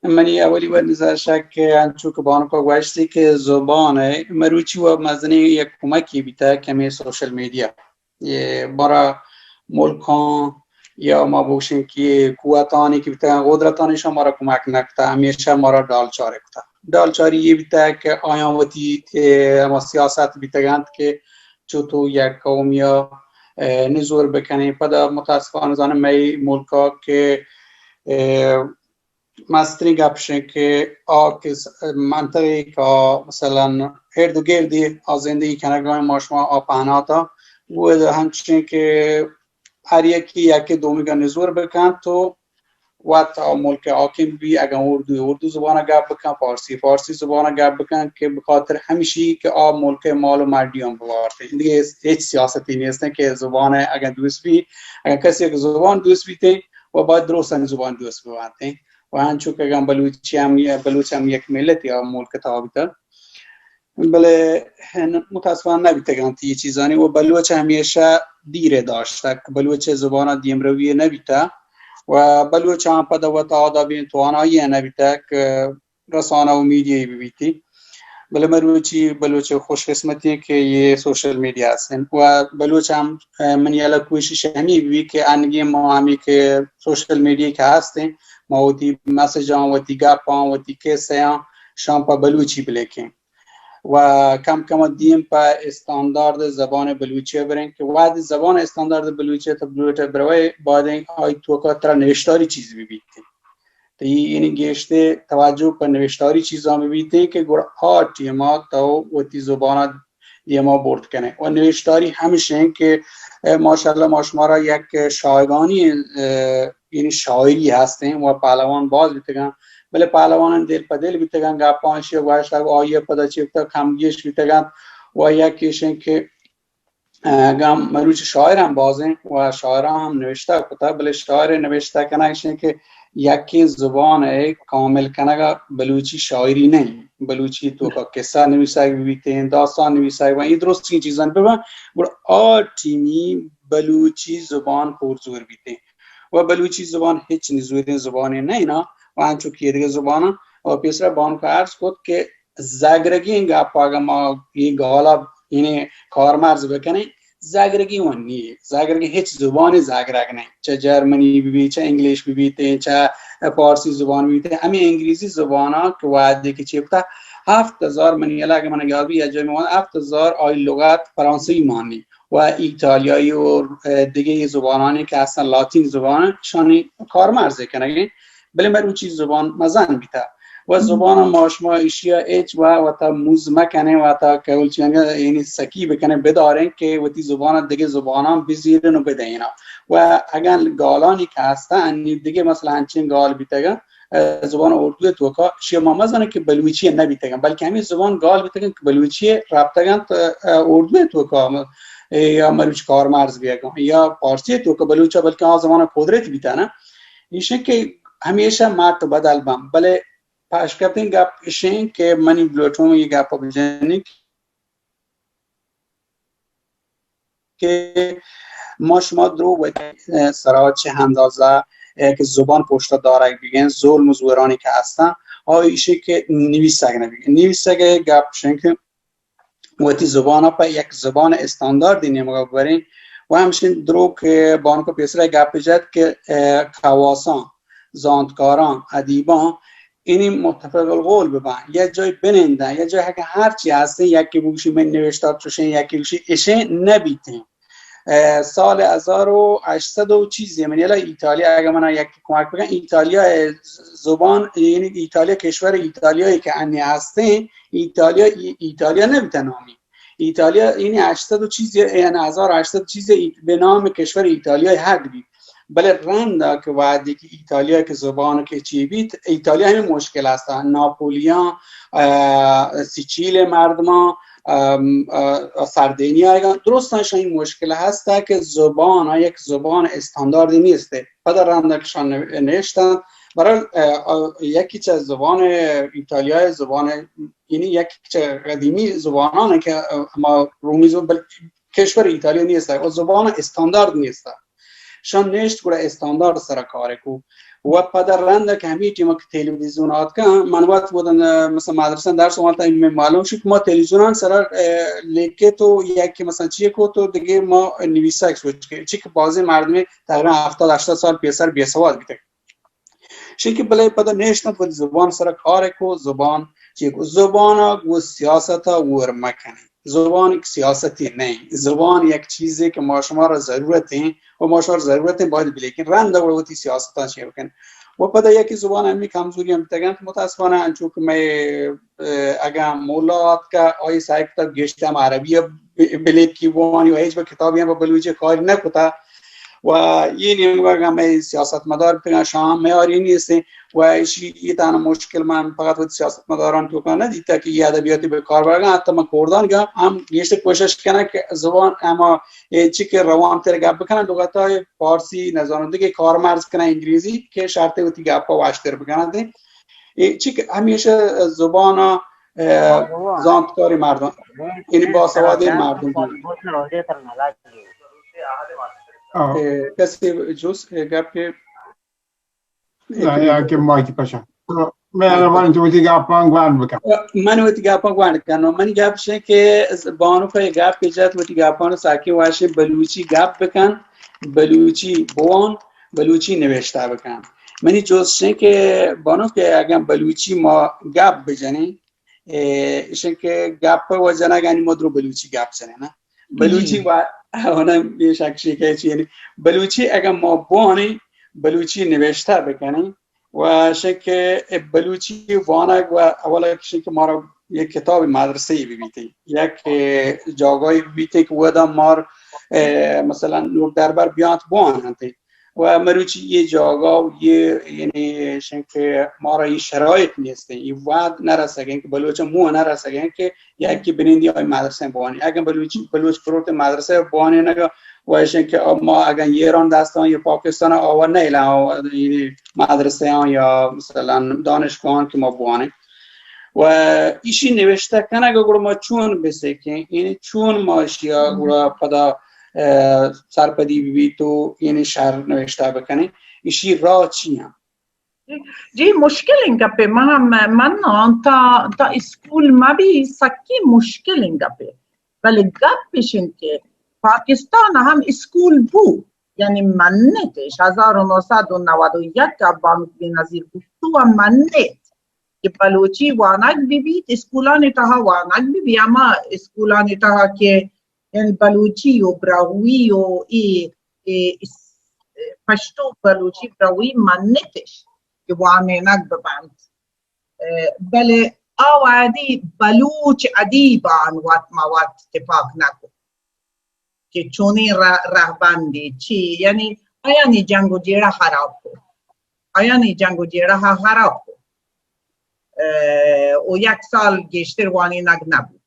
منی اولی وت نظر شک کہ انچو کہ بانک ء گوشتی کہ زبان ء مروچی و مزنیں یک کمکی بیتگ کہ ہمے سوشل میڈیا، یہ برا ملکاں یا ما بگوشیں کہ قوتانی کہ بیتگن، قدرتانی شان مارا کمک نکتا، ہمیشہ مارا ڈالچاری کتا۔ ڈالچاری یہ بیتا کہ آیاں وتی، اے، ہما سیاست بیتگنت کہ چطور یک قومیا، اے، نزور بکنیں۔ پدا متاسفانہ زانیں مئے ملکا کہ، اے، مستریں گپ شیں کہ آ کہ س-، منطقے کہ آ مثلاً ارد گردی آ زندگی کنگا ما شما آ پہناتا، وہ ہنچیں کہ ہر یکی یکی دومیگا نزور بکنت و وت آ ملک حاکم بی، اگاں اردو، اردو زبان گپ بکن، فارسی، فارسی زبان گپ بکن، کہ بخاطر ہمشی کہ آ ملک مال و مڈیان بوارتیں۔ دیگه ہیچ سیاستی نیستیں کہ زبان اگاں دوست بی، اگاں کسی یک زبان دوست بیتیں و باید درستانی زبان دوست بوانتیں۔ و انچو کہ اگاں بلوچی ہم، بلوچ ہم یک ملتی آ ملک تہا بیتگ، بلے متاسفانہ نہ بیتگ انت یہ چیزانی۔ و بلوچ ہمیشہ دیر داشتگ، بلوچ زبان دیمروی نہ بیتگ و بلوچ ہم پد وت آدابیں توانائی نہ بیتگ کہ رسانہ و میڈیا بہ بیتی۔ بلے مروچی بلوچ خوش قسمتی کہ یہ سوشل میڈیا ہستیں و بلوچ ہم، اے، منی ہیالا کوشش ہمی بی کہ انگیں ما ہمی کہ سوشل میڈیا کہ ہستیں، ما وتی میسجاں، وتی گپاں، وتی قصہاں شان پہ بلوچی بلکیں و کم کم دیم پہ استاندارد زبان بلوچی بریں کہ وہدے زبان استاندارد بلوچی تو بلوچ بروے، بعد آئی توکا ترا نوشتاری چیز بہ بیت۔ تو یعنی گیشتے توجہ پہ نوشتاری چیزاں بہ بیتیں کہ گڑا آ ٹیما تو وتی زبان دیما برد کنے۔ و نوشتاری ہمشیں کہ، اے، ماشاءاللہ ما شمارا یک شایگانی، اے، یعنی شاعری ہستیں و پہلوان باز بیتگاں، بلے پہلوان دل پہ دل بیتگاں، گپاں اشی گوشتگ، آئی پدا چیپتا کم گیش بیتگاں و یک ایشیں کہ اگاں مروچ شاعر ہم بازیں و شاعراں ہم نوشتہ کتہ، بلے شاعر نوشتہ کنگ اشیں کہ یکیں زبان ء کامل کنگ ء بلوچی شاعری نہیں۔ بلوچی توکا قصہ نویسگ بیتیں، داستان نویسگ و اے درستیں چیزاں ببن، گڑا آ ٹیمی بلوچی زبان پرزور بیتیں و بلوچی زبان ہچ نزوریں زبانے نہیں نا و انچو کہ دیگہ زباناں و پیسرا بانک عرض کت کہ زگرگیں گپ اگاں ما اے گالا یعنی کارمرز بکنیں، زگرگی ون نی، زگرگی ہچ زبانی زگرگ نہیں، چہ جرمنی بہ بیت، چہ انگلش بہ بیت، چہ فارسی زبان بہ بیت، ہمیں انگریزی زبان ء کہ وہدے کہ چیپتا ہفت ہزار، منی علاقہ من یاد بی، یا جای من ہفت ہزار آئی لغت فرانسوی مانی و ایتالیایی و دگہ زبانانی کہ اصلا لاتین زبان شانی کارمرز کنگیں۔ بلے مروچی زبان مزن بیتہ و زبان ما شما ایشیا ہچ و وتا موز مکنیں، وتا کول چنگا یعنی سکی بکنیں، بداریں کہ وتی زبان دگہ زباناں بزیرن و بدئینا۔ و اگاں گالانی کہ ہستہ انی دگہ مثلا ہنچین گال بیتگا، اه، زبان اردو توکا شی ما مزن کہ بلوچی نہ بیتگا، بلکہ ہمیں زبان گال بیتگا کہ بلوچی رابطگا اردو توکا، اه، یا مروچ کارمرز بیگا یا فارسی توکا بلوچا، بلکہ آ زبان قدرت بیتہ نا۔ ایشیں کہ ہمیشہ مات بدل بن، بلے پشکپتیں گپ اشیں کہ منی بلوٹوں یہ گپ بجنی کہ ما شما درو وتی سرا چہ اندازہ کہ زبان پشت دارگ بگن، ظلم و زورانی کہ ہستن، آ ایشیں کہ نویسگ نبی۔ نویسگ گپ اشیں کہ وتی زبان ء پہ یک زبان استانداردی نیمگا ببریں۔ و ہمشین دروگ کہ بانک پیسرا گپ جت کہ، اه، کواساں، زانتکاراں، ادیباں، اینی متفق القول ببن، یا جای بنندن، یا جای اگہ ہر چی ہستیں، یکی بگوشی من نوشتار چوشیں، یکی بگوشی اشیں نبیتیں۔ اه، سال ہزار و ہشت صد و چیزی من یلا ایتالیا، اگہ منا یکی کمک بکن، ایتالیا زبان، یعنی ایتالیا کشور ایتالیایی کہ انی ہستیں، ایتالیا، ای-، ایتالیا نبیتہ نامی۔ ایتالیا یعنی ہشت صد و چیزی، یعنی ہزار و ہشت صد چیزی ایت-، بہ نام کشور ایتالیا حق بیت۔ بلے رند کہ وہدی کہ ایتالیا کہ زبان کہ چی بیت، ایتالیا ہمیں مشکل ہستا۔ ناپولیاں، اه، سیچیل مردماں، ام، اه، سردینیا، درستاں شاہی مشکل ہستا کہ زبان، یک زبان استانداردی نیست۔ پدا رند کشان نوشتن۔ برحال، اه، اه، یکی چہ زبان ایتالیای زبان، یعنی یکی چہ قدیمی زبانان کہ، اه، ما رومی زبان، بلکہ کشور ایتالیا نیست و زبان استاندارد نیست۔ شان نشت گڑا استاندارد سر کار کو۔ و پدا رند کہ ہمے ٹیم کہ تلویزیون آتکاں، من وت بودن، اه، مثلاً مدرسہ درس وانتا، من معلوم شد کہ ما تلویزیونان سرا، اه، لیکت و یا کہ مثلاً چی کو تو دیگه ما نویسگ سوچ کہ چی کہ بازیں مردمے تقریباً ہفتاد ہشتاد سال پیسر بے سواد بیتگ. شی کہ بلے پدا نشتن وتی زبان سرا کار کو، زبان چی کو، زبان گو سیاست ور مکنی. زبان یک سیاستی نہ انت. زبان یک چیزے کہ ما شما را ضرورت انت و ما شما را ضرورت انت، باید بلیکن رند وتی سیاستاں چیر بکن. و پدا یکی زبان ہمی کمزوری ہم بیتگ انت. متاسفانہ انچو کہ مئے، اه، اگاں مولا آتکا آئی سعی کتا گیشتر ہم عربی ء ب-، بلیکی بوانی و ہچ وقت کتابی ہم پہ بلوچی کاری نہ کتا. و اے نیمگا اگاں مئے سیاست مدار بیتگاں، شاہاں میاری نیستیں. و ایشی اے تہنا مشکل من فقط وتی سیاست مداران توکا نہ دیتا کہ اے ادبیاتی بہ کار برگاں، حتی من کوردان گا ہم گیشتر کوشش کناں کہ زبان ہما اے چی کہ روان تر گپ بکناں، لغتای فارسی نزاناں، دگہ کارمرز کناں انگریزی کہ شرط وتی گپا وشتر بکناں. اے چی کہ ہمیشہ زبان، اه، زانتکاری مردم، یعنی باسوادی مردم. آه. اه، کسی جز، اه، گپ؟ نه، یا که مایک کشم. مهربانی تو وتی گپان گوان بکن. من وتی گپان گوان کنم. من گپ شے کہ بانو کا گپ جت وتی گپان ساکی واشے بلوچی گپ بکن، بلوچی بوان، بلوچی نوشتہ بکن. منی جست شے کہ بانو کہ اگاں بلوچی ما گپ بجنیں، اه، ایشن کہ گپ و جنگ انی ما درو بلوچی گپ جنیں نا. بلوچی و اونا بے شک شی کہ چی یعنی بلوچی اگاں ما بوانیں، بلوچی نوشتہ بکنیں و شے کہ بلوچی وانگ و اولا شے کہ مارا یک کتاب مدرسہ بی بیتے، یک جاگاہی بی بیتے کہ ودا مار، اه، مثلاً لوگ دربر بیانت بوانتے. و مروچی یہ جاگا و یہ، یعنی، شنکہ مارا یہ شرایط نیستیں، یہ وعد نہ رسگیں کہ بلوچ مو نہ رسگیں کہ یکی بنندی آئی مدرسہ بوانی. اگر بلوچی، بلوچ پروت مدرسہ بوانی نگا و شنکہ ما اگر ایران دستان یا پاکستان آوا نیلا، یعنی مدرسہ یا مثلاً دانشگاہان کہ ما بوانی. و ایشی نوشتہ کنگ گڑا ما چون بسکیں، یعنی چون ما اشیا گڑا پدا، اه، سرپدی ببیت و یعنی شر نوشتہ بکنیں، ایشی راہ چی ہم؟ جی، مشکل این گپے. من، من تا، تا اسکول مبی سکی مشکل این گپے. بلے گپ ایش انت کہ پاکستان ہم اسکول بو، یعنی منتش، ہزار و نو سد و نود و یک ء بانک بینظیر بھٹو ء منت کہ بلوچی وانگ بہ بیت، اسکولانی تہا وانگ بہ بیت، ہما اسکولانی تہا کہ یعنی بلوچی و براہوئی و اے، اے اس-، پشتو بلوچی براہوئی منتش کہ وانینگ بہ بنت. اه، بلے آ وہدی بلوچ ادیبان وت ما وت تپاک نہ کت کہ چونیں رہ-، رہبندے چی، یعنی آیانی جنگ و جیڑہ خراب کو، آیانی جنگ و جیڑہ خراب کو، اه، و یک سال گیشتر وانینگ نبود.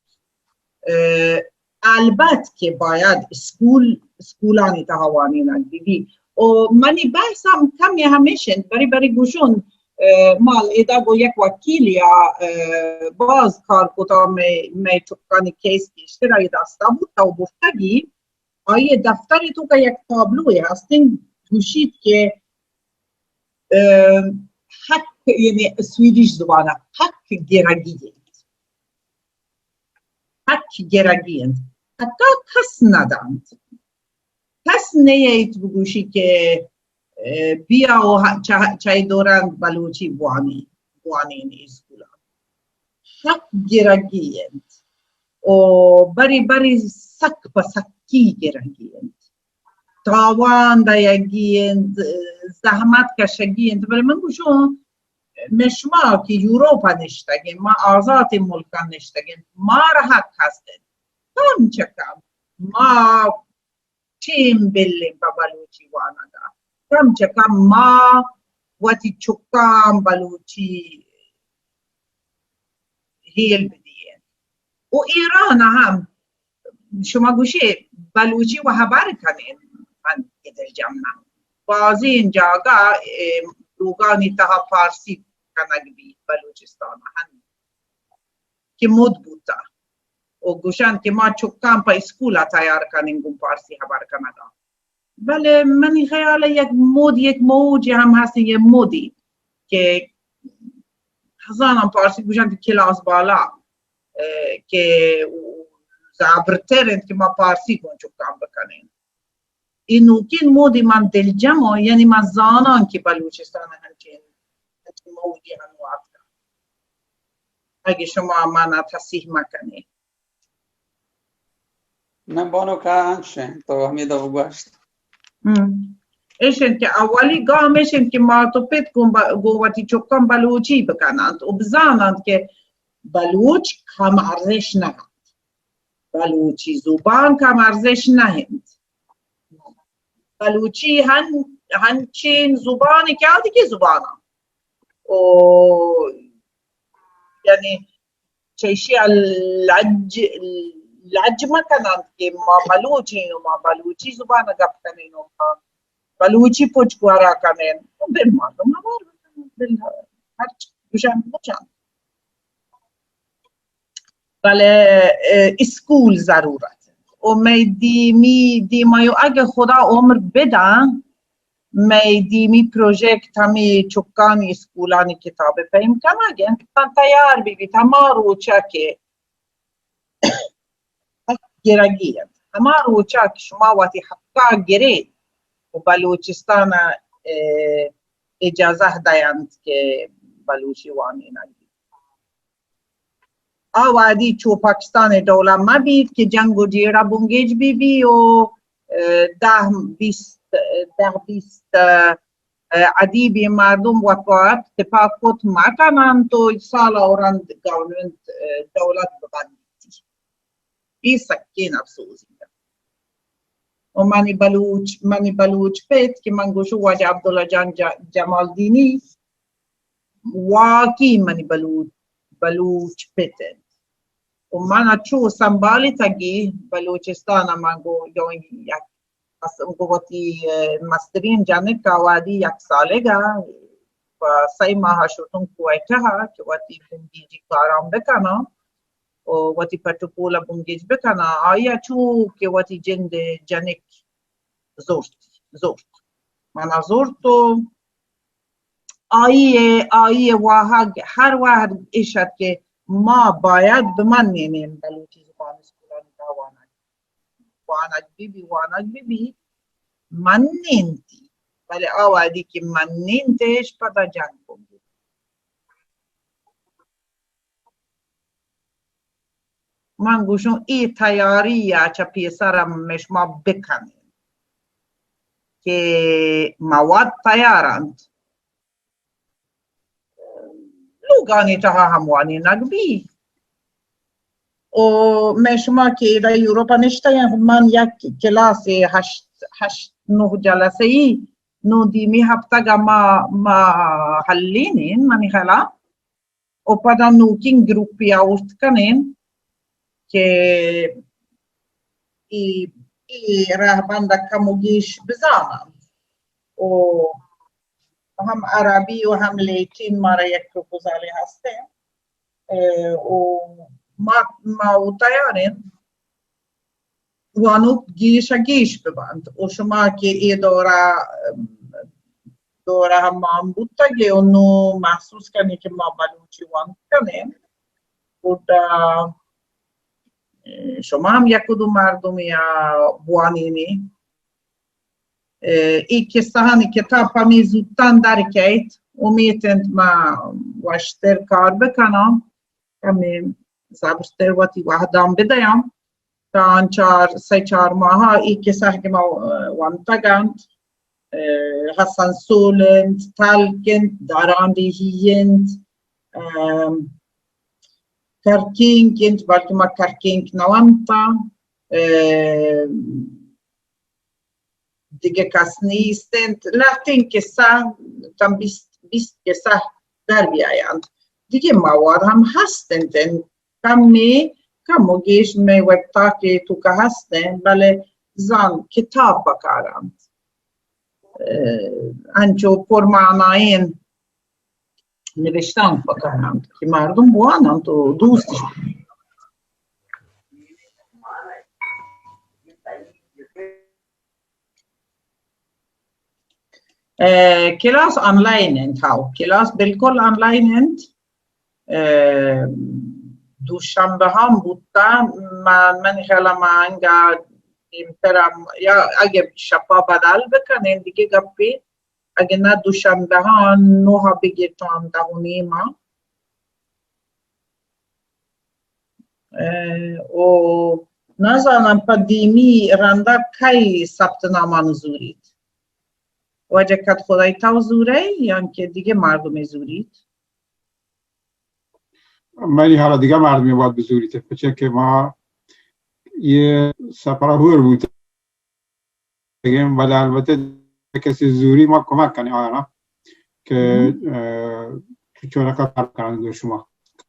اه، البت کہ باید اسکول، اسکولانی تہا وانینگ بہ بی. و منی بحث ہم کمی ہمیش انت، بری بری گوشون، اه، مال ادا گو یک وکیلی ء، اه، باز کار کتا، مئے، مئے چکانی کیس گیشتر آئی دستا بوتا و برتگی، آئی دفتر تو کا یک تابلو ہستیں، گوشیت کہ، اه، حق، یعنی سویڈش زبان حق گرگی انت. حق گرگی انت. حقا کس ندانت. کس نیایت بگوشی کہ، اه، بیا و ہ-، چہ، چہ دوران بلوچی بوانی، بوانین اسکولان. حق گرگی انت. و بری بری سک پہ سکی گرگی انت. تاوان دئیگی انت، زحمت کشگی انت. بلے من گوشوں، مئے شما کہ یورپ ء نشتگیں، ما آزاتیں ملکاں نشتگیں، مارا حق ہست انت. کم چہ کم ما ٹیم بلیں پہ بلوچی وانگ ء. کم چہ کم ما وتی چکاں بلوچی ہیل بدئیں. و ایران ء ہم شما گوشے بلوچی و ہبر کنین، من ادر جمنا بازین جاگہ، اه، لوگانی تہا فارسی کنگ بیت بلوچستان ء ہم کہ مد بوتا و گوشن کہ ما چکان پہ اسکول ء تیار کنین گوں فارسی ہبر کنگا. بلے منی خیال ءَ یک مود، یک موجے ہم ہست، یک مودی کہ ہزاناں پارسی گوشنت کہ کلاس بالا، اه، کہ زبرتر انت کہ ما پارسی گوں چکاں بکنیں۔ اے نوکیں مودی من دلجم آں، یعنی من زاناں کہ بلوچستان ءَ ہنچیں، ہنچیں مودی ہنو آتکا۔ اگہ شما منا تصحیح مکنیں۔ نہ بانک، انچیں تو ہمیدا بگوشت۔ ہم۔ ایش انت کہ اولی گام ایش انت کہ مات و پت گوں ب-، گوں وتی چکاں بلوچی بکننت و بزاننت کہ بلوچ کم ارزش نہ انت۔ بلوچی زبان کم ارزش نہ انت۔ بلوچی ہن-، ہنچین زبانی کہ آ دگہ زباناں۔ او یعنی چہ ایشی ءَ لج، لج مہ کننت کہ ما بلوچ ایں و ما بلوچی زبان ءَ گپ کنیں و ما بلوچی پچ گورا کنیں۔ بل مردم ہوار بکننت، بل ہرچ گوشنت بجنت۔ بلے، اه، اسکول ضرورت انت۔ و مئے دیمی، دیما یو اگہ خدا عمر بدن، مئے دیمی پروژیکٹ ہمے چکانی اسکولانی کتاب پیم کنگ انت۔ تاں تیار بہ بیت، ہما روچا کہ حق گرگی انت، ہما روچا کہ شما وتی حقا گرے و بلوچستان ءَ، اه، اجازہ دینت کہ بلوچی وانینگ بیت۔ آ وہدی چو پاکستان ءِ ڈولا مہ بیت کہ جنگ و جیڑہ بنگیج بہ بی و، اه، دہ بیست، دہ بیست، اه، ادیبی مردم وت وت تپاک کت مہ کننت و سال و رند گورنمنت، اه، دولت ببندیتی۔ اے سکین افسوزی انت۔ و منی بلوچ، منی بلوچ پت کہ من گوشو واجہ عبداللہ جان ج-، جمالدینی واقعی منی بلوچ، بلوچ پت انت۔ و من چو سنبھالیتگی بلوچستان ءَ من گو یک اس-، گو وتی، اه، مسترین جنک ءَ وہدی یک سالگ ءَ و سئے ماہ ءَ شتوں کوئٹہ ءَ کہ وتی بنگیجی کاراں بکناں و وتی پٹ و پول ءَ بنگیج بکناں۔ آئی ءَ چو کہ وتی جند ءِ جنک زرت، زرت۔ منا زرت و آئی ءِ، آئی ءِ واہگ ہر وہد ایش ات کہ ما باید بمنینیں بلوچی زبان اسکولانی تہا وانگ۔ وانگ بہ بی، وانگ بہ بی، منینتی۔ بلے آ وہدی کہ منینتش پدا جنگ بوگی۔ من گوشوں، اے تیاری ءَ چہ پیسر ءَ مشما بکنیں کہ مواد تیار انت، لوگانی تہا ہم وانینگ بی۔ او مئے شما کہ ادا یورپ ءَ نشتگ ایں، من یک کلاس ہشت، ہشت نہ جلسہ ای نوں دیمی ہفتگ ءَ ما، ما حلینیں، منی خیال ءَ۔ و پدا نوکیں گروپے آورت کنیں کہ ای، ای رہبند ءَ کم و گیش بزاننت۔ و ہم عربی و ہم لیٹین مارا یک پروپوزالے ہستیں۔ اه، و ما، ما و تیاریں وانوک گیش ءَ گیش ببنت۔ و شما کہ اے دورہ، دورہ ہم مان بوتگ ئے و نوں محسوس کنی کہ ما بلوچی وانت کنیں، گڈا شما ہم یک و دو مردمے ءَ بوانینی۔ اه، اے کسہانی کتاب پمے زوتاں در کئیت۔ امیت انت ما وشتر کار بکناں، کمے زبرتر وتی وہداں بدیاں۔ تاں چار، سئے چار ماہ ءَ اے کسہ کہ ما، اه، ونتگ انت، اه، حسن سول انت، تلک انت، داران ڈیہی انت، اه، کرکینک انت، بلکہ ما کرکینک نہ ونتاں۔ اه، دگہ کس نیست انت۔ لہتیں کسہ، تاں بیست، بیست کسہ در بیاینت۔ دگہ مواد ہم ہست انت، انت کمے، کم و گیش مئے ویب تاک ءِ توکا ہست انت، بلے زان کتاب پکار انت۔ اه، انچو پرمعنائیں نبشتانک پکار انت کہ مردم بوان انت و دوست شوان۔ اه، کلاس آنلاین انت، ہاو، کلاس بالکل آنلاین انت. اه، دوشنبہ ہم بوتا، من، من خیال ما انگا دیمتر ہم، یا اگہ شپا بدل بکنین دیگہ گپی، اگہ نہ دوشنبہ ہم نوہ بگیر تا ہم دہ و نیما. اه، و نزانم پہ دیمی رندا کئی ثبت نامان زوریت. واجہ کد خدای تو زورئے یا کہ دیگہ مردمے زوریت؟ منی حالا دیگہ مردمے باید بزوریت، پچہ کہ ما یہ سفرہ ہور بوتگیں، بلے البتہ کسی زوری ما کمک کنیں آیانا کہ، مہم. اه، تو چونکا کار کنن گو شما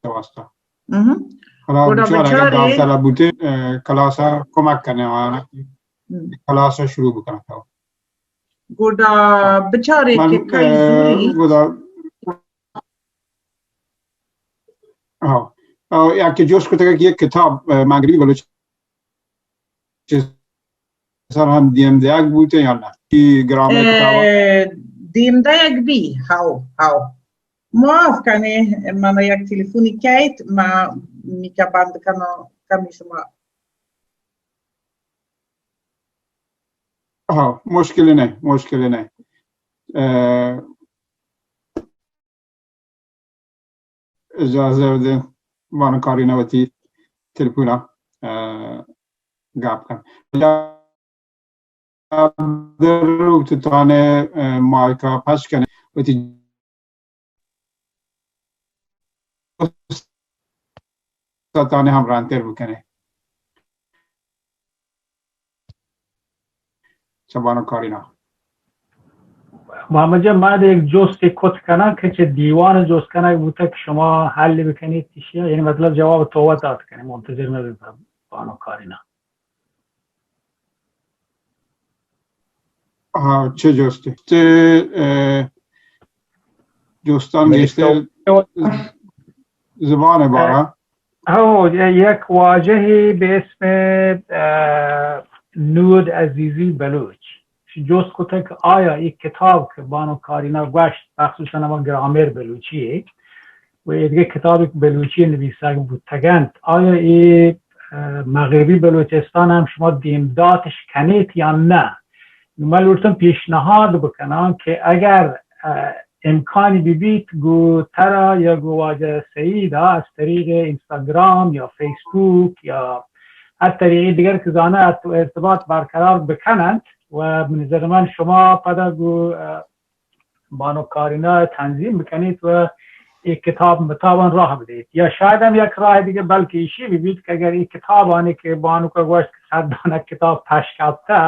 واسطہ. مہم. حالا گڑا بچار اگر بچارے داوطلب بوتے، اه، کلاسا کمک کنیں آیانا کہ مہم. کلاسا شروع بکنن. گڑا بچارے من، کہ کئی اه، زوری. گڑا، ہاں. اه، یک جست کتگ کہ یک کتاب، اه، مغربی بلوچی سر ہم دیم دیگ بوتے یا نہ؟ ای گرامر کتاب اه، دیم دیگ بی، ہاو، ہاو. معاف کنے، من یک تلفونی کیت، ما میکا بند کناں، کمی شما. ہاں، مشکل نہیں، مشکل نہیں. اه، اجازہ بدے، بانو کارینا وتی تلفونا، اه، گپ کن. یا در روت تانے، اه، مایکا پش کنے، وتی تانے ہم رانتر بکنے. چہ بانو کارینا. محمد جان، من یک جستے کت کناں کہ چہ دیوان جست کنگ بوتگ کہ شما حل بکنیت ایشی ءَ، یعنی مطلب جواب تو وت دات کنئے، منتظر مہ بئے بانو کارینا. ہاں، چہ جستے؟ چہ، اه، جستان گیشتر زبان بارا. ہو، یک واجہے بہ اسم، اه، نود عزیزی بلوچ جست کتگ کہ آیا اے کتاب کہ بانو کارینا گوشت، مخصوصاً ہما گرامر بلوچی ءِ و ایدگہ کتابے کہ بلوچی نبیسگ بوتگ انت، آیا اے، اه، مغربی بلوچستان ہم شما دیم داتش کنیت یا نہ؟ من لوٹتم پیشنہاد بکناں کہ اگر، اه، امکانی ببیت، گوں ترا یا گوں واجہ سعید ءَ از طریق اینستاگرام یا فیسبوک یا ہر طریقے دیگر کہ زاناں ارت-، ارتباط برقرار بکننت و بہ نظر من شما پدا گوں، اه، بانک کارینا تنظیم بکنیت و اے کتاب متاباں راہ بدیت. یا شاید ہم یک راہ دیگہ بلکہ ایشی ببیت کہ اگر اے کتابانی کہ بانک ءَ گوشت کہ صد دانہ کتاب پش کپتہ،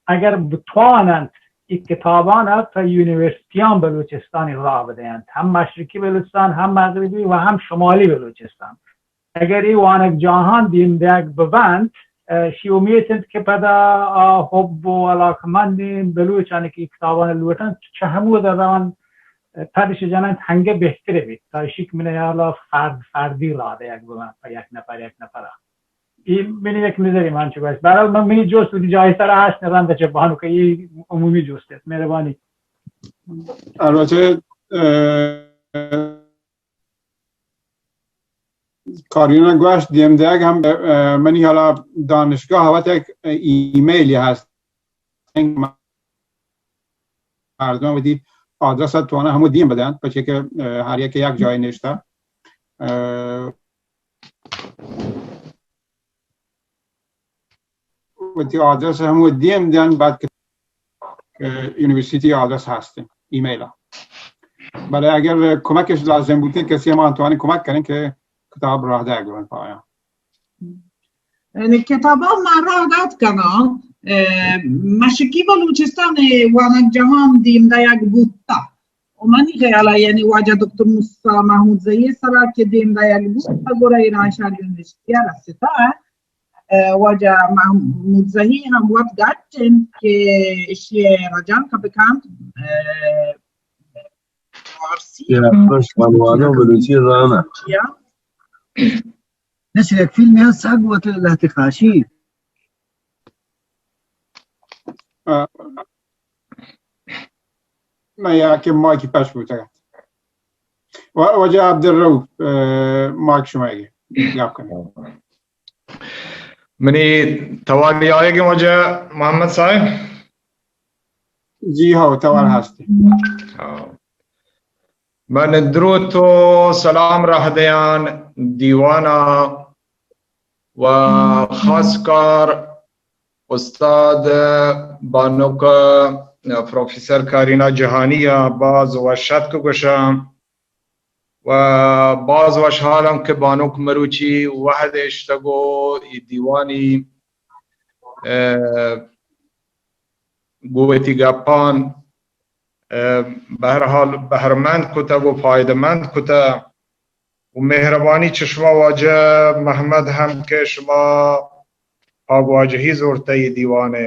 اگر بتواننت اے کتابان ءَ پہ یونیورسٹیاں بلوچستانی راہ بدینت، ہم مشرقی بلوچستان، ہم مغربی و ہم شمالی بلوچستان. اگر اے وانگجاہاں دیم دیگ ببنت، اه، شی امیت انت کہ پدا آ حب و علاقمندیں بلوچانی کہ اے کتابان لوٹنت، چہ ہمود ءَ روان، اه، پدش جننت، ہنگہ بہتر بیت، تا ایشی کہ من ہیالا فرد فردی راہ دیگ ببنت، پہ یک نفر یک نفرا. اے منی یک نظرے، من چو گوشت. بہرحال، من منی جست وتی جاہے سرا ہست، نہ رند چہ بانک ءَ، اے عمومی جست است. مہربانی. البتہ، اه، کارینا گوشت، دیم دیگ ہم، اه، منی حالا دانشگاہ وت یک ایمیلی ہست. مردم وتی آدرس ءَ توانن ہمو دیم بدنت، پرچہ کہ، اه، ہر یک یک جاہے نشتہ. اه، وتی آدرس ہمو دیم دین، بعد کہ، کہ یونیورسٹی آدرس ہست، ایمیل ءَ. بلے اگر کمکش لازم بوتیں، کسی ہم توانیں کمک کنیں کہ کتاب راہ دئیگ بنت پہ آیاں. یعنی کتاباں ما راہ دات کناں، اه، مشرقی بلوچستان ءِ وانگجاہاں دیم دئیگ بوتہ. و منی خیالا یعنی واجہ دکتر موسی محمودزئی سرا کہ دیم دئیگ بوتہ، گڑا ایرانشہر یونیورسٹی ءَ رستہ. اه، واجہ محمودزئی ہم وت گٹ انت کہ اشی ءَ رجانک بکنت، اه، فارسی یا پش پلوانو بلوچی رانا. یا نشر یک فیلم یا سگ وت لہتے خاشی. اه، نہ، یا کہ ماکی پش بوتگ ات۔ و-، واجہ عبدالرؤف، اه، ماک شمئیگ، گپ کنیں۔ منی توار آیگ ءَ واجہ محمد صاحب؟ جی ہو، توار ہستی۔ ہاں۔ من دروت و سلام راہ دیان دیوانا و خاص کار استاد بانک پروفیسر کارینا جہانی ءَ باز وش اتک گوشاں و باز وشحالاں کہ بانک مروچی وہد اشتگ و اے دیوانی، اه، گوں وتی گپان، اه، بہرحال بہرمند کتگ و فائدہ مند کتگ و مہربانی چہ شما واجہ محمد ہم کہ شما پاگواجہی زرتہ اے دیوانے۔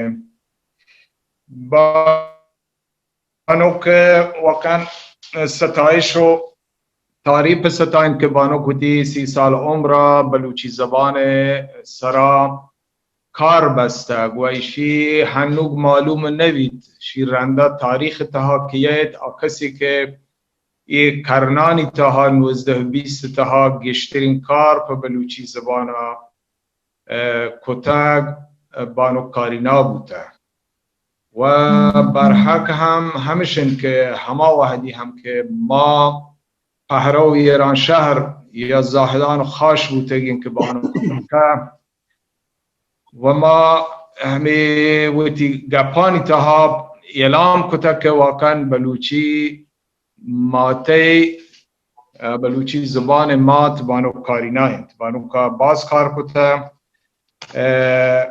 بانک واقعاً ستائش و تعریف ستائیں کہ بانک وتی سی سال عمر ءَ بلوچی زبان ءِ سرا کار بستگ و ایشی ہنوگ معلوم نہ بیت، شی رندا تاریخ تہا کئیت، آ کسی کہ اے کرنانی تہا، نوزدہ بیست تہا گیشترین کار پہ بلوچی زبان ءَ، اه، کتگ، بانک کارینا بوتگ۔ و برحق ہم ہمش انت کہ ہما وہدی ہم کہ ما پہرو ایرانشہر یا زاہدان خاش بوتگیں کہ بانک مکہ و ما ہمے وتی گپانی تہا اعلام کتگ کہ واقعاً بلوچی ماتئے، اه، بلوچی زبان مات بانک کارینا انت۔ بانک ءَ باز کار کتہ، اه،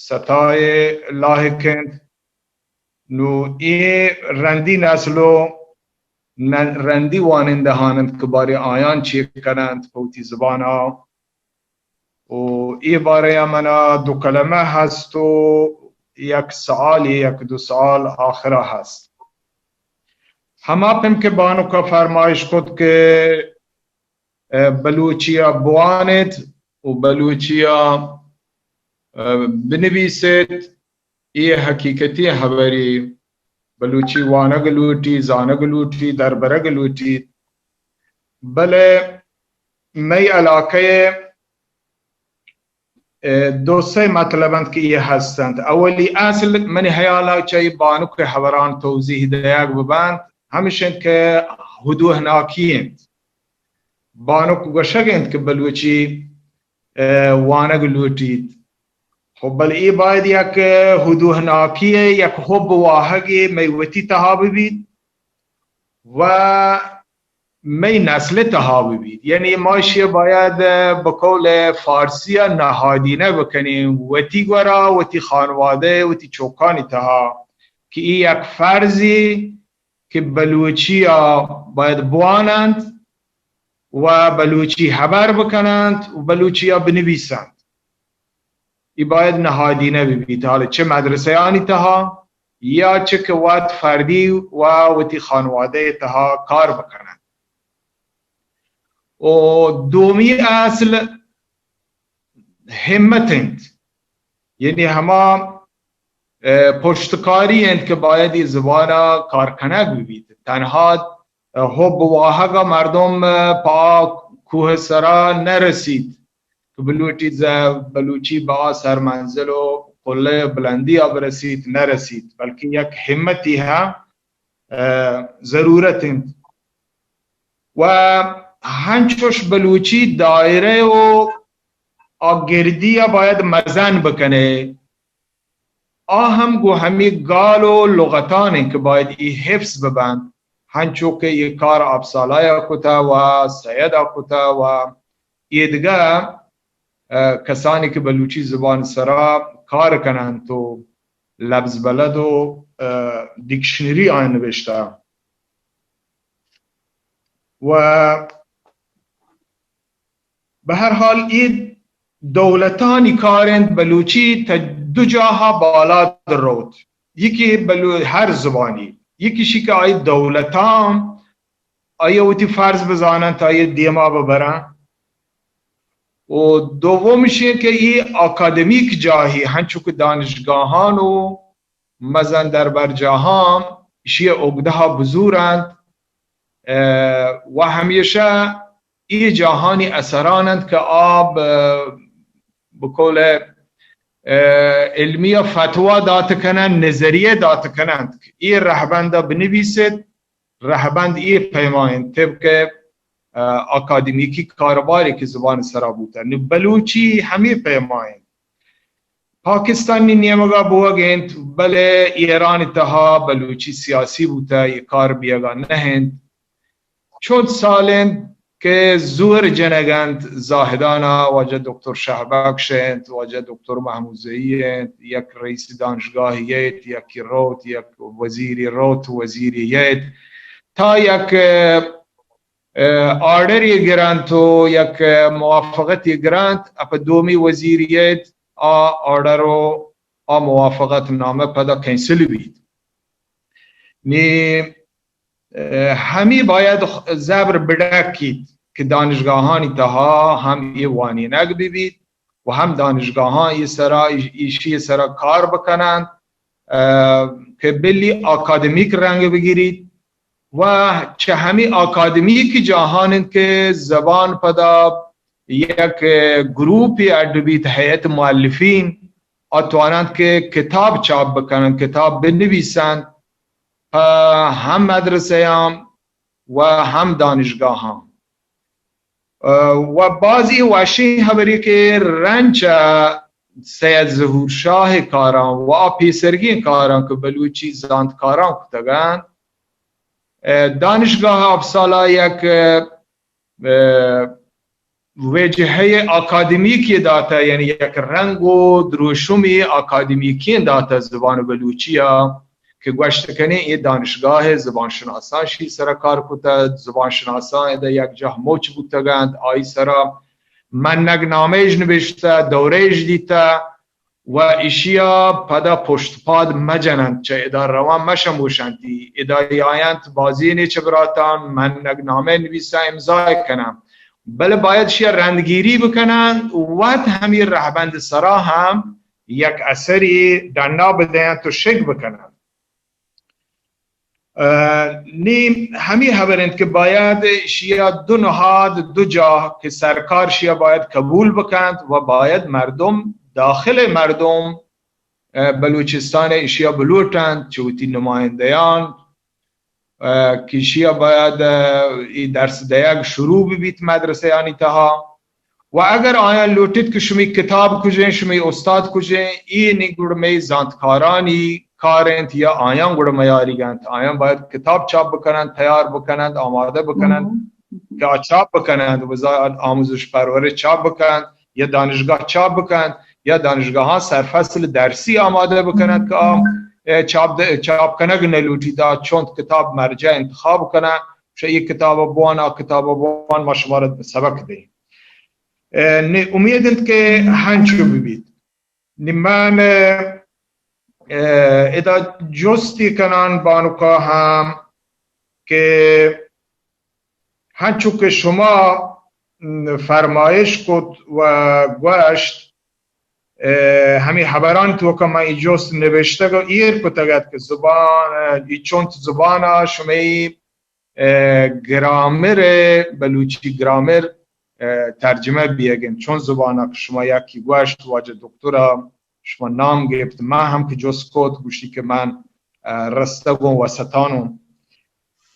ستائے لاحق انت۔ نو اے رندی نسل و ن-، رندی وانندہان انت کہ بارے آیان چے کننت پہ وتی زبان ءَ۔ و اے بارہ ءَ منا دو کلمہ ہست و یک سوالے، یک دو سوال آخرا ہست۔ ہما پیم کہ بانک ءَ فرمائش کت کہ، اه، بلوچی ءَ بوانیت و بلوچی ءَ، اه، بنویسیت، اے حقیقتی ہبرے۔ بلوچی وانگ لوٹی، زانگ لوٹی، دربرگ لوٹیت۔ بلے مئی علاقہ ءَ، اه، دو سے مطلب انت کہ اے ہست انت۔ اولی اصل منی حیال ءَ چہ اے بانک ءِ ہبران توضیح دیگ ببنت، ہمش انت کہ ہدوہناکی انت۔ بانک گوشگ انت کہ بلوچی، اه، وانگ لوٹیت۔ خب، بلے اے باید یک ہدوہناکی ءِ، یک حب واہگے مئی وتی تہا ببیت و مئی نسل تہا ببیت۔ یعنی ما ایشی باید بقول فارسی نہادینہ بکنیں، وتی گورا، وتی خانوادہ، وتی چوکانی تہا کہ اے یک فرضے کہ بلوچی ءَ باید بواننت و بلوچی ہبر بکننت و بلوچی ءَ بنویسنت۔ اے باید نہادینہ ببیت، حال چہ مدرسہانی تہا یا چہ کہ وت فردی و وتی خانوادہ تہا کار بکننت۔ و دومی اصل ہمت انت، یعنی ہما، اه، پشتکاری انت کہ باید اے زبان ءَ کار کنگ ببیت۔ تنہا، اه، حب واہگ ءَ مردم، اه، پہ آ کوہ سرا نہ رسیت کہ بلوٹی ز-، بلوچی بہ آ سرمنزل و قلہ بلندی ءَ برسیت، نہ رسیت، بلکہ یک ہمتی ہم، اه، ضرورت انت۔ و ہنچوش بلوچی دائرہ و آ گردی ءَ باید مزن بکنے۔ آ ہم گوں ہمے گال و لغتان انت کہ باید اے حفظ ببنت، ہنچو کہ اے کار آپسالہ ءَ کتہ و سید ءَ کتہ و ایدگہ، اه، کسانی کہ بلوچی زبان سرا کار کننت و لبز بلد و، اه، ڈکشنری آیاں نبشتہ۔ و بہرحال اے دولتانی کار انت، بلوچی تا دو جاہا بالاد روت۔ یکی بلو-، ہر زبانی، یکیشی کہ آئی دولتاں آئی وتی فرض بزاننت، آئی دیما ببرن۔ و دوم ایشی کہ اے اکادمیک جاہی، ہنچو کہ دانشگاہان و مزن دربرجاہاں ایشی ء اگدہ ء بزور انت، ء، و ہمیشہ اے جاہانی اثران انت کہ آ ب-، بقول، ء، علمی ء فتوا دات کنن، نظریہ دات کنن کہ اے رہبند ء بنویسیت، رہبند اے پیما انت، طبق، ء، اکادمیکی کاروبارے کہ زبان سرا بوتہ۔ نو بلوچی ہمے پیما انت۔ پاکستانی نیمگا بوگ انت، بلے ایران تہا بلوچی سیاسی بوتہ، اے کار بیگا نہ انت۔ چنت سال انت کہ زور جنگ انت، زاہدانا واجہ دکتر شہبخش انت، واجہ دکتر محمودزئی انت، یک رئیس دانشگاہ ییت، یکی روت، یک وزیری روت، وزیری ییت، تا یک، ء، آرڈری گرنت و یک موافقتی گرنت، اپہ دومی وزیر ییت، آ آرڈر و آ موافقت نامہ پدا کینسل بیت۔ نی، ء، ہمی باید خ-، زبر بڈکیت کہ دانشگاہانی تہا ہم اے وانینگ ببیت و ہم دانشگاہاں اے سرا، ایشی سرا کار بکننت، ء، کہ بلی اکادمیک رنگ بگیریت و چہ ہمی اکادمیکی جاہان انت کہ زبان پدا یک گروپی اڈ بیت، ہیئت مؤلفین، آ تواننت کہ کتاب چاپ بکننت، کتاب بنویسنت، پہ ہم مدرسیاں و ہم دانشگاہاں۔ ء، و بازی وشیں ہبری کہ رنچ ء سید ظہور شاہ کاراں و آ پیسرگیں کاراں کہ بلوچی زانتکاراں کتگاں، ء، دانشگاہ اپسالا یک، ء، وجہہ اکادمیکی داتہ، یعنی یک رنگ و دروشمی اکادمیکی داتہ زبان بلوچی ء کہ گوشت کنیں اے دانشگاہ زبان شناساں شی سرا کار کتہ، زبان شناساں ادا یک جاہ موچ بوتگ انت، آئی سرا منگ نامہ اش نبشتہ، دورہ اش دیتہ و ایشیا پدا پشت پاد مجننت، چہ ادا روان مشموشنتی، ادا آینت بازینے چہ براتان منگ نامہ نویساں امضا کنن، بلے باید شیا رندگیری بکنن، وت ہمی رہبند سرا ہم یک اثری ڈنا بدینت و شگ بکنن۔ ء، نی ہمی ہبر انت کہ باید شیا دو نہاد، دو جاہ کہ سرکار شیا باید قبول بکنت و باید مردم، داخل مردم، ء، بلوچستان اشیا بلوٹنت چہ وتی نمائندیان، ء، کہ اشیا باید، ء، ای درس دیگ شروع ببیت مدرسہ آنی تہا۔ و اگر آیان لوٹیت کہ شمی کتاب کجیں، شمی استاد کجیں، ای نی گڑ مئی زانتکارانی کار انت یا آیان گڑ میاریگ انت۔ آیان باید کتاب چاپ بکننت، تیار بکننت، آمادہ بکننت کہ آ چاپ بکننت، وزارت آموزش پرورش چاپ بکننت یا دانشگاہ چاپ بکننت یا دانشگاہاں سرفصل درسی آمادہ بکننت کہ آ، ء، چاپ د-، چاپ کنگ نہ لوٹیت، آ چونت کتاب مرجع انتخاب کننت، شہ ای کتاب بوان، آ کتاب بوان، ما شمارا سبق دیں۔ ء، نی امید انت کہ ہنچو ببیت۔ نی من، ء، ادا جستی کنان بانکا ہم کہ ہنچو کہ شما، م، فرمائش کت و گوشت، ء، ہمی ہبران توکا من ای جست نبشتگ و ایر کتگ ات کہ زبان، ء، ای چونت زبانا شمئی ء، گرامر ء، بلوچی گرامر، ء، ترجمہ بیگ انت۔ چون زبان ء کہ شما یکی گوشت، واجہ دکتر ء شما نام گپت، من ہم کہ جست کت، گوشتی کہ من، ء، رستگوں وسطانوں۔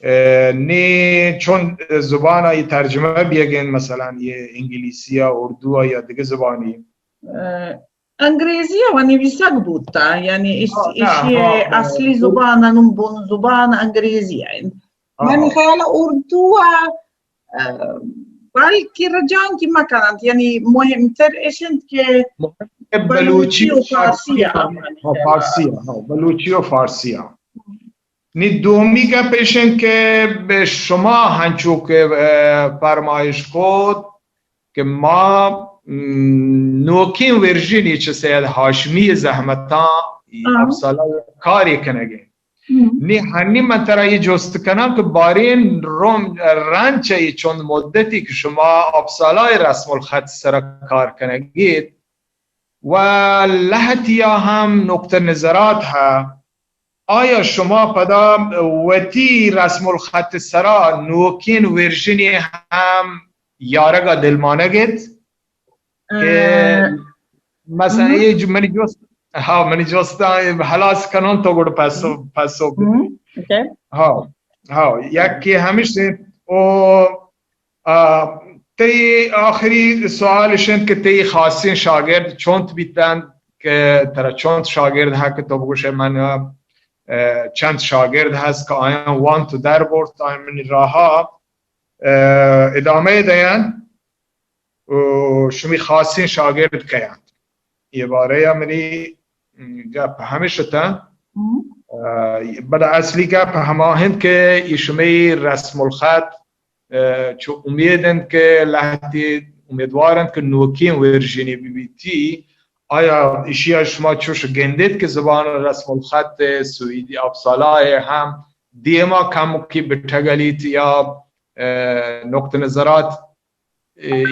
ء، نی چون زبان ء یہ ترجمہ بیگ انت، مثلاً یہ انگلیسی ء، اردو ء یا دگہ زبانی؟ ء، انگریزی ء و نویسگ بوتا، یعنی ایش-، ہاں، نہ، ایشی ہاں، ہاں۔ اصلی زبان ء نوں بن زبان انگریزی ء انت۔ ہاں، من ہاں۔ خیال ء اردو ء، ء، بلکہ رجانکی مکننت، یعنی مہمتر اش انت کہ مہم بلوچی بلوچی و و فارسی فارسی ء۔ ء، ہاں، فارسی ء، ہاں، بلوچی و فارسی ء۔ نی دومی گپ ایش انت کہ بہ شما ہنچو کہ، ء، فرمائش کت کہ ما، م، نوکیں ورژنی چہ سید ہاشمی زحمتاں آہاں۔ اپسالا کارے کنگیں۔ ہم۔ نی ہنی من ترا یہ جست کناں کہ بارین روم رنچ ء یہ چند مدتی کہ شما اپسالا رسم الخط سر کار کنگیت و لہتیا ہم نقطہ نظرات ہ آیا شما پدا وتی رسم الخط سرا نوکین ورژنی ہم یارگا دلمانگ ایت کہ مثلاً اے جو منی جست، ہاں، منی جست ہلاس کنون تو گڑ پسو پسو بدے. ہاں، ہاں، یکی ہمیش انت. او تئی آخری سوال اش انت کہ تئی خاصیں شاگرد چونت بیتنت، کہ ترا چونت شاگرد ہا کہ تو بگوشے من چند شاگرد ہست کہ آیاں وانت و در برت، آیاں منی راہا ادامہ دینت و شمی خاصیں شاگرد کئے انت؟ اے بارہ ء منی گپ ہمیش اتنت. بلے اصلی گپ ہما انت کہ اے شمی رسم الخط چو امید انت کہ لہتے امیدوار انت کہ نوکیں ورژنی بہ بیتی. آیا ایشی ء شما چوش گندیت کہ زبان رسم الخط سویدی اپسالا ء ہم دیما کمکی بٹگلیت یا نقطہ نظرات اے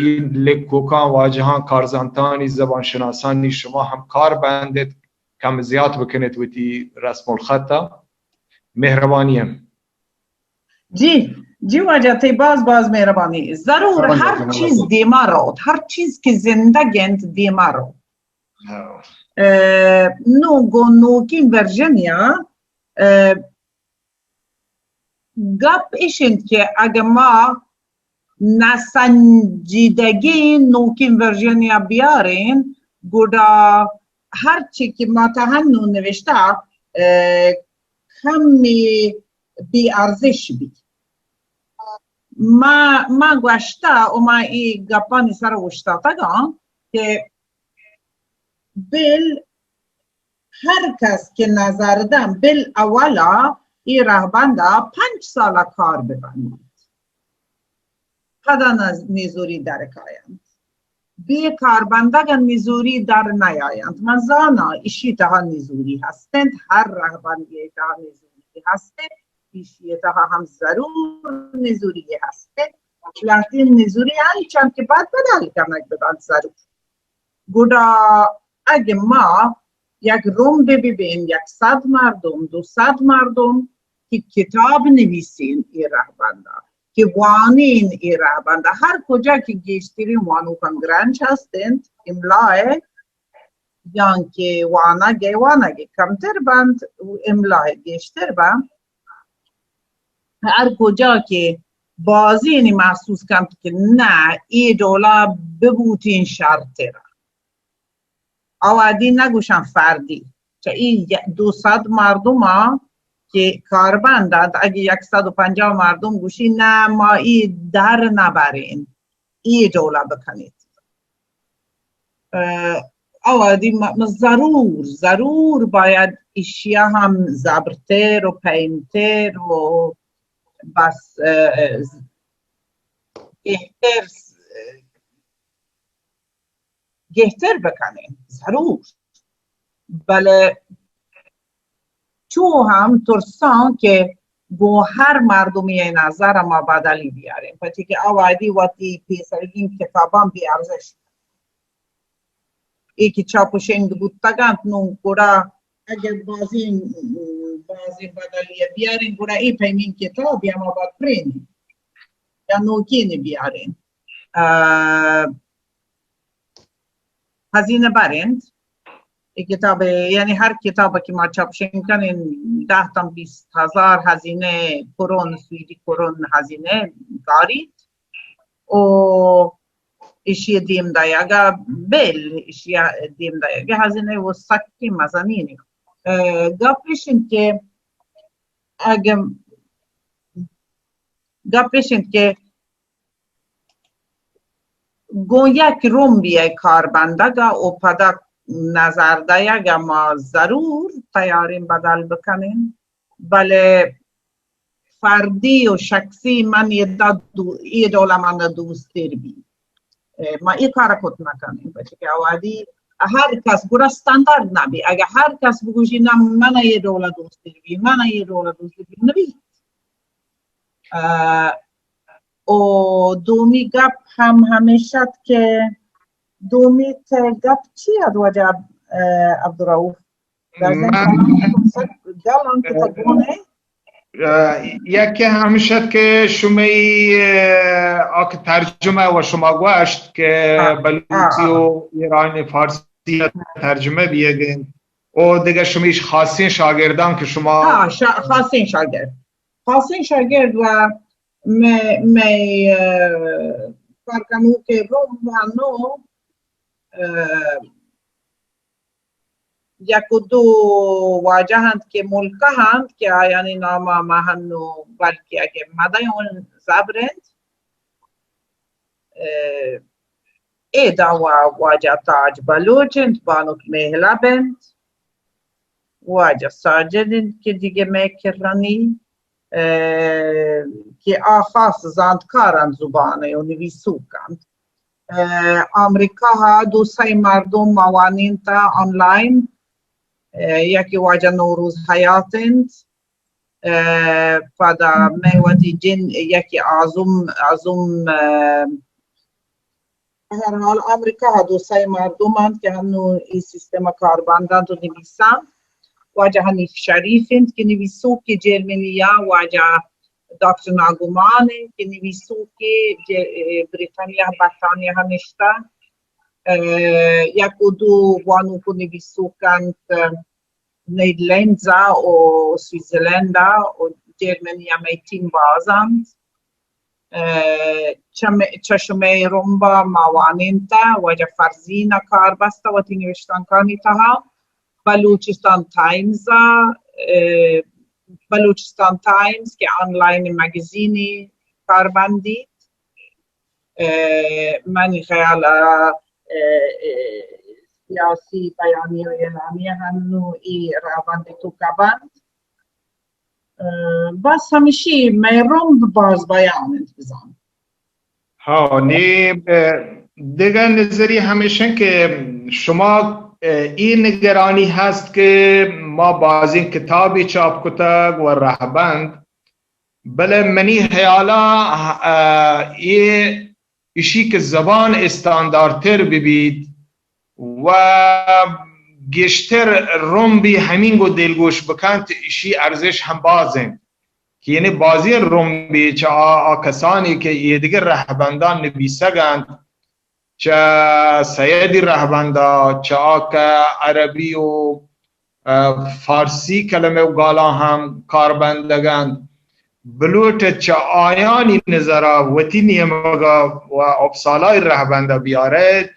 لکوکاں، واجہاں، کارزانتانی، زبان شناسانی شما ہم کار بندیت، کم زیات بکنیت وتی رسم الخط ء؟ مہربانی انت. جی، جی واجہ، تئی باز باز مہربانی. ضرور ہر چیز دیما روت، ہر چیز کہ زندگ انت دیما روت. نو گوں نوکیں ورژن یا گپ اش انت کہ اگہ ما نہ سنجیدگیں نوکیں ورژن یا بیارین، گڑا ہرچی کہ ما تہنو نوشتہ کمی بے ارزش بی. ما ما گوشتہ و ما ای گپانی سر اوشتاتگاں کہ بل ہر کس کہ نظر داں، بل اولا اے رہبندا پنچ سالا کار ببنت، پدا نز-، نزوری درکاینت. بے کار بندگا نزوری در نیاینت. من زاناں ایشی تہا نزوری ہستنت، ہر رہبندی تہا نزوری ہستنت، ایشی تہا ہم ضرور نزوری ہستنت. لہتیں نزوری انچن کہ باید بدل کنگ ببنت ضرور. گڑا اگہ ما یک رمبے ببین، یک صد مردم، دو صد مردم کہ کتاب نویسین اے رہبندا، کہ وانین اے رہبندا، ہر کجا کہ گیشترین وانوکان گرنچ ہستنت، املائے، یان کہ وانگے، وانگے کمتر بنت و املائے گیشتر بنت. ہر کجا کہ بازینی محسوس کنت کہ نہ، اے ڈولا ببوتین شرترا. آوادی نگوشن فردی، چہ ای دو صد مردم ء کہ کاربند انت، اگہ یک صد و پنجاہ مردم گوشی نہ ما ای در نبرین، ای ڈولا بکنیت. اه، آوادی م-، م-، ضرور، ضرور باید اشیا ہم زبرتر و پیمتر و بس، اه، گہتر گہتر بکنیں، ضرور. بلے چو ہم ترساں کہ گوں ہر مردمی نظر ما بدلی بیاریں، پرچے کہ آ وہدی وتی پیسرگین کتاباں بے ارزش اے کہ چاپ و شنگ بوتگ انت، نوں گڑا اگر بازیں، بازیں بدلی بیاریں، گڑا اے پیمیں کتاب یا ما باید پرینیں یا نوکین بیاریں. اه، ہزینہ بر انت. اے کتاب، یعنی ہر کتاب کہ ما چاپ شنگ کنیں، دہ تاں بیست ہزار ہزینہ کرون، سویدی کرون ہزینہ کاریت. و ایشی دیم دایگا بل، ایشی دیم دایگا ہزینہ و سکی مزنین. اه، گپ اش انت کہ اگہ، گپ اش انت کہ گوں یک رمبی ء کار بندگ ء و پدا نظر دئیگ ء ما ضرور تیاریں بدل بکنیں، بلے فردی و شخصی من ادا دو-، اے ڈول ء من دوست تر بی. اے، ما اے کار ء کت نہ کنیں، پرچہ کہ آوادی ہر کس گڑا استاندارد نہ بی. اگہ ہر کس بگوشی نہ من اے ڈول ء دوست تر بی، من اے ڈول ء دوست تر بی، نہ بی. اه، و دومی گپ ہم ہمیش ات کہ دومی تہ گپ چی ات واجہ، اه، عبدالرؤف؟ من، گل انت کہ تو گون ئے؟ اه، یکے ہمیش ات کہ شمئی، اه، آ کہ ترجمہ و شما گوشت کہ ہاں، بلوچی ہاں، و ایرانی فارسی ترجمہ بیگ انت۔ و دگہ شمیش خاصیں شاگردان کہ شما ہاں، شا-، خاصیں شاگرد۔ خاصیں شاگرد و مئے، مئے، اه، کارکنوک روم ہنو، اه، یک و دو واجہ انت کہ ملکہ انت کہ آیانی نام ما ہنو بلکہ اگہ مدیون زبر انت۔ اه، اے دعوا واجہ تاج بلوچ انت، بانک مہلب انت، واجہ ساجد انت کہ دیگہ مئے کرنی، اه، کہ آ خاص زانتکار انت زبان و نویسوک انت۔ اه، آمریکا ءَ دو سئے مردم ما وانینت آنلاین، اه، یکے واجہ نوروز حیات انت، اه، پدا مئے وتی جند یکے آزم، آزم، اه، بہرحال آمریکا ءَ دو سئے مردم انت کہ ہنو اے سیستم ءَ کاربند انت و نویسنت۔ واجہ حنیف شریف انت کہ نویسوکے جرمنی ءَ، واجہ ڈاکٹر ناگمان انت کہ نویسوکے ج-، بریٹانیا، برطانیہ ءَ نشتہ۔ اه، یک و دو وانوک و نویسوک انت، نیدرلینڈز ءَ و سوئٹزرلینڈ ءَ و جرمنی ءَ مئے ٹیم باز انت۔ اه، چہ مئے، چہ شمئے رمب ءَ ما وانینت، واجہ فرزین ءَ کار بستہ وتی نوشتانکانی تہا۔ بلوچستان ٹائمز ءَ، اه، بلوچستان ٹائمز کہ آنلاین مگزینے کاربندیت۔ اه، منی خیال ءَ، اه، اه، سیاسی بیانیہ و اعلامیہ ہنو اے رہبند ءِ توکا بنت۔ اه، بس ہمشی مئے رمب باز بیان انت بزان۔ ہاں، نی، اه، دگہ نظری ہمیش انت کہ شما، اه، اے نگرانی ہست کہ ما بازیں کتابے چاپ کتگ و رہبند، بلے منی خیالا، اه، اے ایشی کہ زبان استاندارتر ببیت و گیشتر رمبی ہمینگو دلگوش بکنت، ایشی ارزش ہم باز انت۔ کہ یعنی بازیں رمبی چہ آ، آ کسانی کہ ایدگہ رہبندان نبیسگ انت، چہ سیدی رہبندا، چہ آ کہ عربی و، اه، فارسی کلمہ و گالاں ہم کاربندگ انت، بلوٹ چہ آیانی نظرا وتی نیمگا و اپسالای رہبندا بیارئیت،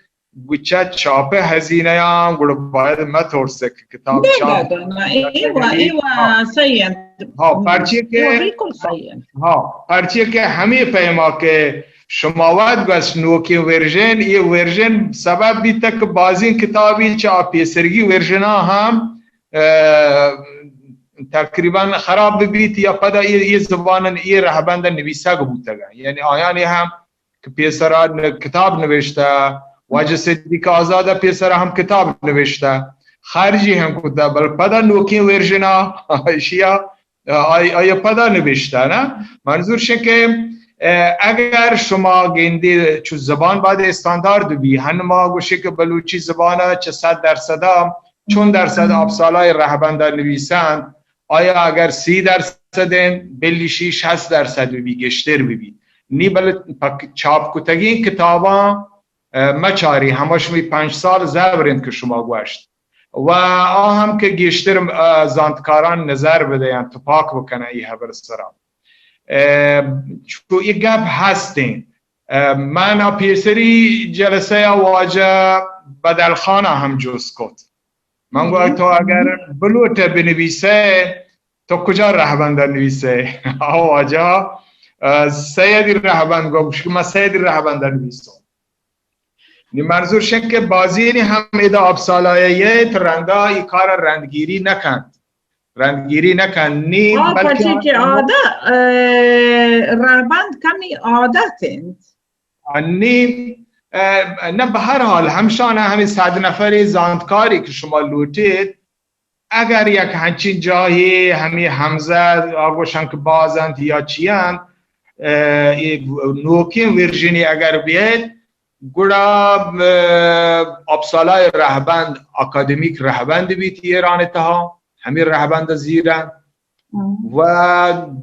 گچہ چاپ ہزینہ آں، گڑا باید مہ ترسئے کہ کتاب نہ، چاپ نہ، نہ، نہ، اے وا، اے وا ہاں۔ صحیح انت۔ ہاں، پرچے کہ اے وا بالکل صحیح انت۔ ہاں، پرچے کہ ہمے پیما کہ شما وت گوشت نوکیں ورژن، اے ورژن سبب بیتگ کہ بازیں کتابی چہ آ پیسرگی ورژنا ہم، اه، تقریباً خراب ببیت یا پدا اے، اے زبان، اے رہبند نویسگ بوتگ۔ یعنی آیانی ہم کہ پیسرا ن-، کتاب نوشتہ، واجہ صدیق آزاد ءَ پیسرا ہم کتاب نوشتہ، خارجی ہم کتہ، بل پدا نوکیں ورژنا ایشیا، آئی، آئی پدا نوشتہ نا۔ منظور شے کہ، اه، اگر شما گندے چو زبان باید استاندارد بی، ہن ما گوشے کہ بلوچی زبان چہ صد درصدا چون درصد آپسالای رہبندا نویسند، آیا اگر سی درصد انت، بلی شش ہشت درصد ببی، گیشتر ببی۔ نی بلے پہ چاپ کتگیں کتاباں، اه، مچاری، ہما شمی پنچ سال زبر انت کہ شما گوشت۔ و آ ہم کہ گیشتر، اه، زانتکاران نظر بدیاں، تپاک بکناں ای ہبر سرا۔ اه، چو ای گپ ہستیں۔ اه، من آ پیسری جلسہ ءَ واجہ بدل خان ءَ ہم جست کت۔ من گو، تو اگر بلوٹئے بنویسئے، تو کجا رہبند ءَ نویسئے؟ آ واجہ، اه، سیدی رہبند گو، گوشت کہ من سیدی رہبند ءَ نویسوں۔ نی منظور شنگ کہ بازی نی ہم ادا آپسالایہ یئیت، رندا ای کار ءَ رندگیری نکنت۔ رندگیری نکنت۔ نی ہاں، بلکہ پرچے کہ عادت، اه، رہبند کمی عادت انت۔ نی، اه، نہ، بہر حال، ہمشان ہمے صد نفر زانتکاری کہ شما لوٹیت، اگر یک ہنچین جاہے ہمے ہمزہ آگوشن کہ باز انت یا چی انت، اه، اے نوکیں ورژنی اگر بیت، گڑا، اه، اپسالای رہبند اکادمیک رہبند بیت ایران تہا۔ ہمے رہبند زیرن. و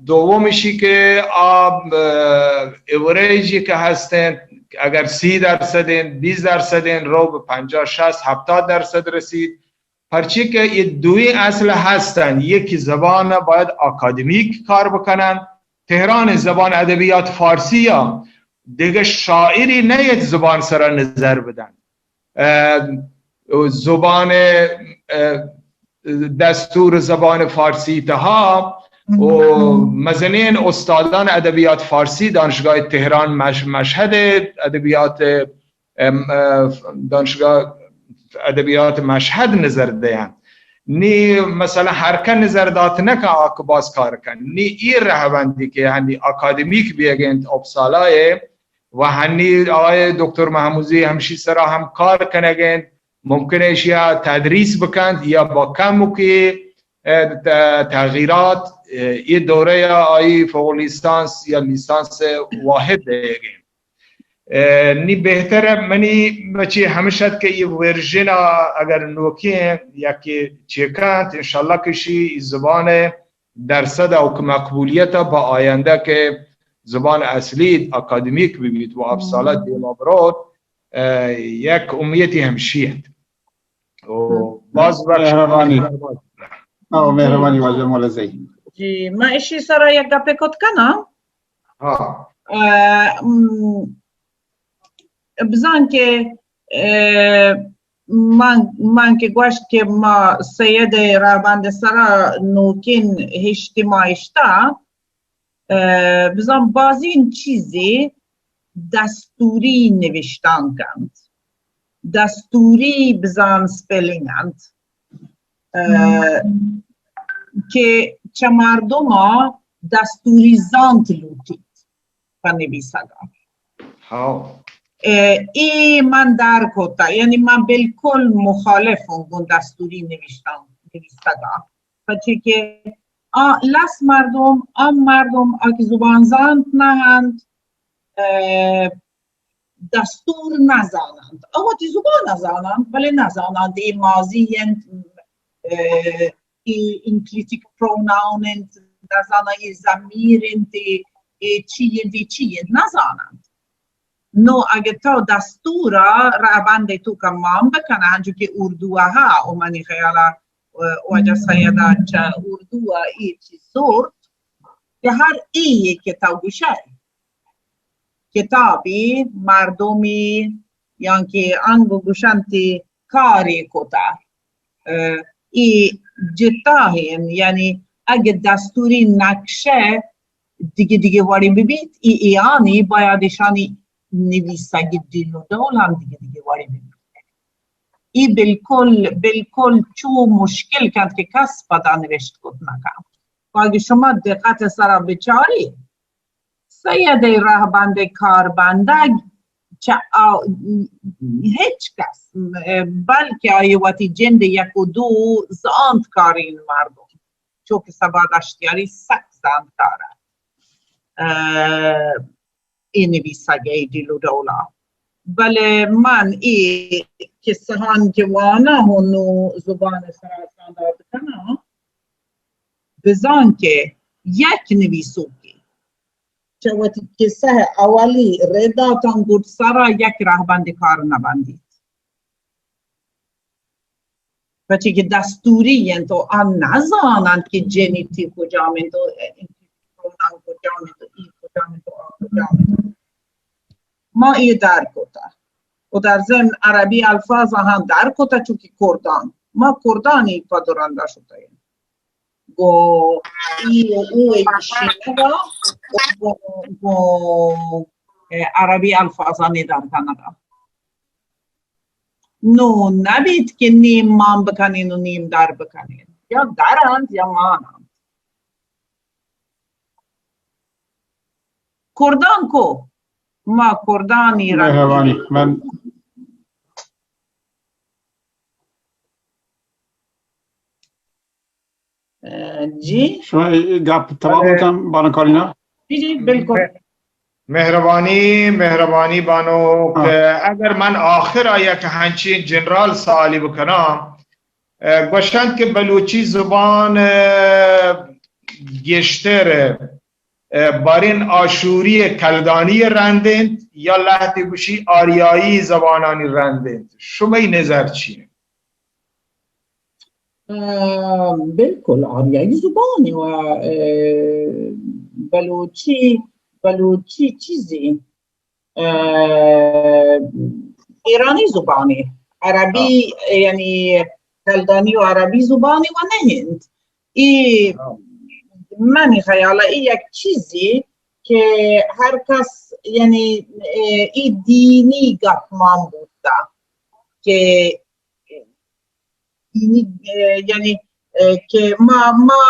دوم ایشی کہ آ، اه، ایوریجی کہ ہستیں، اگر سی درصد انت، بیست درصد انت، رو به پنجاه، شصت، هفتاد درصد رسید. پرچی که اے دوی اصل هستند، یکی زبان باید آکادمیک کار بکنند. تهران زبان ادبیات فارسی یا دیگه شاعری نیت زبان سرا نظر بدن. اه، زبان، اه، دستور زبان فارسی تها و مزنین استادان ادبیات فارسی دانشگاه تهران مش-، مشهد ادبیات، ام، اه، دانشگاه ادبیات مشهد نظر دیان. نی مثلا هر کس نظر دات نکن آ که باز کار کن. نی ای رهبندی که هنی آکادمیک بیگنت اپسالای و هنی آقای دکتر محمودزی ہمشی سرا ہم کار کنگ ء انت. ممکن ہے ایشیا تدریس بکنت یا با کمکے، اه، ت-، تغییرات، اه، اے دورہ ء آئی فوق لیسانس یا لیسانس واحد دئیگ انت. اه، نی بہتر ہے، منی بچی ہمش ات کہ یہ ورژن ء اگر نوکیں یا کہ چیک انت، انشاءاللہ کہ شی زبان ء درصد او کہ مقبولیت ء با آیندہ کہ زبان اصلی اکادمیک ببیت و اپسالا دیما بروت، اه، یک امیتی ہمشی انت. و باز بخش مہربانی. او، مہربانی واجہ مولا زئی. جی، من اشی سرا یک گپے کت کناں. ہاں. اه، م، بزان کہ، اه، من، من کہ گوشت کہ ما سید رہبند سرا نوکین ہشت ما اشتا، اه، بزان بازین چیزی دستوری نوشتانک انت، دستوری بزان سپیلنگ انت، اه، کہ چہ مردم دستوری زانت لوٹیت پہ نویسگ ء. ہاؤ. اه، اے من در کتا، یعنی من بالکل مخالف ہوں گوں دستوری نوشتانک نویسگ ء. پچے کہ آ لس مردم، آ مردم آ کہ زبان زانت نہ انت، اه، دستور نہ زاننت. آ وتی زبان ء زاننت، بلے نہ زاننت اے ماضی انت، اه، اے انکلیٹک پروناؤن انت، نہ زاناں اے ضمیر انت، اے، اے چی انت، اے چی انت، نہ زاننت. نو اگہ تو دستور ء رہبند ء توکا مان بکناں، انچو کہ اردو ء ہا، و منی خیال ء، اه، واجہ سید ء چہ اردو ء اے چیز زرت کہ ہر اے کہ تو گوشئے، کتابی، مردمی، یا کہ انگو گوشنتی کاری کتا. اه، ای جتا ہیں، یعنی اگہ دستوری نقشہ دگہ دگہ وڑی ببیت، ای، ایانی باید ایشانی نویسگی ڈیل و ڈول ہم دگہ دگہ وڑی ببیت. ای بالکل، بالکل چو مشکل کنت کہ کس پدا نوشت کت نکنت. و اگہ شما دقت سرا بچاری، سید ء رہبند ء کاربندگ چہ آ-، ہچ کس، بلکہ آئی وتی جند یک و دو زانتکارین مردم، چو کہ سبا دشتیاری سک زانتکار ات، اه، اے نویسگ ء ڈیل و ڈولا. بلے من اے قصہان کہ واناں ہوں نوں زبان ء سرا شانداد کناں، بزاں کہ یک نویسوکے چہ وتی کسہ ء اولی رداتاں گڈسرا یک رہبندے کار نہ بندیت، پرچے کہ دستوری انت و آ نہ زاننت کہ جنیٹی کجام انت و پروناؤن کجام انت و ای کجام انت و آ کجام انت. ما اے در کتہ و در ضمن عربی الفاظ آہاں در کتہ، چونکہ کردان، ما کردانی پد و رندا شتہ ایں. گوں ای و او ء گیشینگ ء و گوں، گوں، اه، عربی الفاظانی در کنگ ء. نوں نہ بیت کہ نیم مان بکنین و نیم در بکنین، یا در انت یا مان انت. کردان کو؟ ما کردانی رنگ. مہربانی. من اه، جی. شما اے گپ تمام بلے. بوتن بانو کارینا؟ جی، جی، بالکل. مہ-، مہربانی، مہربانی بانو ہاں. کہ اگر من آخر ء یک ہنچین جنرال سوالی بکناں، اه، گوشنت کہ بلوچی زبان، اه، گیشتر، اه، بارین آشوری کلدانی رند انت یا لہتے گوشی آریایی زبانانی رند انت؟ شمئی نظر چی انت؟ اه، بالکل آریایی زبان و، اه، بلوچی، بلوچی چیزی، اه، ایرانی زبانی، عربی، یعنی کلدانی و عربی زبانی و نہ انت. ای منی خیال ای یک چیزی کہ ہر کس، یعنی، اه، ای دینی گپ مان بوتا کہ دینی، اه، یعنی، اه، کہ ما، ما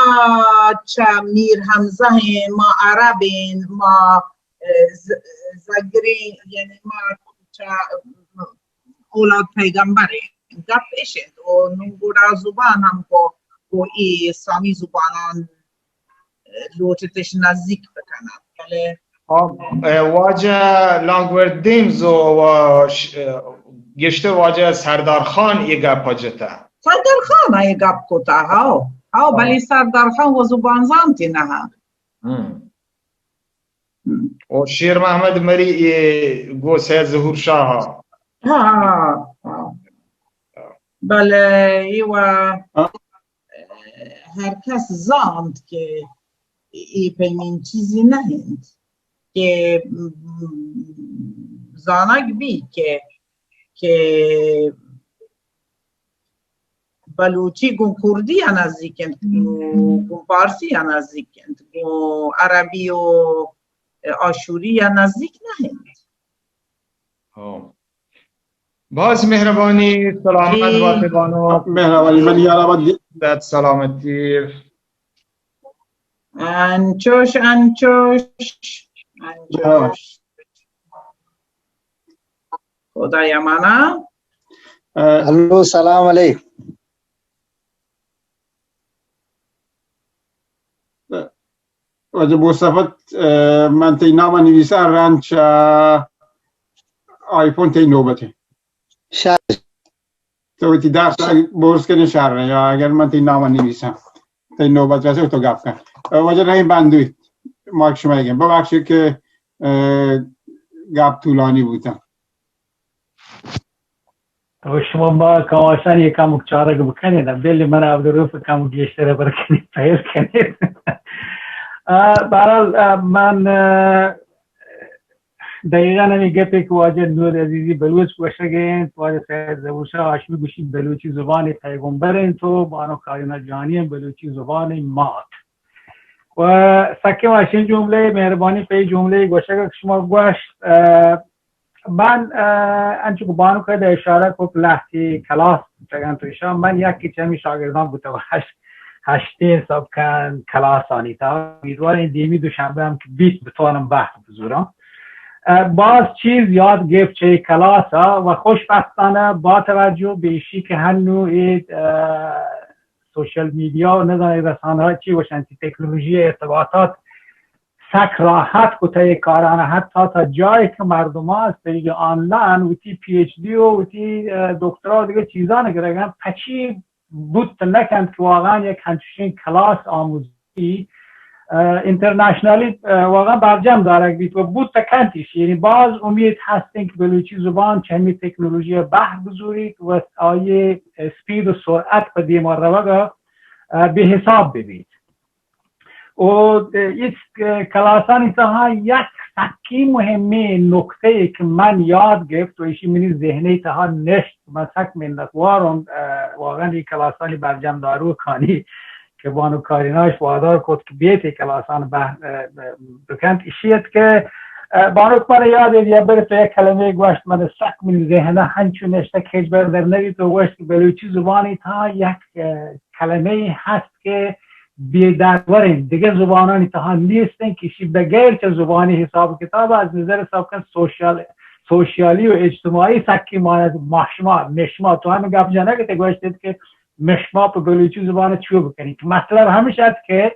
چہ میر حمزہ ایں، ما عرب ایں، ما، اه، ز-، زگریں، یعنی ما چہ اولاد پیغمبر ایں. گپ اش انت. و نوں گڑا زبان ہم گوں، گوں ای سامی زبانان لوٹتش نزیک بکنن. بلے خب، اه، واجہ لانگورد دیمز و ش-، اه، گیشتر واجہ سردار خان یہ گپ جتا. سردار خان یہ گپ کتا، ہاو، ہاو، ہاں. بلے سردار خان و زبان زانتی نہ. ہم. ہم. و شیر محمد مری یہ گو سید ظہور شاہ. ہاں، ہاں، ہاں. بلے یہ و ہر کس زانت کہ اے پیمیں چیزی نہ انت کہ، م، زانگ بی کہ، کہ بلوچی گوں کردی ءَ نزیک انت، گوں، گوں پارسی ءَ نزیک انت، گوں عربی و آشوری ءَ نزیک نہ انت. ہاں. باز مہربانی، سلامت باتے بانو. مہربانی، من یارا بد. صحت سلامتی. انچوش، انچوش، انچوش. خدا یمانا. ہلو، سلام علیکم. واجہ مصطفی، اه، من تئی نام نویساں، رند چہ آئی فون تئی نوبت. شر. تو وتی درس برز کن، شر، یا اگر من تئی نام نویساں، تئی نوبت رسے تو گپ کن. واجہ رحیم بندوی، ما شما گیں، ببخشید کہ، اه، گپ طولانی بوتا. تو شما ما کماشانی کمک چارگ بکنید، بلی من عبدالروف کمک گیشتر بر کنید، پیر کنید. اه، بہرحال، اه، من، اه، دقیقاً ہمیں گپے کہ واجہ نور عزیزی بلوچ گوشگ انت، واجہ سید ظہور شاہ ہاشمی گوشی بلوچی زبان پیغمبر انت و بانو کارینا جانی انت بلوچی زبان مات. و سکیں وشیں جملے، مہربانی پہ جملے گوشگ کہ شما گوشت، اه، من، اه، انچو کہ بانک ءَ اشارہ کت لہتے کلاس بوتگ انت، ایشاں من یکے چہ ہمے شاگرداں بوتگ، ہشت، ہشتیں سبکان کلاسانی تہا. امیدواریں دیمی دوشنبہ ہم کہ بیت بتوانم بحث بزوراں. اه، باز چیز یاد گپت چہ اے کلاس ءَ و خوشبختانہ با توجہ بہ ایشی کہ ہنو اے، اه، سوشل میڈیا و نزاناں رسانہ چی گوشنت، تکنولوژی ارتباطات سک راحت کتہ اے کاران، حتی تا جائے کہ مردمان از طریق آنلاین وتی پی ایچ ڈی و وتی، اه، دکترا و دگہ چیزان گرگن، پچی بوت نکنت کہ واقعاً یک ہنچوشیں کلاس آموزی، اه، انٹرنیشنلی، اه، واقعاً برجم دارگ بیت و بوت کنت ایشی. یعنی باز امید ہستیں کہ بلوچی زبان چہ ہمے تکنولوژی بہر بزوریت و آئی اسپید و سرعت پہ دیما روگ، اه، بے حساب ببیت. و اے کلاسانی تہا یک سکیں مہمیں نکتے کہ من یاد گپت و ایشی منی ذہنے تہا نشت، من سک منتوارم، اه، واقعاً اے کلاسانی برجم داروکانی کہ بانو کاریناش وادار کت کہ بیت اے کلاسان بہ، اه، بکنت. ایشی ات کہ، اه، بانک من یاد ات، یا بر تو یک کلمے گوشت، من سک منی ذہنہ ہنچو نشتہ کہ ہچ بر در نبیت و گوشت کہ بلوچی زبانی تہا یک، اه، کلمے ہست کہ بے درور انت، دگہ زبانانی تہا نیست انت، کہ ایشی بغیر چہ زبانی حساب کتاب از نظر سبکن سوشیال، سوشیالی و اجتماعی سکی مانا. ماشما، مشما، تو ہم گپ جنگ تے گوشت کہ مشما پہ بلوچی زبان چو بکنی. کہ مطلب ہمش ات کہ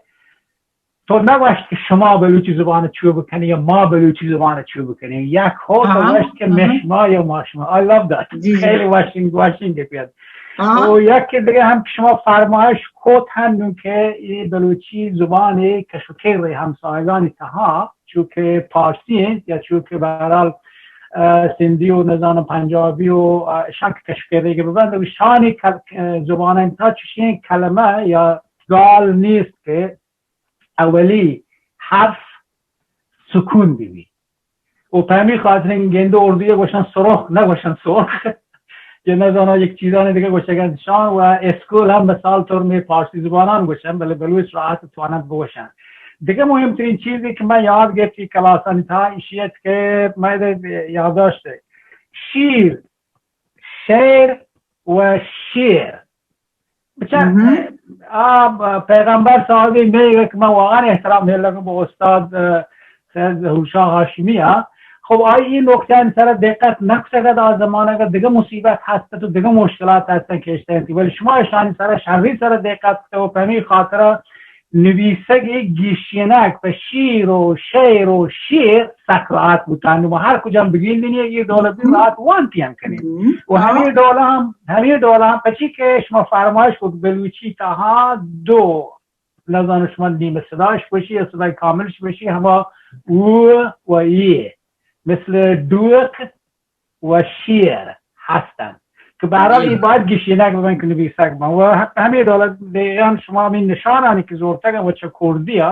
تو نہ گوشت کہ شما بلوچی زبان چو بکنی یا ما بلوچی زبان چو بکنی. یک ہو تو گوشت کہ مشما یا ماشما. I love that. خیلی واشنگ، واشنگ گپی ات. آہا۔ و یکے دگہ ہم کہ شما فرمائش کت ہم نوں کہ اے بلوچی زبان ءِ کش و کر ءِ ہمسایگانی تہا، چو کہ پارسی انت یا چو کہ بہرحال، اه، سندھی و نزاناں پنجابی و، اه، شان کہ کش و کرے کہ ببند، و شانی کل-، اه، زبانانی تہا چوشیں کلمہ یا گال نیست کہ اولی حرف سکون بہ بی۔ و پہ ہمے خاطر گندے اردو ءَ گوشن سرخ، نہ گوشن سرخ۔ یا نزاناں یک چیزانی دگہ گوشگ انت شان، و اسکول ہم مثال طور مئے پارسی زبانان گوشن، بلے بلوچ راحت تواننت بگوشن۔ دگہ مہمترین چیزے کہ من یاد گرتی کلاسانی تہا ایشی ات کہ من یادداشت، شیر، شعر و شیر۔ بچار، آ، ب-، پیغمبر صاحبی میگه که من واقعاً احترام هلگم با استاد، اه، سید ظهور شاه هاشمی ها. خب، آئی این نکته سر دقت نکتگد، آ زمانه که دیگه مصیبت هست و دیگه مشکلات هستن که اشتنتی، ولی شما اشانی سر شری سر دقت کته و پمی خاطر نویسگ گیشینک پہ شیر و شعر و شیر سک راحت بوتاں۔ نوں ہر کجام بگندنی اے ڈول بی راحت وانتی ہم کنی۔ و ہمے ڈول ہم، ہمے ڈول ہم پچی کہ شما فرمائش کت بلوچی تہا دو، نزانو شما نیم صداش بشی یا صدای کاملش بشی، ہما او و ای، مثل ڈوک و شیر ہستن کہ بہرحال اے باید گیشینگ ببن کہ نویسگ بن۔ و ہمے ڈول دیگان شما ہمے نشانانی کہ زورتگ و چہ کردیا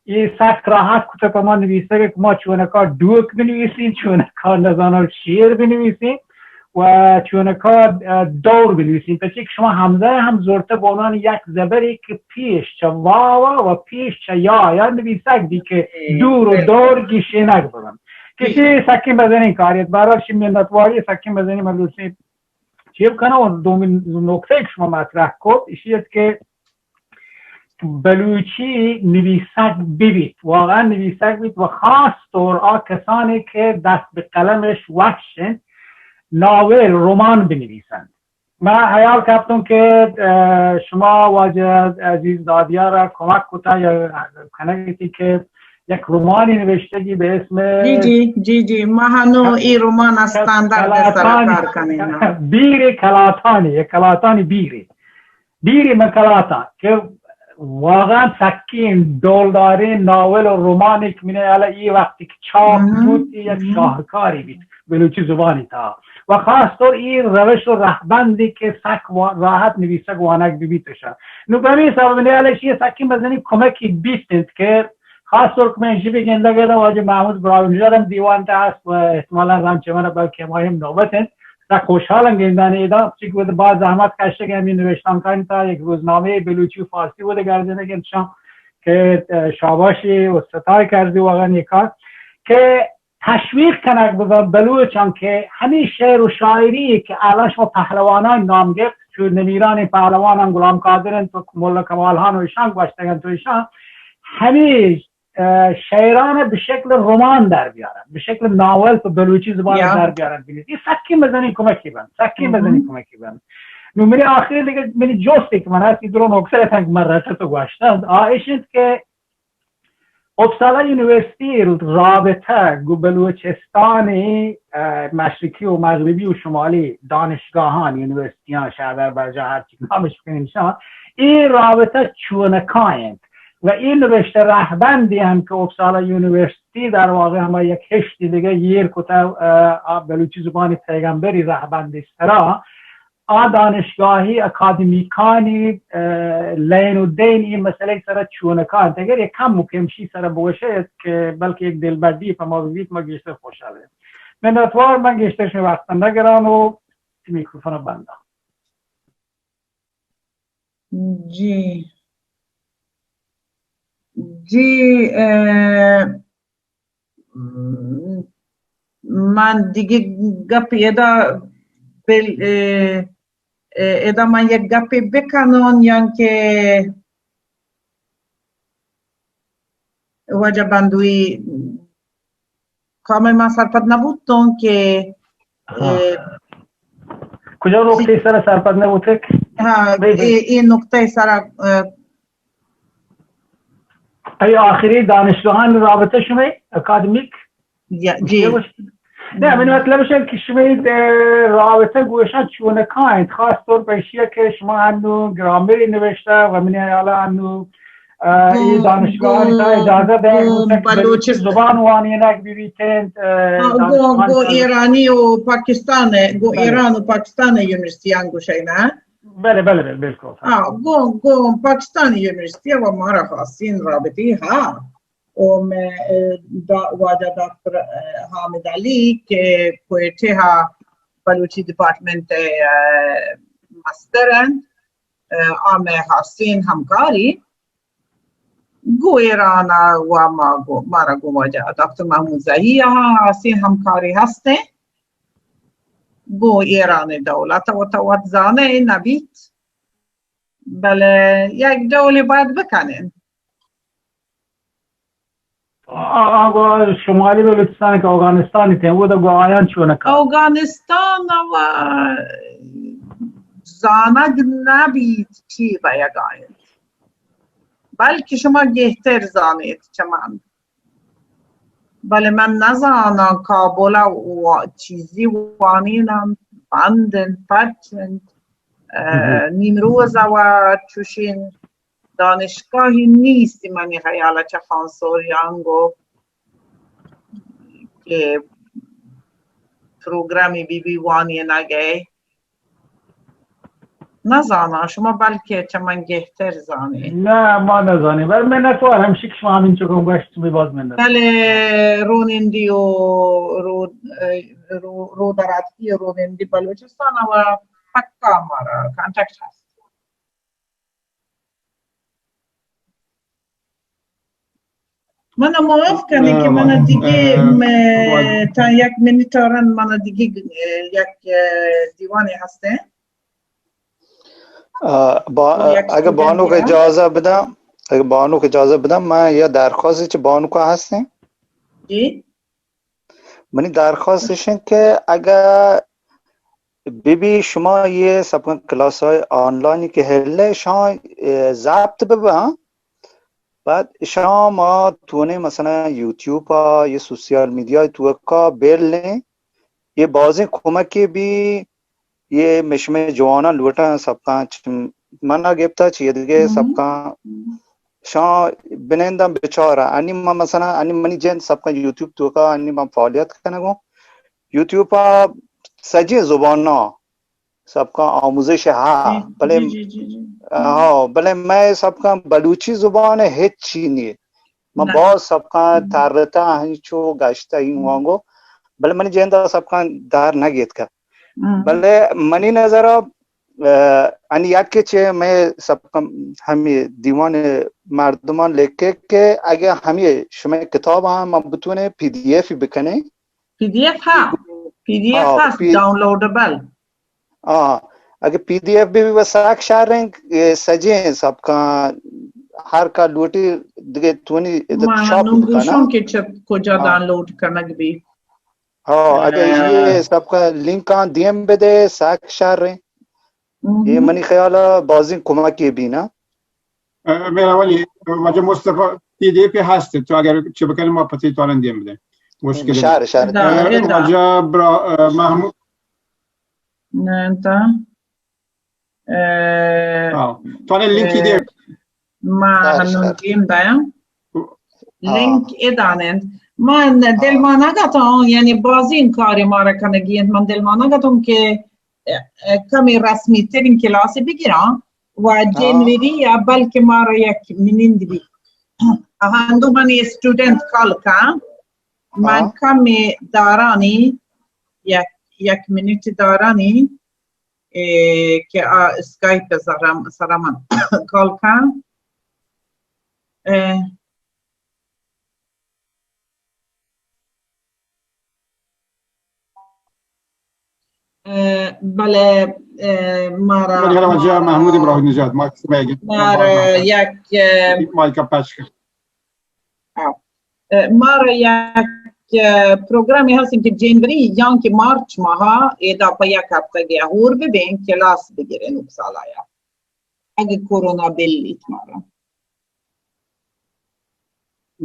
اے سک راحت کتہ پہ ما نویسگ کہ ما چونکا ڈوک بنویسیں، چونکا نزانو شیر بنویسیں و چونکا، اه، دور بنویسیں۔ پچے کہ شما ہمزہ ہم زورتہ بونان یک زبرے کہ پیش چہ واوا و پیش چہ یا یا نویسگ بی کہ دور و دور گیشینگ ببن۔ کسی سکیں مزنیں کاریت، بہرحال شی منتواری سکیں مزنیں ملوسیں چیو کناں۔ و دومی نکتہ کہ شما مطرح کت، اشی ات کہ بلوچی نویسگ ببیت، واقعاً نویسگ بیت و خاص طور آ کسانی کہ دست بہ قلمش وش انت، ناول، رمان بنویسنت۔ من حیال کپتوں کہ، اه، شما واجہ عزیز دادیار را کمک کتا یا کنگی کہ یک رومانی نوشتگی بہ اسم، جی، جی، جی، جی، ما ہنو اے رومان استاندر دے سرا کار کنیں۔ بیر کلاتانی، یک کلاتانی بیر، بیر من کلاتاں کہ واقعاً سکیں ڈولداریں ناول و رومانے کہ من حیال ءَ اے وقتی کہ چاپ بوت، اے یک شاہکارے بیت بلوچی زبانی تہا و خاص طور اے روش و رہبندے کہ سک وا-، راحت نویسگ وانگ بہ بیت اشاں۔ نوں پہ ہمے سبب من حیال ءَ اشی سکیں مزنیں کمکے بیت انت کہ خاص طور کہ من اشی بہ گندگ ءَ واجہ محمود براہوئی نژاد ہم دیوان تہا است و احتمالاً رند چہ من بلکہ ہمائی ہم نوبت انت۔ سک خوشحالاں گندان ادا، چونکہ وت باز زحمت کشگ ہمے نوشتانکانی تہا، یک روزنامہ بلوچی و فارسی وت گردینگ انت شاں کہ، اه، شاباشی و ستائے کردی واقعاً اے کار کہ تشویق کنگ ببن بلوچاں کہ ہمے شعر و شاعری کہ الان شما پہلوانان نام گپت، چو نمیرانیں پہلوانان غلام قادر انت و ملا کمال خان و ایشان گوشتگ انت و ایشان ہمے اه، شعران بہ شکل رمان در بیارن، بہ شکل ناول پہ بلوچی زبان در بیارن، بنویسن۔ اے سکیں مزنیں کمکے بنت، سکیں مزنیں کمکے بنت۔ نوں منی آخری دگہ منی جستے کہ من ہستی درو نکتہ اتنت کہ من رچت و گوشتنت، آ اش انت کہ اپسالا یونیورسٹی رابطہ گوں بلوچستان، اه، مشرقی و مغربی و شمالی دانشگاہان، یونیورسٹیان، شہدربرجاہ، ہر چی نامش بکنین شان، اے رابطہ چونکا انت؟ و اے نبشتہ رہبندی ہم کہ اپسالا یونیورسٹی در واقع ہما یک ہشتی دگہ ایر کتہ، اه، آ بلوچی زبانی پیغمبری رہبندی سرا، آ دانشگاہی اکادمیکانی، اه، لین و دین اے مسئلہ سرا چونکا انت؟ اگر یک کم و کمشی سرا بگوشے کہ بلکہ یک دلبڈی پہ ما ببیت، ما گیشتر خوشحال ایں۔ منتوار، من گیشتر شمئے وقت نگران و میکروفون بنداں۔ جی۔ جی، اه، من دگہ گپے ادا بل-، اه، اه، ادا من یک گپے بکنون، یعنی کہ واجہ بندوی کامل من سرپد نبوتوں کہ، ہاں۔ اے، کجا نقطہ سر سرپد نبوتک؟ ہاں، بے، بے۔ اے، اے نقطہ سر، اے، اے آخری دانشجوان رابطہ شمئے اکادمیک؟ یا، جی۔ نه، منی مطلب اش انت که شمئے، اه، رابطه گوشان چونکا انت، خاص طور په اشیا که شما انو گرامری نوشته و منی حیالا انو، اه، ای دانشگاهانی تا اجازه ده بلوچی زبان وانینگ ببیتنت، اه، گو، گو ایرانی و پاکستان، گو ایران و پاکستان یونیورسیتیان گوشئے نه؟ بله، بله، بله، بالکل. آه، گو، گو پاکستان یونیورسیتی و مارا خاصین رابطی ها. و مئے، اه، دا-، واجہ دکتر، اه، حامد علی کہ کوئٹہ ءَ بلوچی ڈپارٹمنٹ ءِ، اه، مستر انت، اه، آ مئے ہاسیں ہمکاری گوں ایران ءَ و ما گوں، مارا گوں واجہ دکتر محمود زہی ءَ ہاسیں ہمکاری ہستیں. گوں ایران ءِ دولت ءَ وت، وت زانئے نہ بیت. بلے یک ڈولے باید بکنیں. آ، آ، گو شمالی بلوچستان کہ اوگانستان تے، وہ دا گو آیان چون کار؟ اوگانستان و زانگ نبیت چی بیگا انت. بلکہ شما گہتر زانیت چہ من. بلے من نزاناں کابل ءَ وا-، چیزی وانیناں بند انت، پرچ انت. اه، نیمروز ءَ و چوشیں دانشگاہی نیست منی خیال ءَ چہ خانسوریانگو کہ پروگرامی بی بی وانینگ ءِ. نزاناں، شما بلکہ چہ من گہتر زانیں. نہ، ما نزانیں، بل منتوار ہمشی کہ شما ہمینچو گوں گوشت، شمئے باز منت. بلے رونندی و رو-، رو-، رودراتکی و رونندی بلوچستان و پکا مارا کانٹیکٹ ہست. من معاف کنی کہ من دیگه، اه، م-، تا یک منیت آرن، من دیگه، اه، یک، اه، دیوانی هسته. اه، با-، یک اگه بانوک اجازه بدم، اگه بانوک اجازه بدم، من یه درخواستی چه بانوکا هستیم. جی. منی درخواست اش انت کہ اگہ بہ بی شما یہ سبقاں کلاس های آنلاین کہ ہلے شاں، اه، ضبط بہ باں، بعد شاں ما تونے مثلا یوٹیوب ءَ یا سوشل میڈیا توکا بیلیں، یہ بازیں کمکے بی. یہ مشمے جواناں لوٹاں سبقاں چ-، منا گپتا چی دگہ سبقاں شاں بننداں بچاراں. انی ما مثلا انی منی جند سبقاں یوٹیوب توکا انی ما فعالیت کنگوں. یوٹیوب ءَ سجیں زباناں سبقاں آموزش ہا، بلے، ہاں، بلے مئے سبقاں بلوچی زبان ءِ ہچ چی نیے. من باز سبقاں ترتا ہنچو گشتہ این وانگو، بلے منی جند ءَ سبقاں در نہ گیتکہ. بلے منی نظر ءَ، اه، انی یک چہ مئے سبقاں ہمے دیوان مردمان لکھے کہ اگہ ہمے شمئے کتاب ہم ما بتونے پی ڈی ایف بکنیں. پی ڈی ایف ہا، پی ڈی ایف ہا، ہست، پی-، ڈاؤنلوڈبل. آ، اگہ پی ڈی ایف بی بی بس سک شریں، اے سجیں سبقاں ہر کا لوٹی دگہ تونی ادت ما شاپ نوں بکنا. گوشوں کہ چہ کجا ڈاؤنلوڈ کنگ بی. ہاں، اگہ یہ سبقاں لنکاں دیم بدے سک شریں. یہ منی خیال ءَ بازیں کمکے بینا. اه، مہربانی، واجہ مصطفی، پی ڈی ایف ہست، تو اگر چہ بکنی ما پتی تو الان دیم بدے. مشکل شر، شر. اه، واجہ برا-، اه، محمود. نه تا. اه، تو الان لینکی دیم. ما هنون دیم دایم. لینک ادانند. من دل ما نگتاں، یعنی بازیں کار مارا کنگی انت. من دل ما نگتاں کہ، اه، کمی رسمی ترین کلاس بگیراں و جنوری یا بلکہ مارا یک منند بی. ہندو منی اسٹوڈنٹ کال کن. من کمی دارانی، یک، یک منٹ دارانی، اے، کہ آ اسکائپ سرا، سرا من کال کن. اے، اے، بلے، اے، مارا، بلے، مارا، واجہ محمود ابراہیم نژاد، ما کسی مئے گپ، مارا یک، اے، مائیک پچ کن. ہاں. اے، مارا یک، اے، پروگرامی ہستیں کہ جنوری یا کہ مارچ ماہا ایدا پہ یک ہفتگے ہور ببیں، کلاس بگریں اپسالایا. اگہ کورونا بلیت مارا.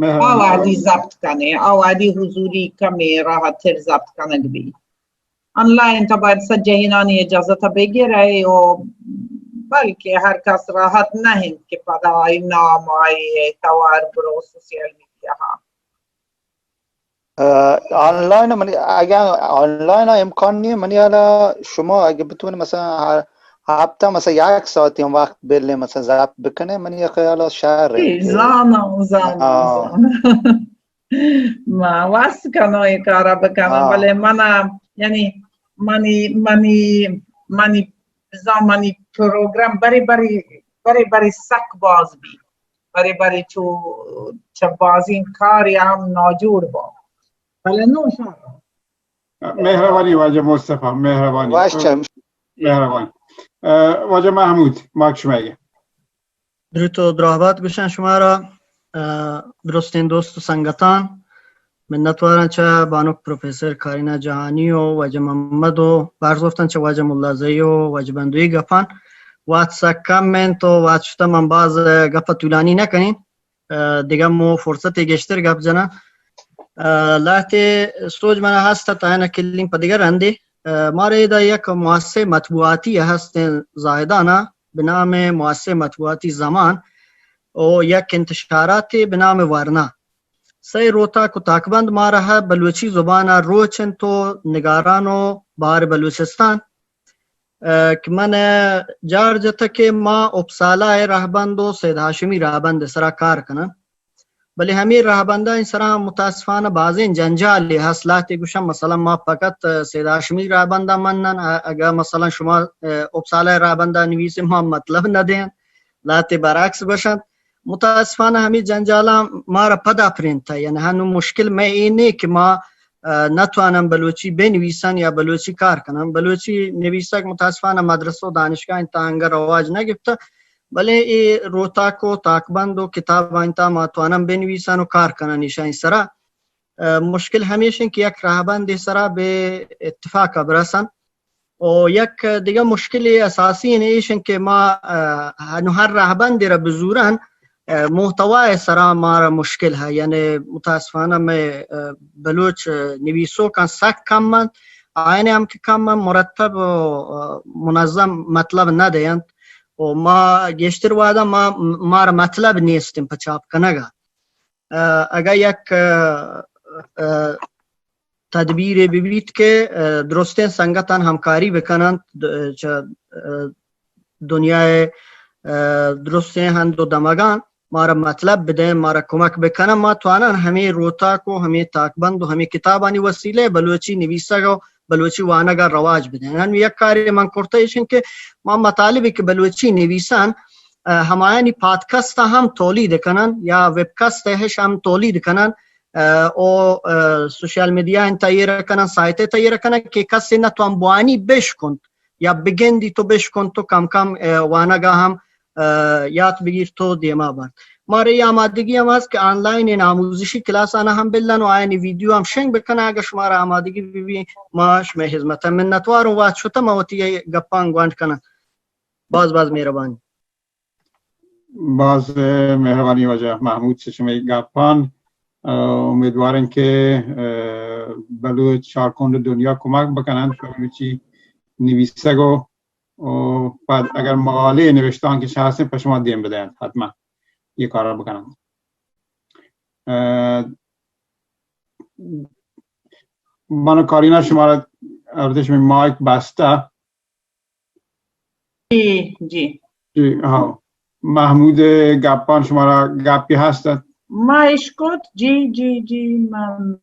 آ وہدی ضبط کنے، آ وہدی حضوری کمے راحت تر ضبط کنگ بی۔ آنلائن تا باید سجہینانی اجازت بگیرے و بلکہ ہر کس راحت نہ انت کہ پدا آئی نام، آئی توار برو سوشل میڈیا ہا۔ آنلائن منی، اگاں آنلائن امکان نیه، منی حالا شما اگه بتونی مثلا هر هفته مثلا یک ساعتی هم وقت بلے مثلا ضبط بکنه، منی خیال شهر زانم، زانم، زانم. ما وس کنو ای کارا بکنم، بلے منا، یعنی منی، منی، منی، بزان منی پروگرام بری بری، بری بری سک باز بی. بری بری چو چہ بازین کاری ہم ناجوڑ با. بلے نو شر. مہربانی واجہ مصطفی، مہربانی. واش چم. مہربانی. واجہ محمود، ماک شمئیگہ. دروت و دراہبات گوشن شمارا، درستین دوست و سنگتان. منتواراں چہ بانک پروفیسر کارینا جہانی و واجہ محمد و بارزوفتن چہ واجہ ملازئی و واجہ بندوی گپان. وات سک کم انت و وات شتہ من باز گپ طولانی نہ کنین. دگہ مو فرصت گیشتر گپ جناں. لہتے سوج منا ہست ات، آیانا کلین پہ دگہ رندے. مارا ادا یک مؤسسہ مطبوعاتی ہستیں زاہدانا بہ نام مؤسسہ مطبوعاتی زمان و یک انتشاراتے بہ نام ورنا. سئے روتاک و تاکبند مارا بلوچی زبانا روچ انت و نگاران و بہار بلوچستان کہ من جار جتہ کہ ما اپسالا ء رہبند و سید ہاشمی رہبند ء سرا کار کنن، بلے ہمے رہبندانی سرا متاسفانہ بازیں جنجالے ہست. لہتے گوشن مثلا ما فقط سید ہاشمی رہبندا منن، اگہ مثلا شما اپسالا ء رہبندا نویسے ما مطلب نہ دین. لہتے برعکس گوشنت. متاسفانہ ہمے جنجالاں مارا پدا پرینتہ، یعنی ہنو مشکل مئے اے نے کہ ما نتوانن بلوچی بنویسن یا بلوچی کار کنن. بلوچی نویسگ متاسفانہ مدرسہ و دانشگاہ انت انگہ رواج نہ گپتہ، بلے اے روتاک و تاکبند و کتاب انت ما توانن بنویسن و کار کنن ایشانی سرا. مشکل ہمیش انت کہ یک رہبندے سرا بہ اتفاق برسن. و یک دگہ مشکلے اساسی ان ایش انت کہ ما ہنو ہر رہبندے را بزورن، محتوا ء سرا مارا مشکل ہے، یعنی متاسفانہ مئے بلوچ نویسوکاں سک کم انت، آیانے ہم کہ کم انت مرتب و منظم مطلب نہ دینت و ما گیشتر وہدا ما، مارا مطلب نیست انت پہ چاپ کنگا. اگہ یک تدبیرے بہ بیت کہ درستیں سنگتان ہمکاری بکننت، چہ دنیائے درستیں ہند و دمگان مارا مطلب بدئین، مارا کمک بکنن، ما توانن ہمے روتاک و ہمے تاکبند و ہمے کتابانی وسیلہ بلوچی نویسگ و بلوچی وانگا رواج بدئین. ہنو یک کارے من کرتہ ایش انت کہ ما مطالبے کہ بلوچی نویسن، ہمایانی پادکست ہم تولید کنن یا ویبکست ہش ہم تولید کنن، او سوشل میڈیا ان تیار کنن، سائٹ تیار کنن کہ کسی نتوان بوانی بشکنت یا بگندی تو بشکنت تو کم کم وانگا ہم یات بگیر تو دیما برت. مارا یہ آمادگی ہم ہست کہ آنلائن ان آموزشی کلاس آنا ہم بلن و آیانی ویڈیو ہم شنگ بکنن. اگر شمارا آمادگی بی بی ما شمئے خدمت منتوار و وات شتہ ما وتی گپان گونڈ کنن. باز باز مہربانی. باز مہربانی واجہ محمود چہ شمئے گپان. امیدواریں کہ بلوچ چارکنڈ دنیا کمک بکنن، بلوچی نویسگ و، و پد اگر مقالے نوشتانکش ہستیں پہ شما دیم بدینت، حتما یہ کارا بکنن. من و کارینا شمارا ارتش میں مائک بستہ. جی، جی. جی، ہاں. محمود گپان شمارا گپی ہست؟ ما اشکت، جی، جی، جی، من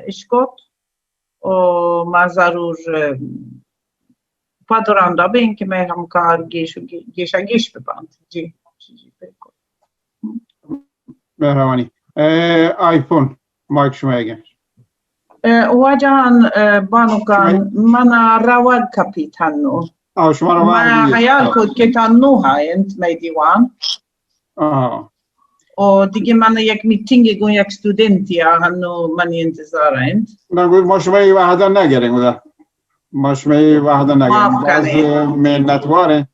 اشکت. و ما ضرور پدراندا بین کہ مئے ہمکار گیش و گی-، گیشا گیش ببانت. جی، جی، جی، بالکل. مہربانی. آئی فون، مائک شما اگن. واجہان، بانکان، منا روگ کپیت ہنو. آو، شما روگ ما حیال کت کہ تا نوہ انت مئے دیوان. آ. او دیگه من یک میٹنگ گون یک اسٹوڈنٹی آ ہنو منی انتظار انت. نہ، گوش ما شما یہ وحدہ نہ گریں گدا. ما شما یہ وحدہ نہ گریں. معاف کنیں. باز منتوار ہیں.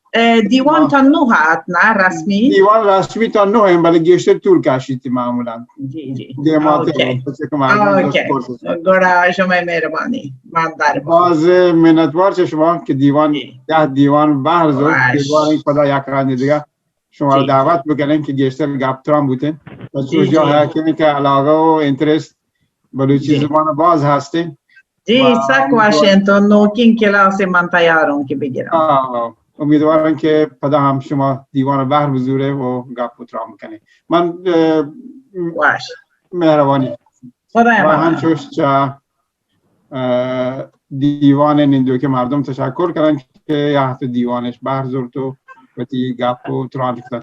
دیوان تا نه ات نه رسمی؟ دیوان رسمی تا نه ایم، بلے گیشتر طول کشیت معمولاً. جی، جی. دیما تے اوکے. کورس است. گڑا شما مهربانی. من در باز منتوار چه شما که دیوان، جی. ده دیوان بهر زور، دیوان پدا یک رنگ دیگه شما را دعوت بکنیم که گیشتر گپ تران بوتین و تو جی، جا جی. هر کمی که علاقه و اینترست بلوچی زبان باز هستین. جی، سک واشین تو نوکین کلاس من تیارم که بگیرم. آه، امیدوارم که پدا هم شما دیوان بهر بزوره و گپ و تران بکنین. من، اه، واش. مهربانی. خدا و هم چوش چه، اه، دیوان نندوک مردم تشکر کنن که یه هفته دیوانش بهر زورت و وتی گپ و تران کتن.